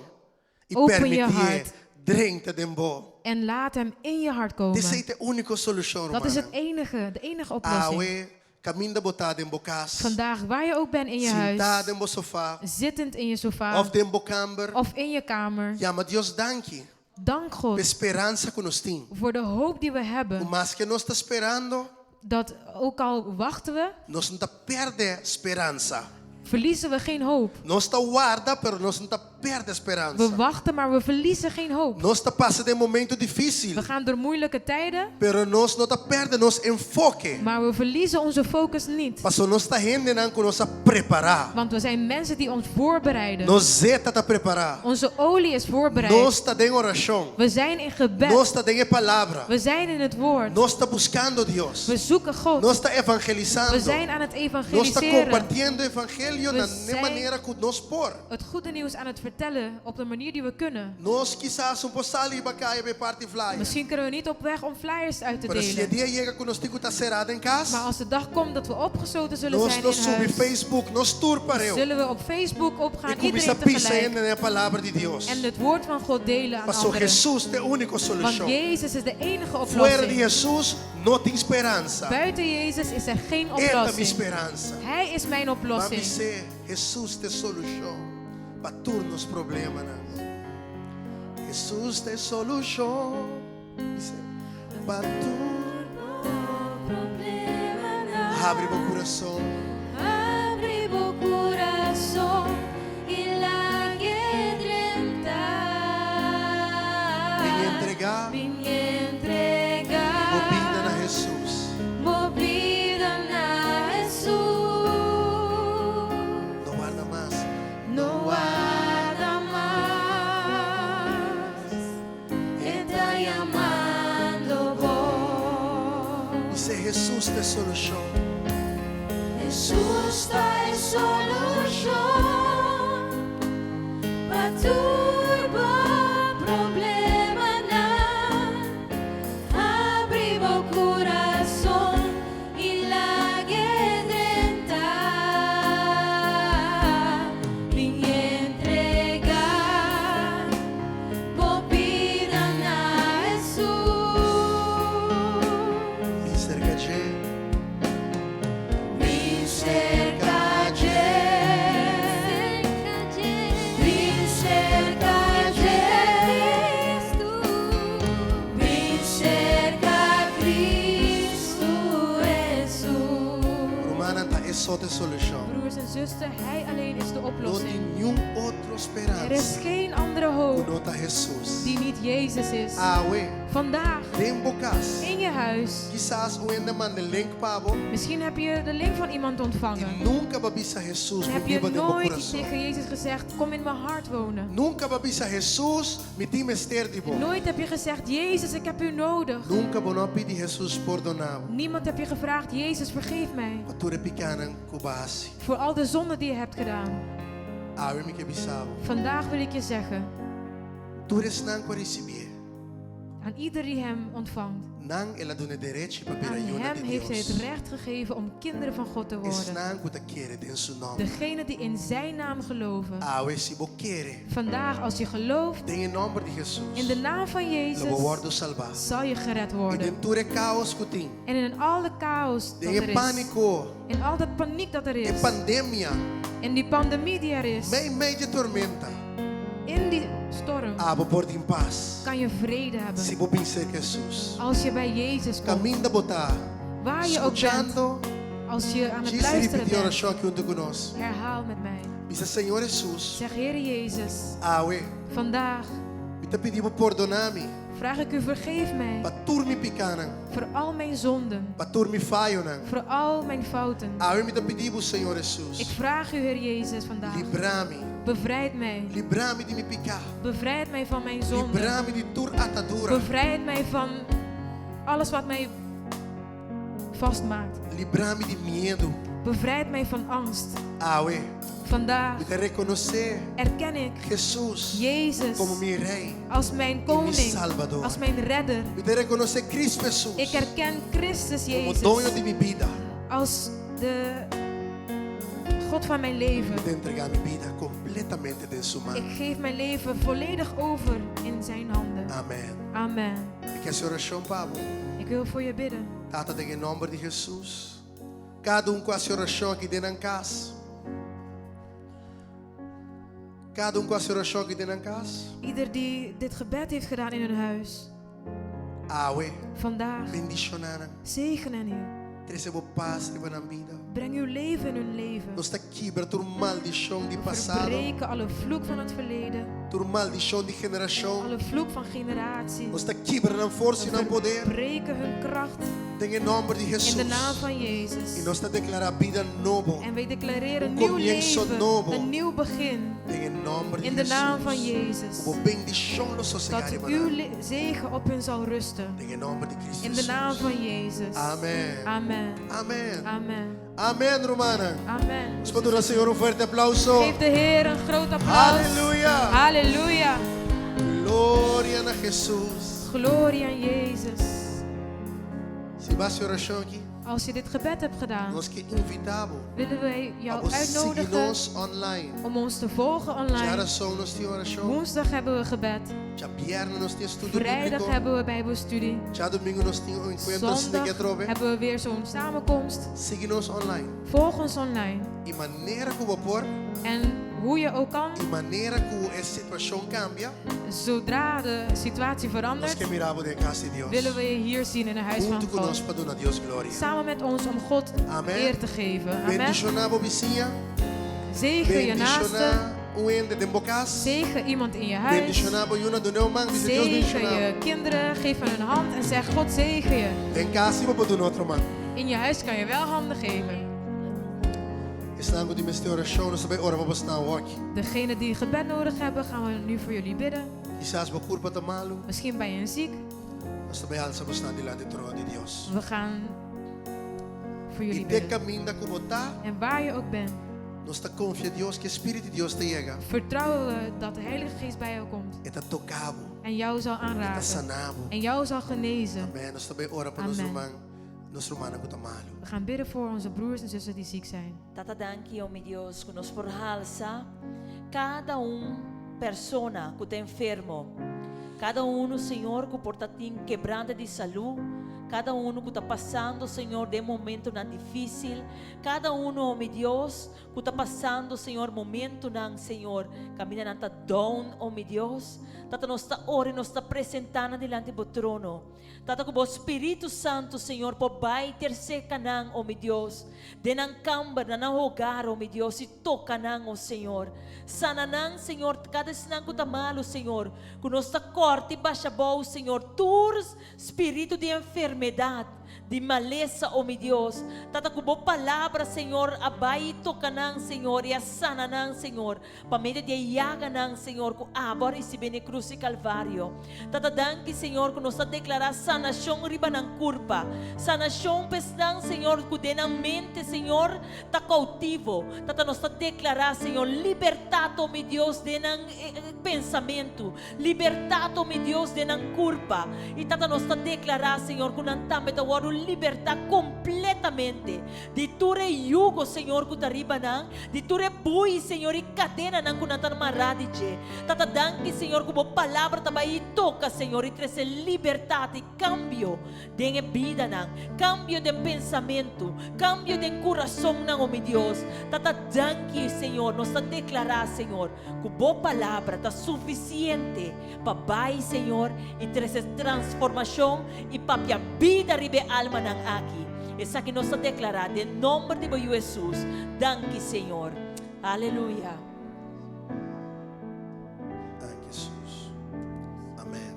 i Open je permitié hart. drenta den bo. en laat hem in je hart komen. Esei ta e úniko solushon, Dat is het rumannan. enige, de enige oplossing. Awe, kaminda bo ta den bo kas, Vandaag, waar je ook bent in je sintá huis, den bo sofá, zittend in je sofa òf den bo kamber, of in je kamer, yama Dios danki dank pa e God speransa ku nos tin. voor de hoop die we Ku hebben. maske nos ta sperando, Dat ook al wachten we, nos no ta pèrdè speransa. verliezen we geen hoop. Nos ta warda, pero nos no ta pèrdè We speransa. wachten, maar we verliezen geen hoop. Nos ta pasa den momento difísil, We gaan door moeilijke tijden, pero nos no ta pèrdè nos enfoke. maar we verliezen onze focus niet. Paso nos ta hendenan ku nos a prepará. Want we zijn mensen die ons voorbereiden. Nos zeta ta prepará. Onze olie is voorbereid. Nos ta den orashon. We zijn in gebed. Nos ta den e palabra. We zijn in het woord. Nos ta buskando Dios. We zoeken God. Nos ta We evangelisando. zijn aan het Nos ta evangeliseren. kompartiendo evangelio We na e zijn- manera ku nos por. Het goede nieuws aan het vertellen op de manier die we kunnen. Nos kisas no por sali bai kaya bai parti flyer. Misschien kunnen we niet op weg om flyers uit te Pero si e delen. dia yega ku nos tin ku ta será den kas, Maar als de dag komt dat we opgesloten zullen nos zijn lo in subi huis, Facebook, nos tur pareu. zullen we op Facebook opgaan, I kuminsá iedereen bisa tegelijk. hende e palabra di Dios. En het woord van God delen aan Paso anderen. Jesus ta e úniko Want solushon. Jezus is de enige Fuera di oplossing. Jesus no tin speransa. Buiten Jezus is er geen E ta mi oplossing. speransa. Hij is mijn Ma oplossing. bis'é, Jesus ta e solushon pa tur nos problemanan. Jesus ta e solushon. Bis'é, pa tur Habri bo kurason. Habri bo kurason i lag'é drenta. Bin entregá. Bin entregá. Bo bida na Jesus. Bo bida na Jesus. No warda mas. No warda mas. E ta yamando bo. Bis'é Jesus ta e solushon. Jesus ta e solushon pa tur bo problemanan. Habri bo kurason i lag'é drenta. Bin entregá bo bida na Jesus. Bin serka dje. Bin serka dje. Bin serka dje. Bin serka Kristu Jesus. Rumannan ta e so ta e solushon. Broers en zussen, Hij alleen is de No oplossing. tin niun otro Er is speransa. geen andere Ku hoop no ta Jesus. die niet Jezus is. Awe, Vandaag, den bo kas. in je huis, Kisas un hende a manda link pa bo. misschien heb je de link van iemand I ontvangen. nunka bo a bisa Jesus, En mi heb je biba den bo nooit kurason. tegen Jezus gezegd, kom in mijn hart wonen. Nunka bo a bisa Jesus, mi tin mester di bo. Nooit heb je gezegd, Jezus, ik heb u nodig. Nunka bo no a pidi Jesus pordoná bo. Niemand heb je gevraagd, Jezus, vergeef mij. Pa tur e pikánan ku bo a hasi. Voor al de zonden die je hebt gedaan. Awe mi ke bisa bo. Vandaag wil ik je zeggen, Tur esnan ku a risibié. aan ieder die hem ontvangt, Nan el a duna derechi pa bira aan yunan hem di heeft hij het Dios. recht gegeven om kinderen van God te worden. Esnan ku ta kere den su nòmber. Degene die in zijn naam geloven. Awe si bo kere Vandaag, als je gelooft den e nòmber di Jesus, in de naam van lo bo Jezus, wòrdu salbá. zal je gered I worden. den tur e kaos ku tin, En in alle chaos dat den er e is, pániko, in al dat paniek dat er e is, pandemia, in die pandemie die er is, meimei di e tormenta, in In die storm Abo por tin pas. kan je vrede hebben. Si bo bin serka Hesus. Als je bij Jezus komt. Kaminda bo ta. Waar je ook bent. Skuchando. Als je aan het Djis luisteren ripití bent. orashon aki huntu ku nos. Herhaal met mij. Bisa Señor Hesus. Zeg Heer Jezus. Awe. Vandaag Mi ta pidi bo pordoná mi. vraag ik u vergeef mij. Pa tur mi pikánan. Voor al mijn zonden. Pa tur mi fayonan. Voor al mijn fouten. Awe mi ta pidi bo Señor Ik Hesus. vraag u Heer Jezus vandaag. Libra mi. Bevrijd mij. Libra mi di mi piká. Bevrijd mij van mijn zonden. Libra mi di tur atadura. Bevrijd mij van alles wat mij vastmaakt. Libra mi di miedu. Bevrijd mij van angst. Awe. Vandaag Mi ta rekonosé erken ik Hesus Jezus komo mi Rei. als mijn mi koning, Salvador. als mijn redder. Mi ta rekonosé Kristu Hesus Ik erken Christus komo doño Jezus di mi bida. als de God van mijn leven. Mi ta entregá mi bida kompletamente den su man. Ik geef mijn leven volledig over in zijn handen. Amèn. Amen. Mi ke hasi orashon pa bo. Ik wil voor je bidden. Tata, den nòmber di Hesus. Kada un ku a hasi orashon aki den kas. Kada un ku a hasi orashon aki den kas. Ieder die dit gebed heeft gedaan in hun huis, Awe, vandaag, bendishoná nan. zegen hen u. Trese bo pas riba nan bida. Breng uw leven in hun leven. Nos ta kibra tur maldishon di pasado, Verbreken alle vloek van het verleden, tur maldishon di generashon. alle vloek van generaties. Nos ta kibra nan forsa i nan poder. Verbreken hun kracht Den nòmber di in de Hesus. naam van I Jezus. nos ta deklará bida nobo. En wij declareren Un nieuw comienzo leven, nobo. een nieuw begin. Den nòmber di In de naam van Hesus. Jezus. Bo bendishon lo sosegá Dat riba uw nan. zegen op hun zal rusten. Den nòmber di Kristu In de naam Hesus. van Jezus. Amèn. Amen. Amèn. Amen. Amèn, rumannan. Amen. Nos por duna Señor un fuerte aplauso. Geef de Heer een groot applaus. Aleluya. Halleluja. Gloria na Hesus. Glorie aan Jezus. Si bo a hasi orashon aki, Als je dit gebed hebt gedaan, nos ke invitá bo. willen wij jou Pa sigui uitnodigen nos online. om ons te volgen online. Djarason nos tin orashon. Woensdag hebben we gebed. Djabièrnè nos tin estudio Vrijdag bíbliko. hebben we Bijbelstudie. Djadumingu nos tin un enkuentro Zondag atrobe. hebben we weer zo'n samenkomst. Sigui nos online. Volg ons online. I manera ku bo por, En hoe je ook kan, i manera ku e situashon kambia, zodra de situatie nos verandert, ke mira bo den kas di Dios. willen we je hier zien in het huis van Huntu ku nos God. pa duna Dios gloria. Samen met ons om God Amen. eer te geven. Amen. Bendishoná bo bisiña, Zegen je naaste. bendishoná un hende den bo kas, Zegen iemand in je huis. bendishoná bo yunan, dun'é un man, bisa Dios Zegen bendishoná. je kinderen. Geef hen een hand en zeg God zegen je. Den kas bo por duna otro man. In je huis kan je wel handen geven. Esnan ku tin mester orashon, nos ta bai ora pa boso aki. Degene die gebed nodig hebben, gaan we nu voor jullie bidden. Kisas bo kurpa ta malu, Misschien ben je ziek. nos ta bai alsa boso dilanti di trono di Dios. We gaan voor I jullie te bidden. kaminda ku bo ta, En waar je ook bent, nos ta konfia Dios, ku Spiritu di Dios ta yega. vertrouwen we dat de Heilige Geest bij jou komt. E ta toka bo, En jou zal e ta aanraken. sana bo. En jou zal genezen. Amèn. Nos ta bai ora pa nos Amen. ruman, nos rumannan ku ta malu. We gaan bidden voor onze broers en zussen die ziek zijn. Tata, danki, oh mi Dios, ku nos por halsa kada un persona ku ta enfermo. Kada un, Señor, ku por ta tin kebrante di salú. Kada un ku ta pasando, Señor, den momentonan difísil. Kada un, oh mi Dios, ku ta pasando, Señor, momentonan, Señor. Kaminda nan ta down, oh mi Dios. Tata, nos ta ora, nos ta presentando dilanti bo trono. Tata, ku bo Spiritu Santu, Señor, por bai serka nan, oh mi Dios. Den nan kamber, den nan hogar, oh mi Dios, i toka nan, oh Señor. Sana nan, Señor, kada esnan ku ta malu, Señor. Ku nos ta kòrta i basha abou, Señor. Tur spiritu di enfermedat, di malesa, oh mi Dios. Tata, ku bo palabra, Señor, a bai toka nan, Señor, i a sana nan, Señor. Pa medio di e yaganan, Señor, ku abo a risibí na krus di Kalvario. Tata, danki, Señor, ku nos ta deklará sanashon riba nan kurpa. Sanashon pa esnan, Señor, ku den nan mente, Señor, ta koutivo. Tata, nos ta deklará, Señor, libertat, oh mi Dios, den nan pensamentu. Libertat, oh mi Dios, den nan kurpa. I tata, nos ta deklará, Señor, ku nan tambe ta wòrdu libertá kompletamente di tur e yugo, Señor, ku ta riba nan, di tur e bui, Señor, i kadenanan ku nan ta mará di dje. Tata, danki, Señor, ku bo palabra ta bai i toka, Señor, i trese libertat i kambio den e bidanan, kambio den pensamentu, kambio den kurasonnan, o mi Dios. Tata, danki, Señor, nos ta deklará, Señor, ku bo palabra ta sufisiente pa bai, Señor, i trese transformashon i papia bida riba e almanan aki. Esaki nos ta deklará den nomber di bo Yu Hesus. Danki, Señor. Aleluya. Danki, Hesus. Amen.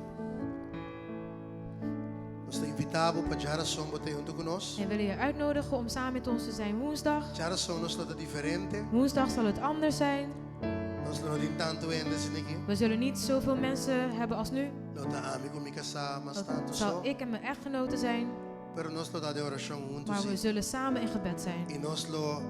Nos ta invitá bo pa djarason bo ta huntu ku nos. En willen je uitnodigen om samen met ons te zijn woensdag. Djarason nos lo ta diferente. Woensdag zal het anders zijn. Nos lo no tin tantu hende asina aki. We zullen niet zoveel mensen hebben als nu. Lo ta ami ku mi kasá mas Dat tantu zal so. ik en mijn echtgenote zijn. Pero nos lo ta den orashon huntu Maar we sí. zullen samen in gebed zijn. I nos lo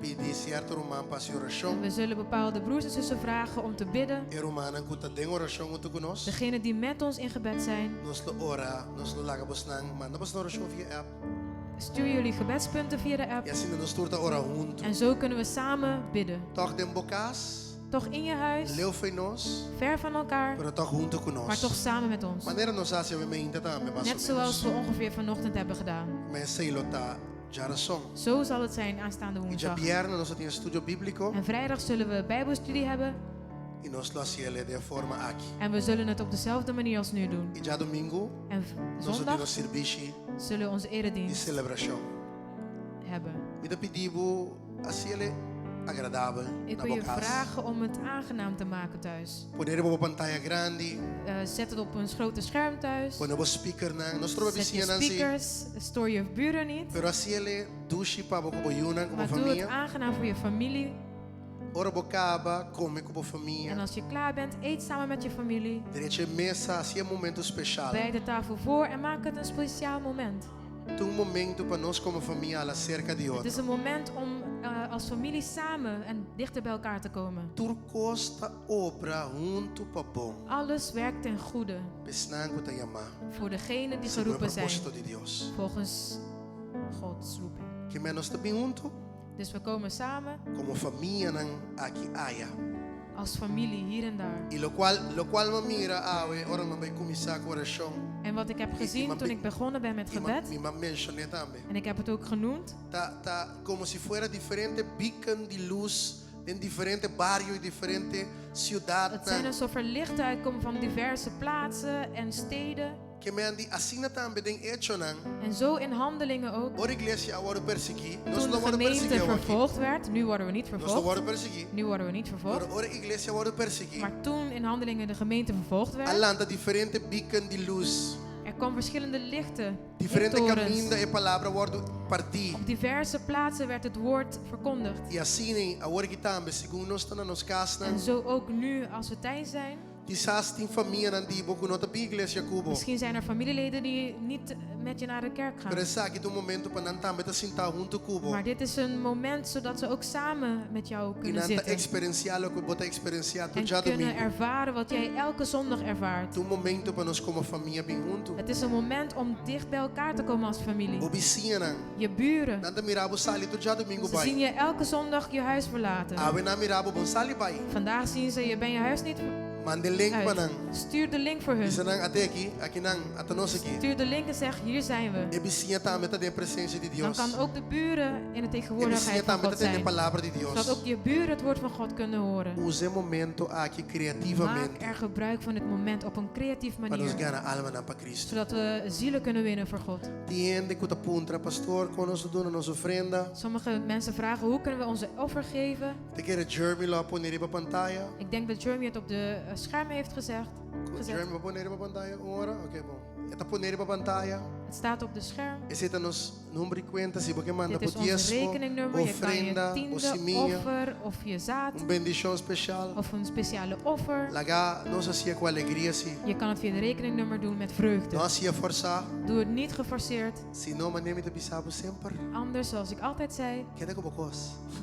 pidi sierto ruman pa hasi En orashon. we zullen bepaalde broers en zussen vragen om te bidden. E rumannan ku ta den orashon huntu ku nos. Degenen die met ons in gebed zijn. Nos lo ora, nos lo laga bosnan manda bosnan orashon via app. Stuur jullie gebedspunten via de app. I asina nos tur ta ora huntu. En zo kunnen we samen bidden. Tòg den bo kas. Toch in je huis. Leu fo'i nos. Ver van elkaar. Pero tòg huntu ku nos. Maar toch samen met ons. Manera nos a hasi awe meinta tambe, mas Net o menos. zoals we ongeveer vanochtend hebben gedaan. Ma esei lo ta djarason. Zo zal het zijn aanstaande I woensdag. djabièrnè nos lo tin estudio bíbliko. En vrijdag zullen we bijbelstudie hebben. I nos lo hasi el den e forma aki. En we zullen het op dezelfde manier als nu doen. I djadumingu En nos lo tin zondag nos sirbishi zullen we onze di eredienst selebrashon. hebben. Mi ta pidi bo hasi el agradabel Ik na wil bo je kas. vragen om het aangenaam te maken thuis. Pone riba bo pantaya grandi. Zet het op een grote scherm thuis. Pone bo speakernan. No stroba Zet je bisiñanan si. speakers, stoor je buren niet. Pero hasi el dushi pa bo ku bo yunan, ku bo Maar doe het famia. aangenaam voor je familie. Ora bo kaba, kome ku bo famia. En als je klaar bent, eet samen met je familie. Drecha e mesa, hasi e momento speshal. Bereid de tafel voor en maak het een speciaal moment. Ta un momento pa nos komo famia hala serka di Het otro. is een moment om als familie samen en dichter bij elkaar te komen. Tur kos ta obra huntu pa bon. Alles werkt ten goede Pa esnan ku ta yamá. voor degenen die Segun e geroepen zijn. propósito di Dios. Volgens Gods roeping. Ke men nos ta bin huntu Dus we komen samen komo famianan aki aya. als familie hier en daar. I lokual lokual m'a mira awe ora m'a bai kuminsá ku orashon. En wat ik heb gezien toen ik begonnen ben met gebed, Mi m'a menshoná tambe. en ik heb het ook genoemd, Ta ta komo si fuera diferente beacon di lus den diferente bario i diferente siudatnan. Het zijn alsof er lichten uitkomen van diverse plaatsen en steden. Ke men di asina tambe den Echonan. En zo in handelingen ook. Ora iglesia a wòrdu persiguí, nos Toen no de wòrdu gemeente persiguí awor aki. vervolgd werd, nu worden we niet Nos no vervolgd. wòrdu persiguí. Nu worden we niet vervolgd. Pero ora iglesia a wòrdu persiguí. Maar toen in handelingen de gemeente vervolgd A werd, lanta diferente beacon di lus. er kwamen verschillende lichten, Diferente lichttorens. kaminda e palabra a wòrdu partí. Op diverse plaatsen werd het woord verkondigd. I asina, awor aki tambe, segun nos ta na nos kasnan. En zo ook nu, als we thuis zijn. Kisas tin famianan di bo ku no ta bin iglesia ku bo. Misschien zijn er familieleden die niet met je naar de kerk gaan. Pero esaki ta un momento pa nan tambe ta sinta huntu ku bo. Maar dit is een moment zodat ze ook samen met jou I kunnen nan ta zitten. eksperensiá loke bo ta eksperensiá tur En dja kunnen domingo. ervaren wat jij elke zondag ervaart. Ta un momento pa nos komo famia bin huntu. Het is een moment om dicht bij elkaar te komen als familie. Bo bisiñanan. Je buren. Nan ta mira bo sali tur djadumingu Ze bai. zien je elke zondag je huis verlaten. Awe nan a mira bo bo n' sali bai. Vandaag zien ze je ben je huis niet Manda e link pa uit. nan. Stuur de link voor hun. Bisa nan at'é aki, aki nan, ata nos aki. Stuur de link en zeg hier zijn we. E bisiña tambe ta den presensia di Dan Dios. kan ook de buren in de E bisiña tegenwoordigheid van tambe God ta tende zijn. palabra di Dios. Zodat ook je buren het woord van God kunnen horen. Usa e momento aki kreativamente. Maak er gebruik van dit moment op een creatieve Pa nos manier. gana almanan pa Kristu. Zodat we zielen kunnen winnen voor God. Tin hende ku ta puntra, pastor, kon nos ta duna nos ofrenda? Sommige mensen vragen hoe kunnen we onze offer geven. Mi ta kere Jeremy lo a pone riba pantaya. Ik denk dat Jeremy het op de scherm heeft gezegd. gezet. Jeremy, bo a pone riba pantaya un ora? Oké, bon. E ta pone riba pantaya. Het staat op de scherm. Esei ta nos number di kuenta, si bo ke manda Dit is bo ons diesmo, rekeningnummer. Je kan je ofrenda, bo tiende, simia, offer of je zaad un bendishon spesial. of een speciale offer. Laga nos hasié ku alegria si. Je kan het via het rekeningnummer doen met vreugde. No hasié forsá. Doe het niet geforceerd. Sino manera mi ta bisa bo semper. Anders, zoals ik altijd zei, Keda ku bo kos.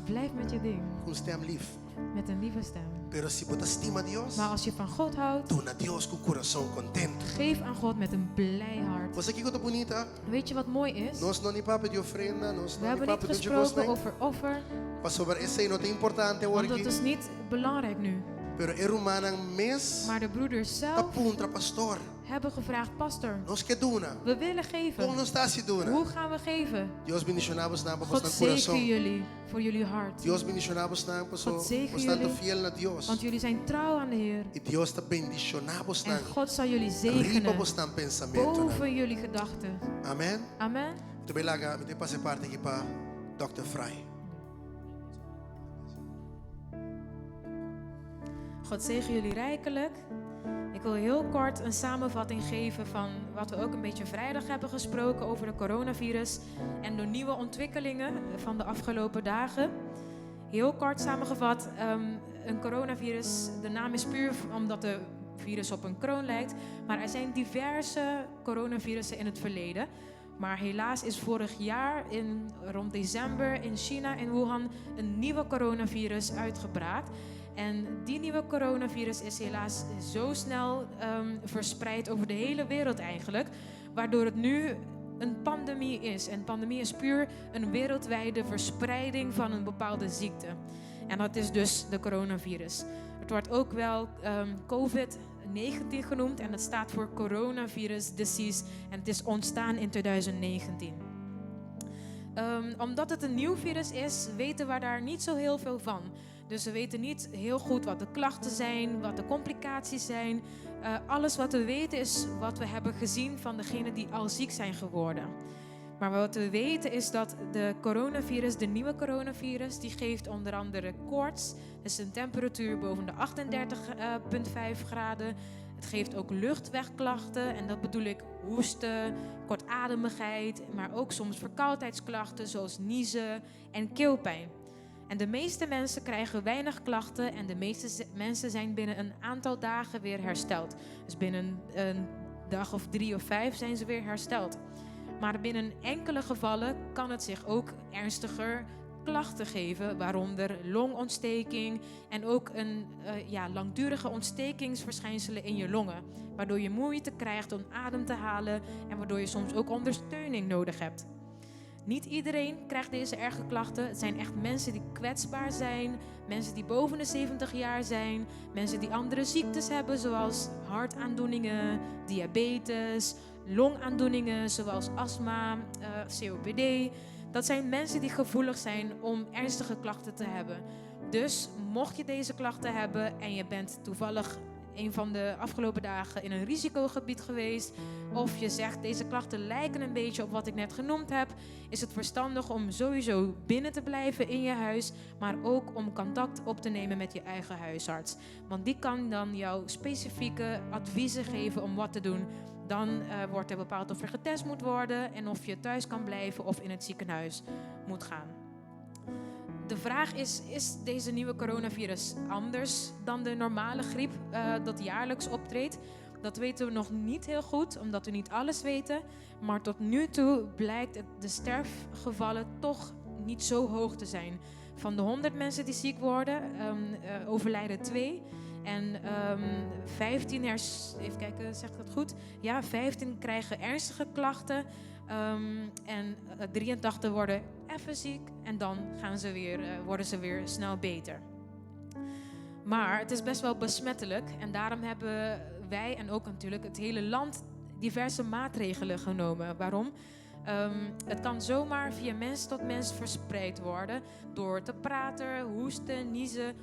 blijf met je ding. Ku un stem lif. Met een lieve stem. Pero si bo ta stima Dios, Maar als je van God houdt, duna Dios ku kurason kontentu. geef aan God met een blij hart. Bo sa kiko ta bunita. bunita? Weet je wat mooi is? Nos no a ni papia di ofrenda, nos We no a ni hebben niet papia di gesproken kos, over offer, Pasobra esei no ta importante want awor dat aki. is niet belangrijk nu. Pero e rumannan mes Maar de broeders ta zelf puntra pastor. hebben gevraagd, pastor, Nos ke duna. we willen Kon geven. nos ta hasi duna? Hoe gaan we geven? Dios bendishoná bosnan pa God bosnan zegen kurason. jullie voor jullie hart. Dios bendishoná bosnan paso God zegen bosnan ta jullie. fiel na Dios. Want jullie zijn trouw aan de Heer. I Dios ta bendishoná bosnan. En God zal jullie Riba zegenen bosnan pensamentunan. boven jullie gedachten. Amen. Amen. Mi ta bai laga, mi ta pasa e parti aki pa Dr. Fry. God zegen jullie rijkelijk. Ik wil heel kort een samenvatting geven van wat we ook een beetje vrijdag hebben gesproken over de coronavirus en de nieuwe ontwikkelingen van de afgelopen dagen. Heel kort samengevat, een coronavirus, de naam is puur omdat de virus op een kroon lijkt, maar er zijn diverse coronavirussen in het verleden. Maar helaas is vorig jaar rond december in China, in Wuhan, een nieuwe coronavirus uitgebraakt. En die nieuwe coronavirus is helaas zo snel verspreid over de hele wereld eigenlijk, waardoor het nu een pandemie is. En pandemie is puur een wereldwijde verspreiding van een bepaalde ziekte. En dat is dus de coronavirus. Het wordt ook wel COVID-19 genoemd en dat staat voor Coronavirus Disease en het is ontstaan in 2019. Omdat het een nieuw virus is, weten we daar niet zo heel veel van. Dus we weten niet heel goed wat de klachten zijn, wat de complicaties zijn. Alles wat we weten is wat we hebben gezien van degenen die al ziek zijn geworden. Maar wat we weten is dat de coronavirus, de nieuwe coronavirus, die geeft onder andere koorts. Dus een temperatuur boven de 38,5 graden. Het geeft ook luchtwegklachten en dat bedoel ik hoesten, kortademigheid, maar ook soms verkoudheidsklachten zoals niezen en keelpijn. En de meeste mensen krijgen weinig klachten en de meeste mensen zijn binnen een aantal dagen weer hersteld. Dus binnen een dag of 3 of 5 zijn ze weer hersteld. Maar binnen enkele gevallen kan het zich ook ernstiger klachten geven, waaronder longontsteking en ook een langdurige ontstekingsverschijnselen in je longen, waardoor je moeite krijgt om adem te halen en waardoor je soms ook ondersteuning nodig hebt. Niet iedereen krijgt deze erge klachten. Het zijn echt mensen die kwetsbaar zijn, mensen die boven de 70 jaar zijn, mensen die andere ziektes hebben zoals hartaandoeningen, diabetes, longaandoeningen zoals astma, COPD. Dat zijn mensen die gevoelig zijn om ernstige klachten te hebben. Dus mocht je deze klachten hebben en je bent toevallig een van de afgelopen dagen in een risicogebied geweest, of je zegt deze klachten lijken een beetje op wat ik net genoemd heb, is het verstandig om sowieso binnen te blijven in je huis, maar ook om contact op te nemen met je eigen huisarts. Want die kan dan jou specifieke adviezen geven om wat te doen. Dan wordt er bepaald of er getest moet worden en of je thuis kan blijven of in het ziekenhuis moet gaan. De vraag is, is deze nieuwe coronavirus anders dan de normale griep dat jaarlijks optreedt? Dat weten we nog niet heel goed, omdat we niet alles weten. Maar tot nu toe blijkt het de sterfgevallen toch niet zo hoog te zijn. Van de 100 mensen die ziek worden, overlijden 2. En 15 hers-, even kijken, zeg ik dat goed? Ja, 15 krijgen ernstige klachten. En 83 worden even ziek en dan worden ze weer snel beter. Maar het is best wel besmettelijk en daarom hebben wij en ook natuurlijk het hele land diverse maatregelen genomen. Waarom? Het kan zomaar via mens tot mens verspreid worden door te praten, hoesten, niezen.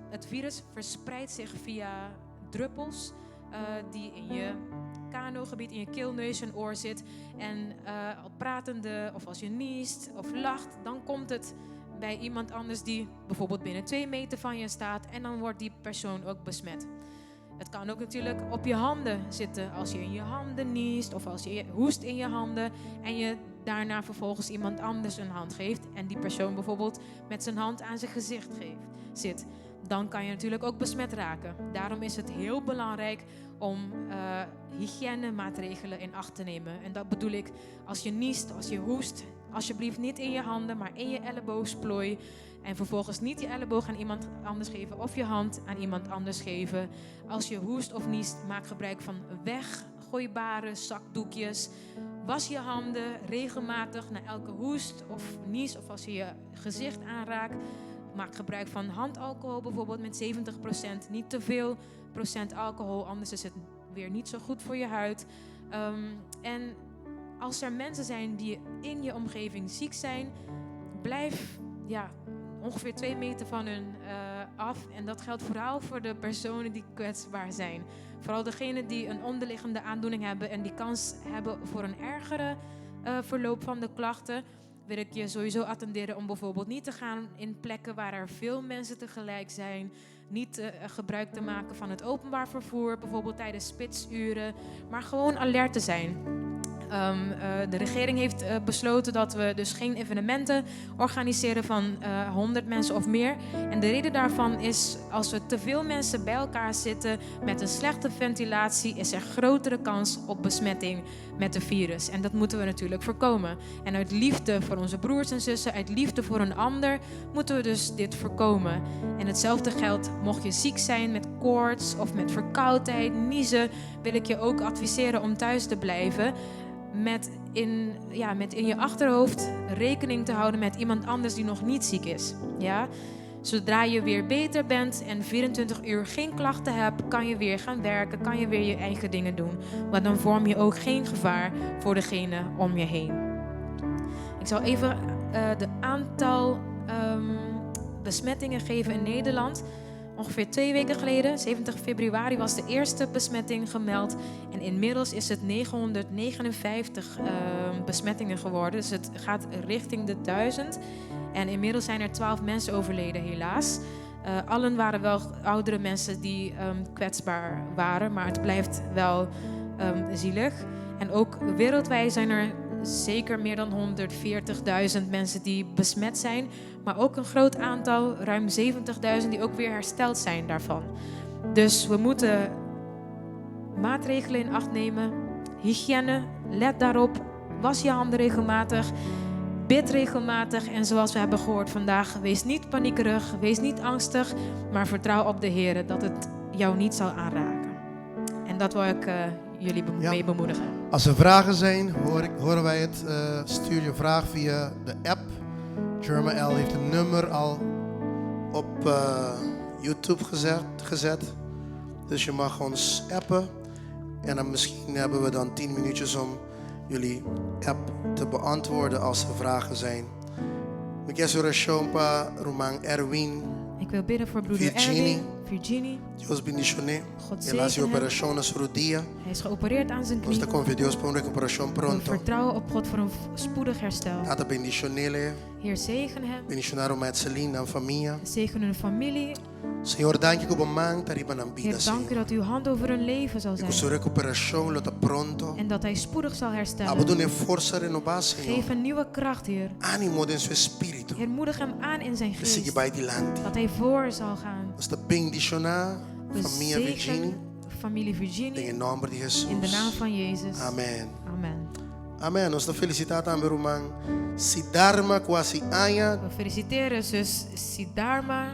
Het virus verspreidt zich via druppels die in je kanogebied, in je keel, neus en oor zit. En al pratende of als je niest of lacht, dan komt het bij iemand anders die bijvoorbeeld binnen 2 meter van je staat en dan wordt die persoon ook besmet. Het kan ook natuurlijk op je handen zitten als je in je handen niest of als je hoest in je handen en je daarna vervolgens iemand anders een hand geeft en die persoon bijvoorbeeld met zijn hand aan zijn gezicht zit. Dan kan je natuurlijk ook besmet raken. Daarom is het heel belangrijk om hygiënemaatregelen in acht te nemen. En dat bedoel ik als je niest, als je hoest, Alsjeblieft niet in je handen, maar in je elleboogsplooi. En vervolgens niet je elleboog aan iemand anders geven of je hand aan iemand anders geven. Als je hoest of niest, maak gebruik van weggooibare zakdoekjes. Was je handen regelmatig na elke hoest of nies of als je je gezicht aanraakt. Maak gebruik van handalcohol bijvoorbeeld met 70%. Niet te veel procent alcohol, anders is het weer niet zo goed voor je huid. En als er mensen zijn die in je omgeving ziek zijn, blijf ongeveer 2 meter van hun af. En dat geldt vooral voor de personen die kwetsbaar zijn. Vooral degenen die een onderliggende aandoening hebben en die kans hebben voor een ergere verloop van de klachten, wil ik je sowieso attenderen om bijvoorbeeld niet te gaan in plekken waar er veel mensen tegelijk zijn. Niet gebruik te maken van het openbaar vervoer, bijvoorbeeld tijdens spitsuren, maar gewoon alert te zijn. De regering heeft besloten dat we dus geen evenementen organiseren van 100 mensen of meer. En de reden daarvan is, als we te veel mensen bij elkaar zitten met een slechte ventilatie, is er grotere kans op besmetting met de virus. En dat moeten we natuurlijk voorkomen. En uit liefde voor onze broers en zussen, uit liefde voor een ander, moeten we dus dit voorkomen. En hetzelfde geldt, mocht je ziek zijn met koorts of met verkoudheid, niezen, wil ik je ook adviseren om thuis te blijven. Met in je achterhoofd rekening te houden met iemand anders die nog niet ziek is. Ja? Zodra je weer beter bent en 24 uur geen klachten hebt, kan je weer gaan werken, kan je weer je eigen dingen doen. Maar dan vorm je ook geen gevaar voor degene om je heen. Ik zal even de aantal besmettingen geven in Nederland. Ongeveer 2 weken geleden, 70 februari, was de eerste besmetting gemeld. En inmiddels is het 959 besmettingen geworden. Dus het gaat richting de 1000. En inmiddels zijn er 12 mensen overleden, helaas. Allen waren wel oudere mensen die kwetsbaar waren, maar het blijft wel zielig. En ook wereldwijd zijn er zeker meer dan 140.000 mensen die besmet zijn. Maar ook een groot aantal, ruim 70.000, die ook weer hersteld zijn daarvan. Dus we moeten maatregelen in acht nemen. Hygiëne, let daarop. Was je handen regelmatig. Bid regelmatig. En zoals we hebben gehoord vandaag, wees niet paniekerig, wees niet angstig, maar vertrouw op de Heer dat het jou niet zal aanraken. En dat wil ik jullie mee bemoedigen. Als er vragen zijn, horen wij het. Stuur je vraag via de app. Jerma L heeft een nummer al op YouTube gezet. Dus je mag ons appen. En dan misschien hebben we dan 10 minuutjes om jullie app te beantwoorden als er vragen zijn. Ik heb zo'n pa Roman Erwin. Ik wil bidden voor broeder Virginie. Erwin. Virginie. Dios bendicioné. God Él hace zegen hem. operación a su rodilla. Hij is geopereerd aan zijn Nos knie. está confiando Dios por una recuperación We pronto. vertrouwen op God voor een spoedig herstel. Tata bendicionele. Heer, zegen hem. Bendicionar o Metzelin en familia. Zegen hun familie. Señor, dank u voor man tariba nan vida, Heer, dank u Señor. dat uw hand over hun leven zal Y zijn. que su recuperación lo está pronto. En dat hij spoedig zal herstellen. Abodone forza renovada, Señor. Geef een nieuwe kracht, Heer. Ánimo de su espíritu. Heer, moedig hem aan in zijn Que sigue geest. by delante. Dat hij voor zal gaan. Nos te bendicionar, We familia zegenen Virginie. familie Virginie. In el nombre de Jesús. In de naam van Jezus. Amen. Amen. Amen. Nos te felicitamos también, Román. Siddharma quasi aña. We feliciteren zus Siddharma.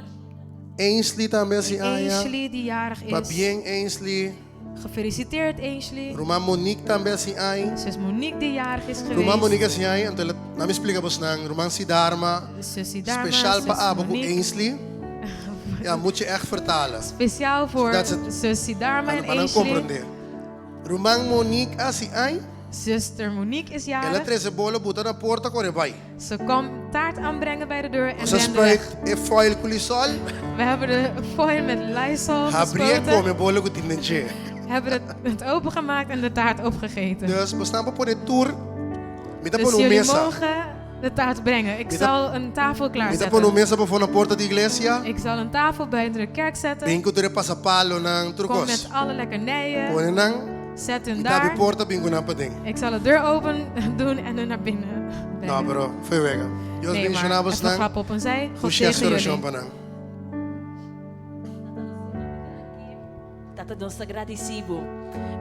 Ainsley también si aña. Ainsley die jarig is. Fabien Ainsley. Gefeliciteerd Ainsley. Román Monique también si aña. Zus Monique die jarig is geweest. Román Monique si aña. Entonces, nou me explica vos nang. Román Siddharma. Zus Siddharma, Speciaal zus pa abo ku Monique. Ainsley. Ja, moet je echt vertalen. Speciaal voor Zodat ze het zus Siddharma en Maar dan Ainsley. comprender. Román Monique asi aña. Zuster Monique is Ela jarig. trece bolo, buta na porta, corre vai. Ze kwam taart aanbrengen bij de deur en Ze rende weg. spuit e foil com Lysol. We hebben de foil met Lysol Abri e gespoten. come bolo com tinente. Hebben het opengemaakt en de taart opgegeten. Dus we staan voor de tour. Me Dus pon jullie mesa. mogen de taart brengen. Ik Me zal een tafel Me klaarzetten. pon mesa voor de porta de iglesia. Ik zal een tafel buiten de kerk zetten. Vem com o passapalo nang Kom trucos. met alle lekkernijen. Pone nang. Zet hun Me tabi daar. porta bingo na pading. Ik zal de deur open doen en hun naar binnen brengen. Nou, bro, foi wega. Dios Nee, bendiga maar vos even nang. grap op een zij. God Puxa zegen oração jullie. pa nang. Tata Tata nos ta gradisí bo.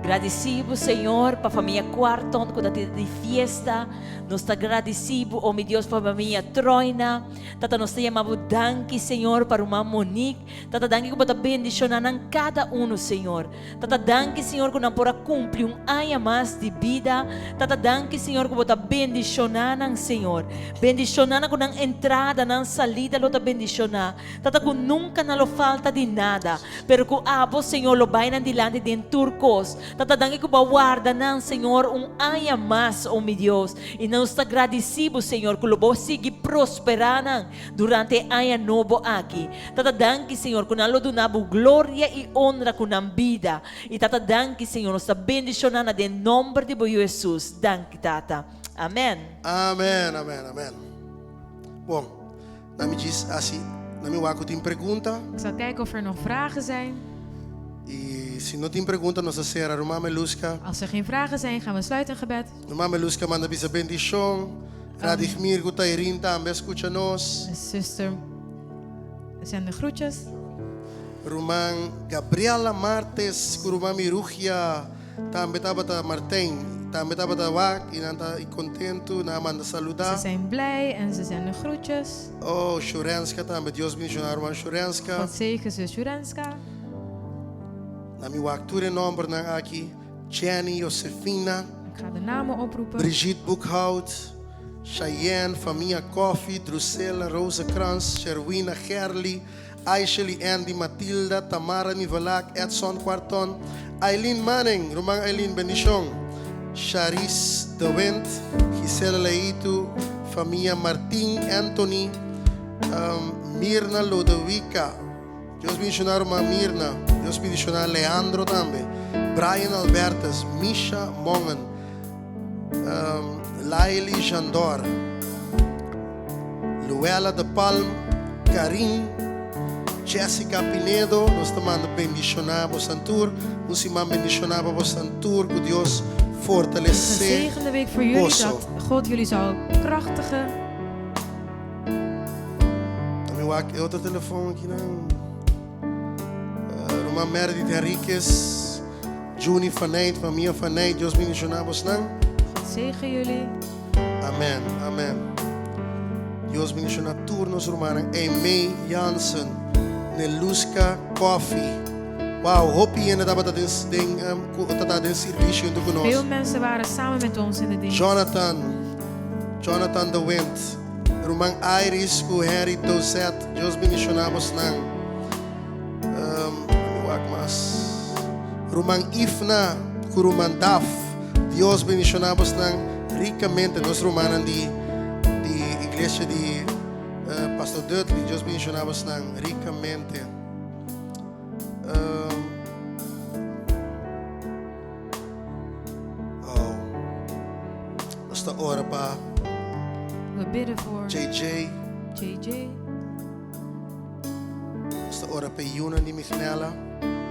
Gradisí bo, Señor, pa famia Cuarton ku ta tin di fiesta. Nos ta gradisí bo, o mi Dios, pa famia Troina. Tata nos ta yama bo danki, Señor, pa ruman Monique. Tata danki ku bo ta bendishoná nan kada unu, Señor. Tata danki, Señor, ku nan por a kumpli un aña mas di bida. Tata danki, Señor, ku bo ta bendishoná nan, Señor. Bendishoná nan ku nan entrada, nan salida lo ta bendishoná. Tata ku nunka nan lo falta di nada, pero ku abo, Señor, lo bai nan dilanti den tur kos. Tata danki ku bo a warda nan, Señor, un aña mas, o mi Dios. I nos ta gradisí bo, Señor, ku lo bo sigui prosperá nan durante e aña nobo aki. Tata danki, Señor, ku nan lo duna bo gloria i onra ku nan bida. I Tata danki, Señor, nos ta bendishoná nan den nomber di bo Yu Hesus. Danki, Tata. Amen. Amen, amen, amen. Bon, Na mi djis hasi, na mi wak ku tin pregunta. Ik zal kijken of er nog vragen zijn. I si no tin pregunta nos ta sera. Ruman Meluska. Als er geen vragen zijn gaan we sluiten in gebed. Ruman Meluska manda bisa bendishon. Radigmir ku Tairin tambe a skucha nos. Zuster zende groetjes. Ruman Gabriela Martes ku ruman Mirugia Tambe tabata Martijn, tambe tabata wak y nan ta y contento, nan a manda saluda. Ze zijn blij en ze zenden groetjes. Oh, Shurenska tambe, Dios bendiciona ruman Shurenska. God zegen zus Shurenska. Na mi wak tur e nombernan aki, Jenny, Josefina. Ik ga de namen oproepen. Brigitte Boekhout, Cheyenne, famia Coffie, Drusilla, Rozenkrans, Sherwina, Gerly, Aishely, Andy, Matilda, Tamara Nivelak, Edson Cuarton, Aileen Manning, ruman Aileen, bendishon, Charis de Wind, Gisela Leitu, famia Martin, Anthony, Mirna Lodowica, Dios bendishona ruman Mirna, Dios bendishona Leandro tambe, Brian Albertus, Misha Mongen, Laily Jandor, Luella de Palm, Karin, Jessica Pinedo, nos ta manda bendishoná bosan tur. Un siman bendishoná pa bosan tur, ku Dios Een fortalesé gezegende week voor jullie, boso. dat God jullie zal krachtigen. Ta mi wak e otro telefon akinan. Ruman Meredith Henriquez, Juni van Eyt, famia van Eyt, Dios bendishoná bosnan. God zegen jullie. Amen, amen. Dios bendiciona tur nos rumannan. Aimee Jansen, Neluska Coffee. Wow, hopi hende tabata den den um, ku tabata den servicio junto ku nos. Veel mensen waren samen met ons in de dienst. Jonathan, Jonathan de Wind, ruman Iris ku Henry Dozet. Dios bendiciona bosnan. Um, wak mas. Ruman Ifna ku ruman Daf. Dios bendiciona bosnan ricamente. Nos rumannan di di iglesia di uh, Pastor Dudley. Dios bendiciona bosnan ricamente. Um, oh. Nos ta ora pa We bidden voor JJ. JJ. Nos ta ora pa e yunan di Mignella.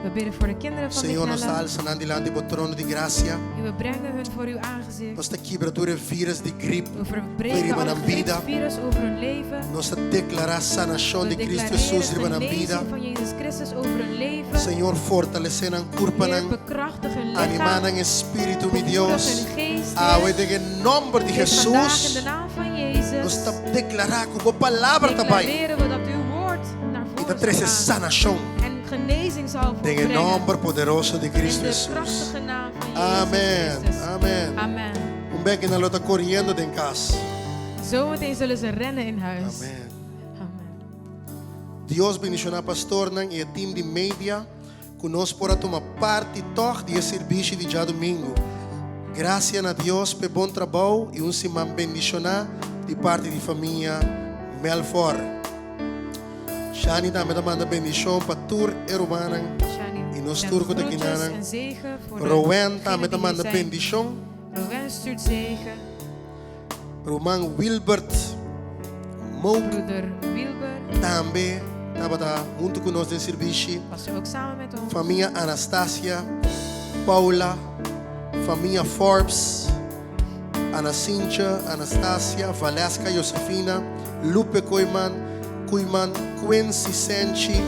We bidden voor de kinderen van Señor, nos ta Mignella. alsa nan dilanti bo trono di gracia. En we brengen hun voor uw aangezicht. Nos ta kibra tur e virus di grip We verbreken riba alle nan bida. griepvirus over hun leven. Nos ta declara sanacion We di Cristo declareren Jesus riba nan bida. genezing van Jezus Christus over hun leven. Señor, fortalece nan Heer, curpanan. bekrachtig hun Anima lichaam. nan espíritu, mi Bemoedig Dios. hun geest, Awe Heer. den e nomber di Dit vandaag in Jesus. de naam van Nos Jezus. ta declara cu bo palabra ta bai. Declareren we dat uw woord naar I ta voren trece zal gaan. sanacion. En genezing zal Den e volbrengen. nomber poderoso di In Cristo de Jesus. krachtige naam van Jezus Amen. Christus. Amen. Amen. Un bek nan lo ta coriendo den cas. Zometeen zullen ze rennen in huis. Amen. Amen. Dios bendiciona pastornan y e team di media cu nos por a tuma parti toch di e servicio di djadomingo. Gracia na Dios p'e bon trabou y un siman bendiciona di parti di famia Melfor. Shani tambe ta manda bendicion pa tur e rumannan Shani y nos zendt tur cu ta groetjes kinanan. en zegen voor de Rowen degenen tambe ta die hier manda zijn. bendicion. Rowen stuurt zegen. Ruman Wilbert Mook Broeder Wilber tambe tabata hunto cu nos den servicio. was er ook samen met ons. Famia Anastasia, Paula, famia Forbes, Ana Cintia, Anastasia, Valeska Josefina, Lupe Koeiman, Koeiman, Quincy Senchi,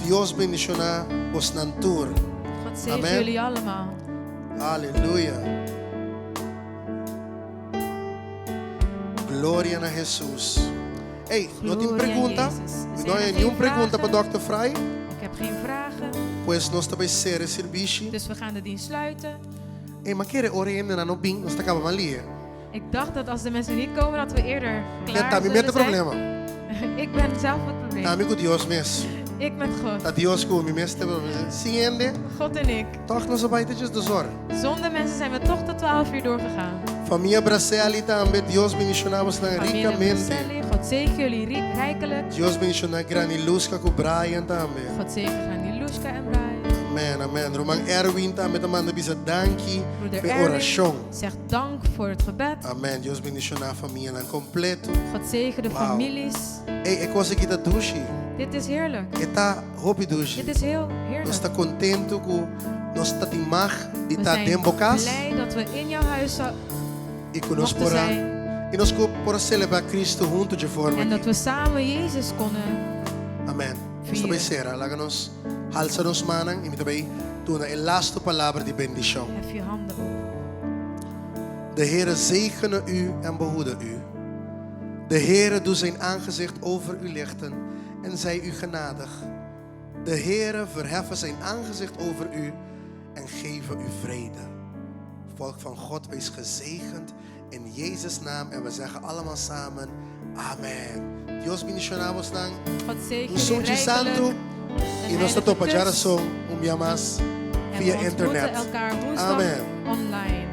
Dios bendiciona bosnan tur. God God zegen Amen. jullie allemaal. Aleluya. Gloria na Jesus. Hey, no tin Gloria pregunta? a Jezus. Zijn No er tin geen ningun pregunta pa vragen? Dr. Fry? Ik heb geen vragen, Pues nos ta bai sera servisio. dus we gaan de dienst sluiten. Hey, m'a kere ora hendenan no bin, nos ta kaba mas lihe. Ik dacht dat als de mensen niet komen, dat we eerder Ja, klaar ta mi zullen mes zijn. problema. Ik ben zelf het probleem. Ami ku Dios mes. Ik met God. Ta Dios ku mi mes problema. Sin hende, God en ik. toch nos a bai te 12 or. Zonder mensen zijn we toch tot 12 uur doorgegaan. Famia Braselli tambe, Dios bendishoná boso Familie rikamente. Marcelli, God zegen jullie rijkelijk. Dios bendishoná Granny Luzca ku Brian tambe. God zegen Granny Luska en Brian. Amen, amen. Ruman Erwin tambe ta manda bisa danki Broeder pa Erwin orashon. zegt dank voor het gebed. Amen. Dios bendishoná famianan kompleto. God zegen de Wow. families. Hey, e kos aki ta dushi. Dit is heerlijk. E ta hopi dushi. Dit is heel Nos heerlijk. ta kontentu ku nos ta tin mag di We ta zijn den bo kas blij dat we in jouw huis i ku nos mochten por a zijn. i nos por a selebrá Kristu huntu di forma En dat aki. we samen Jezus konden Amen. Nos ta bai vieren. sera. Laga nos halsa nos mannan i mi ta bai duna e laatste palabra di bendishon. Hef je handen op. De Heere zegene u en behoede u. De Heere doe zijn aangezicht over u lichten en zij u genadig. De Heere verheffen zijn aangezicht over u en geven u vrede. Volk van God, wees gezegend in Jezus' naam. En we zeggen allemaal samen, Amen. Dios bendishoná bosnan. God zegen Un jullie sunchi rijkelijk. santu. Een I nos heilige ta topa kus. djarason un bia mas En via we ontmoeten internet. elkaar woensdag Amen. online.